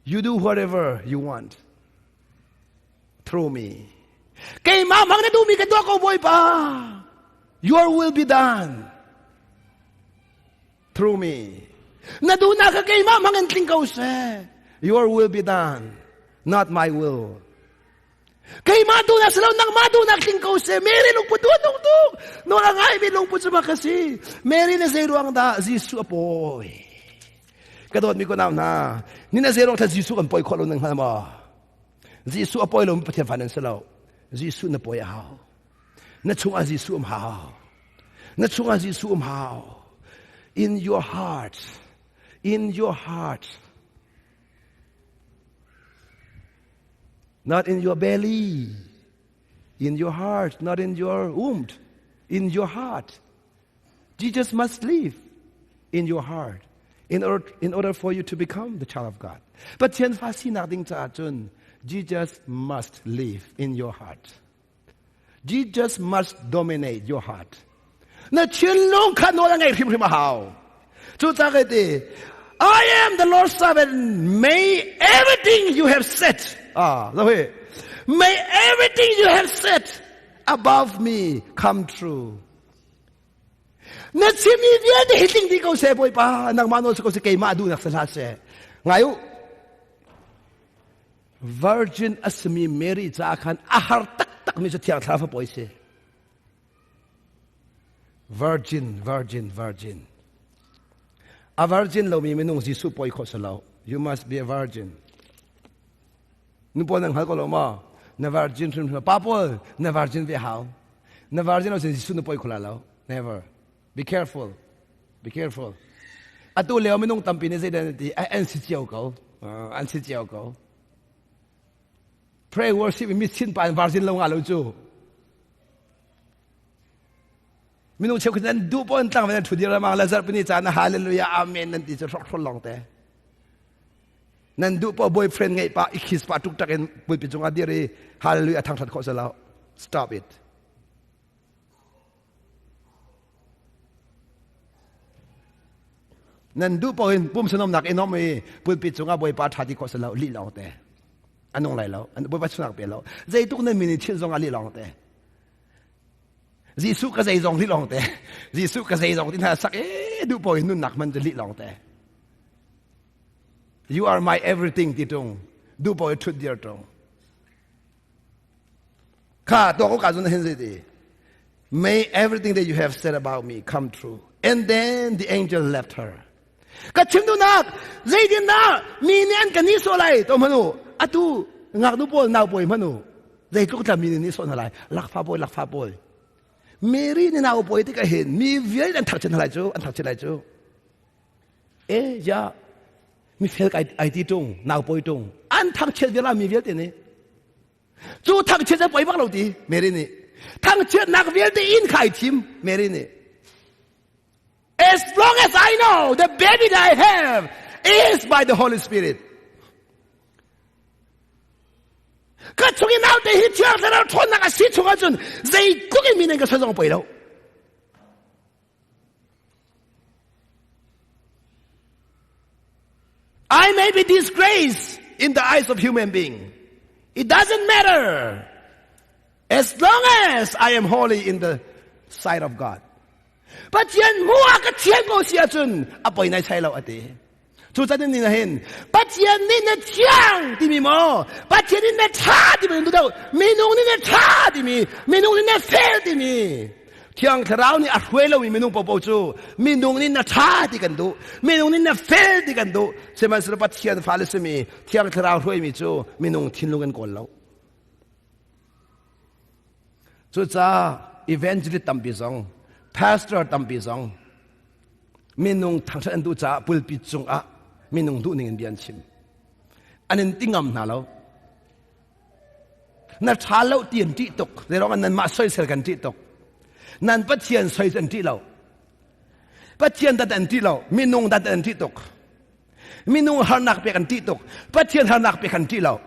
You do whatever you want through me. Keimah hmang na duhmi ka tuah ko Bawipa. Your will be done through me. Na duhnak kha keimah hmang in tling ko seh. Your will be done, not my will. Keimah duhnak si lo, nangmah duhnak tling ko seh. Mary lungput tu tung tuk. Nawl a ngaimi lungput cu bak a si. Mary na zei ruang dah Jesuh a pawi. Ka dawtmi ko nau hna, ni na zei ruang thla Jesuh kan pawi khawh lo nang hngal maw? Jesuh a pawi lomi Pathian fa nan si lo. Jesuh na pawi a hau. Na chungah Jesuh um hau. Na chungah Jesuh um hau. In your heart, in your heart, not in your belly, in your heart, not in your womb, in your heart. Jesus must live in your heart in order, in order for you to become the child of God. Pathian fa sinak ding caah cun Jesus must live in your heart. Jesus must dominate your heart. Na thinlung kha nawl a ngei hrimhrim a hau. Cucaah kai ti, I am the Lord's servant. May everything you have said, ah, may everything you have said above me come true. Na chimmi vialte hi tling dih ko seh Bawipa, nangmah nawl si ko seh, keimah duhnak si hlah seh. Ngai u. Virgin a simi Mary caah khan a har taktakmi cu Thiang Thlarau fapawi si. Virgin, virgin, virgin. A virgin lomi minung Jesuh pawi khawh si lo. You must be a virgin. Nu pawl nan hngal ko lo maw? Na virgin hrim hrim. Pa pawl na virgin ve hau. Na virgin lo sin Jesuh na pawi kho la lo. Never. Be careful. Be careful. Atu leo minung tampi nih zeidah an ti? An si cio ko. An si cio ko. Pray worship mi chin pa in virgin lo nga lo cu. Minung cheukhat nan duh pon tlang ve nan thu dir ma la zarhpini caan hallelujah amen nan ti cu hrok hrol long te. Nan duh po boyfriend ngeih pa i kiss pa tuk tak in pulpi cungah dir i hallelujah thangthat khawh se lo. Stop it. Nan duh paoh in pumsanomnak in om i pulpit cungah Bawipa ṭha ti khawh si lo lih lawng te. A nung lai lo. Bawipa sunak pe lo. Zeituk nan min in thil zong ah lih lawng te. Jesuh ka zei zong lih lawng te. Jesuh ka zei zong ti hna sak e duh paoh in nunnak man cu lih lawng te. You are my everything ti tung. Duh paoh in ṭhut dir tung. Kha tuak ka zun hin ti. May everything that you have said about me come true. And then the angel left her. Ka chim duhnak zeitin dah mi nih an ka ni sawh lai to manu atu ngaknu pawl nau pawi manu zeitluk tla mi nih ni sawh hna lai lakfa pawi lakfa pawi Mary nih nau pawi tikah hin mi vialte an thangchiat hna lai cu an thangchiat lai cu e ya mi fel ai ti tung nau pawi tung an thangchiat vial mi vialte nih Cu thangchiat cu poi bak lo ti Mary nih. Thangchiatnak vialte in kha ai thim Mary nih. As long as I know the baby that I have is by the Holy Spirit. Ka chung i naute hi Thiang Thlarau ṭhawnnak a si chung ahcun zeitluk in mi nan ka soi zong poi lo. I may be disgraced in the eyes of human being. It doesn't matter. As long as I am holy in the sight of God. Pathian hmuh ah ka thian ko si ahcun a poi nai sai lo ati. Cu can in hin Pathian nih na thiang timi maw Pathian nih na ṭha timi nu deuh minung nih na ṭha timi minung nih na fel timi Thiang Thlarau nih a hruai lomi minung popo cu minung nih na ṭha ti kan duh minung nih na fel ti kan duh sihmanhsehlaw Pathian fale simi Thiang Thlarau hruaimi cu minung thinlung kan kawl lo cucaah evangelist tampi zong pastor tampi zong Minung thangṭhat an duh caah pulpit cungah minung duhning in bia an chim. An in ti ngam hna lo. Na ṭha lo ti an ṭih tuk. Zeiruangah nanmah soisel kan ṭih tuk. Nan Pathian soisel an ṭih lo. Pathian dat an ṭih lo. Minung dat an ṭih tuk. Minung harnak pek an ṭih tuk. Pathian harnak pek an ṭih lo.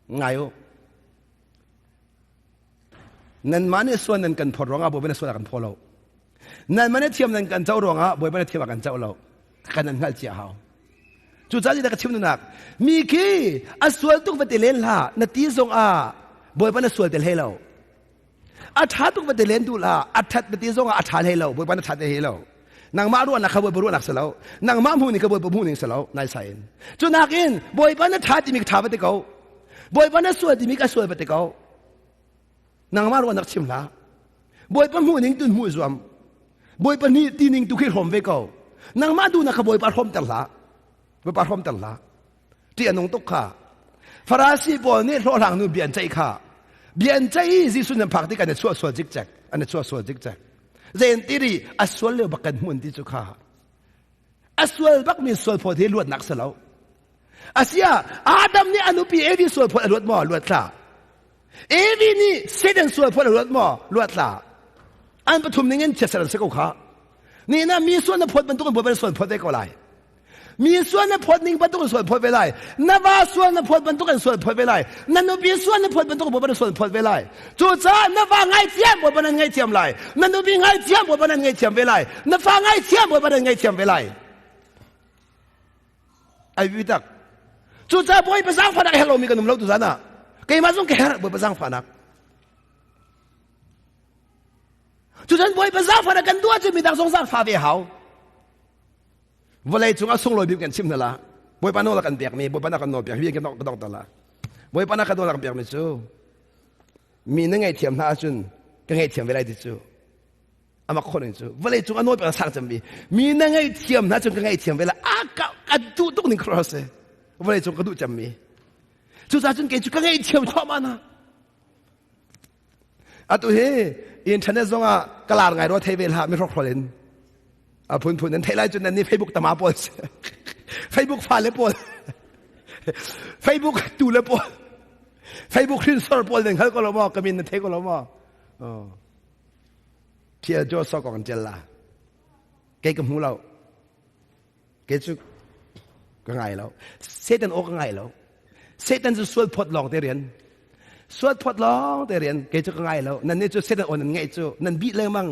Ngai u. Nanmah nih sual nan kan phawt ruangah Bawipa nih sual a kan phaw lo. Nanmah nih thiam nan kan co ruangah Bawipa nih thiam a kan co lo. Kan nan hngalh cia hau. Cucaah zeidah ka chim duhnak? Mi khi a sual tuk va ti len hlah na ti zong ah Bawipa na sual tel hlei lo. A ṭha tuk va ti len duh hlah a ṭhat na ti zong ah a ṭha hlei lo Bawipa na ṭhat hlei lo. Nangmah ruahnak kha Bawipa ruahnak si lo. Nangmah hmuh ning kha Bawipa hmuh ning si lo. Nai sai in. Cu nakin Bawipa na ṭha timi ka ṭha va ti ko. Bawipa na sual timi ka sual va ti ko. Nangmah ruahnak chim hlah. Bawipa hmuh ning tun hmuh zuam. Bawipa nih ti ning tu khi hrawm ve ko. Nangmah duhnak kha Bawipa hrawmter hlah. Bawipa hrawmter hlah. Ṭih a nung tuk kha. Farasi pawl nih hlawhhlang nu bia an ceih kha. Bia an ceih i Jesuh nan phak tik an i chuah sual cikcek. An i chuah sual cikcek. Zein ti ri a sual lio bak kan hmun ti cu kha. A sual bak mi sual phawt hi luatnak si lo. Asia Adam nih a nupi Evi sual phawt a luat maw? Luat hlah. Evi nih Satan sual phawt a luat maw? Luat hlah. An pathum ning in chiatser an si ko kha. Ni na mi sual na phawt bantuk in Bawipa sual phawt ve ko lai. Mi sual na phawt ning bantuk in sual phawt ve lai. Na va sual na phawt bantuk in sual phawt ve lai. Na nupi sual na phawt bantuk in Bawipa na sual phawt ve lai. Cucaah na va ngaithiam Bawipa nan ngaithiam lai. Na nupi ngaithiam Bawipa nan ngaithiam ve lai. Na fa ngaithiam Bawipa nan ngaithiam ve lai. Ai bi tak. Cucaah Bawipa zaangfahnak a herh lomi kan um lo tuzan ah. Keimah zong ka herh Bawipa zaangfahnak. Cucun Bawipa zaangfahnak kan duh ahcun midang zong zaangfah ve hau. Vawlei cung ah sunglawi bik kan chim hna la. Bawipa nawl a kan pekmi, Bawipa na kan nawl pek, hi kan ka dong la. Bawipa na kan nawl a kan pekmi cu mi na ngaihthiam hna ahcun ka ngaihthiam ve lai ti cu amak khon in cu vawlei cung a nawl pek sang cemmi mi na ngaihthiam hna cun ka ngaihthiam ve lai a ka ka duh tuk ning khro se vawlei cung ka duh cemmi cucaah cun kei cu ka ngaihthiam thluahmah na Atu hi internet zongah ka lar ngai rua thei ve hlah mi hrokhrol in a phunphun nan theih lai cun nan nih Facebook tama pawl Facebook fale pawl Facebook tu le pawl Facebook hrinsor pawl nan hngal ko lo maw ka min nan thei ko lo maw Thia jo so kong ṭial la kei ka hmu lo kei cu ka ngai lo Satan aw ka ngai lo Satan cu sual phawt lawng te rian sual phawt lawng te rian kei cu ka ngai lo nan nih cu Satan aw nan ngaih cu nan bih lengmang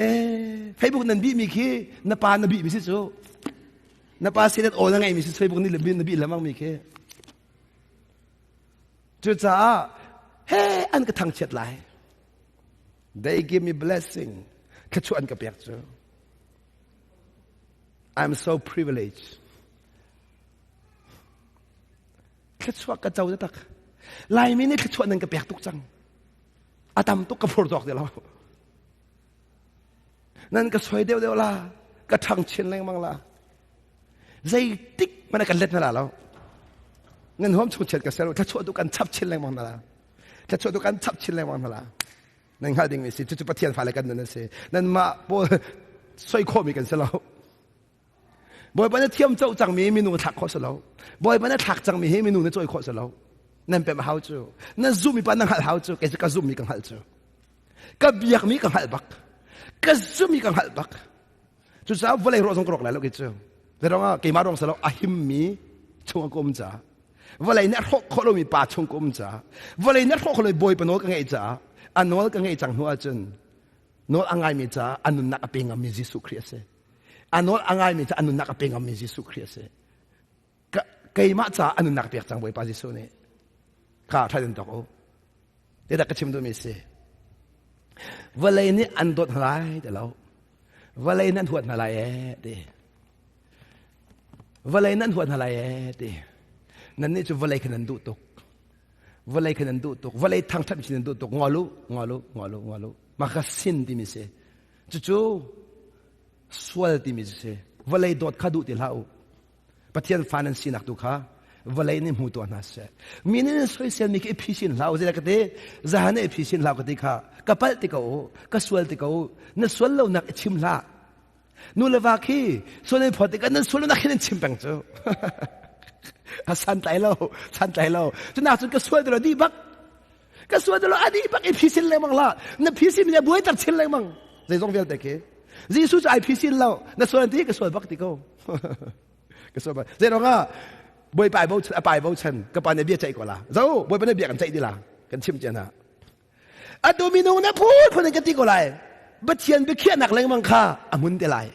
eh Facebook nan bih mi khi na pa na bih mi si cu na pa Satan aw na ngaih mi si Facebook nih na bih lengmang mi khi cucaah he an ka thangchiat lai they give me blessing thluachuah an ka pek cu I'm so privileged. Thluachuah ka co tak. Laimi nih thluachuah nan ka pek tuk cang. A tam tuk ka phur dawk ti lo. Nan ka soi deuh deuh la, ka ṭhang chin lengmang la. Zeitik mana kan let na la lo. Nan huam chung chiat ka ser, thluachuah tu kan chap chin lengmang na la. Thluachuah tu kan chap chin lengmang na la. Nan hngalh ding mi si cucu Pathian fale kan nun a si. Nanmah pawl soi khawhmi kan si lo. Bawipa na thiam co cangmi minung thlak khawh si lo. Bawipa na thlak cangmi hi minung na cawi khawh si lo. Nan pem hau cu. Na zummi pa na hngalh hau cu. Kei cu ka zummi ka hngalh cu. Ka biakmi ka hngalh bak. Ka zummi ka hngalh bak. Cucaah vawlei ruah zong ka rawk lai lo kei cu. Zeiruangah keimah ruang si lo a himmi chung ka um caah vawlei nih a hrawh khawh lomi pa chung ka um caah vawlei nih a hrawh khawh lomi bawipa nawl ka ngeih caah a nawl ka ngeih cang hnu ahcun nawl a ngaimi caah a nunnak a pe ngammi Jesuh Khrih a si. A nawl a ngaimi caah a nunnak a pe ngammi Jesuh Khrih a si. Keimah caah a nunnak pek cang Bawipa Jesuh nih. Kha ṭha in tok u. Tidah ka chim duhmi si. Vawlei nih an dawt hna lai ti lo. Vawlei nih an huat hna lai ee ti. Vawlei nih an huat hna lai ee ti. Nannih cu vawlei kha nan duh tuk. Vawlei kha nan duh tuk. Vawlei thangṭhat mi nan duh tuk. Ngol u, ngol u, ngol u, ngol u. Mah kha sin timi si. Cucu sual timi si. Vawlei dawt kha duh ti hlah u. Pathian fa nan sinak tu kha vawlei nih hmu tuah hna seh. Mi nih nan soisel mi khi i phisin hlah u zei ka ti zahan i phisin hlah ka ti kha ka palh ti ko u ka sual ti ko u na sual lo nak i chim hlah nu le va khi sual nan phawt tikah nan sual lo nak khi nan chim peng cu a san tlai lo san tlai lo cunak cun ka sual ti lo di bak ka sual ti lo a di bak i phisin lengmang la na phisin mi na buai ter chin lengmang zeizong vialte khi Jesuh cu ai phisin lo na sual ti ka sual bak ti ko ka sual bak zei ah bawipa ai bochan a pa ai bochan ka pa nih bia ceih ko la zo bawipa nih bia kan ceih ti la kan chim cia hna atu minung na phun phun in ka ti ko lai Pathian biakhiahnak lengmang kha a hmun te lai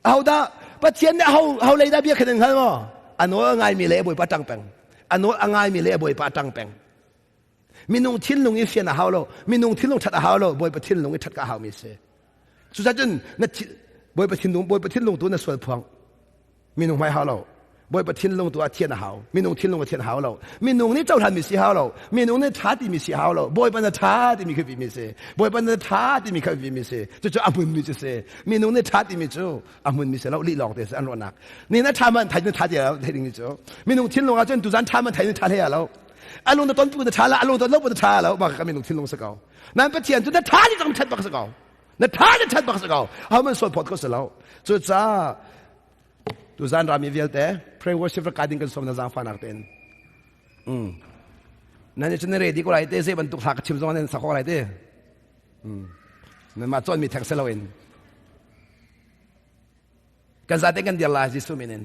ahodah Pathian nih ho ho lei dah bia khan in hngal maw a nawl a ngaimi le bawipa ṭang peng a nawl a ngaimi le bawipa ṭang peng Minung thinlung i fian a hau lo. Minung thinlung ṭhat a hau lo. Bawipa thinlung i ṭhat ka hau mi si. Cucacun na Bawipa thinlung Bawipa thinlung tu na sual phuang. Minung hmai hau lo. Bawipa thinlung tu a thian a hau. Minung thinlung a thian hau lo. Minung nih cohlan mi si hau lo. Minung nih ṭha timi si hau lo. Bawipa na ṭha timi kha mi si. Bawipa na ṭha timi kha mi si. Cucu a hmun mi cu si. Minung nih ṭha timi cu a hmun mi si lo lih lawng te si an ruahnak. Ni na ṭha man thai na ṭha ti lo thei ding mi cu. Minung thinlung ah cun tuzan ṭha man thai na ṭha hlei lo. Alung na ton pu na tha la alung ton lo pu na tha lo ma ka minung thinlung sa ko nan pathian cu na tha ni tang that bak sa ko na tha ni that bak sa ko how man sual phot ko sa lo cu ca tu zan rami vialte pray worship ka ding kan som na zang fa nak ten um nan ni chun ready ko lai te ze bantuk hla ka chim zong nan sa ko lai te um nan ma chon mi thek se lo in kan zate kan dir la Jesuh min in.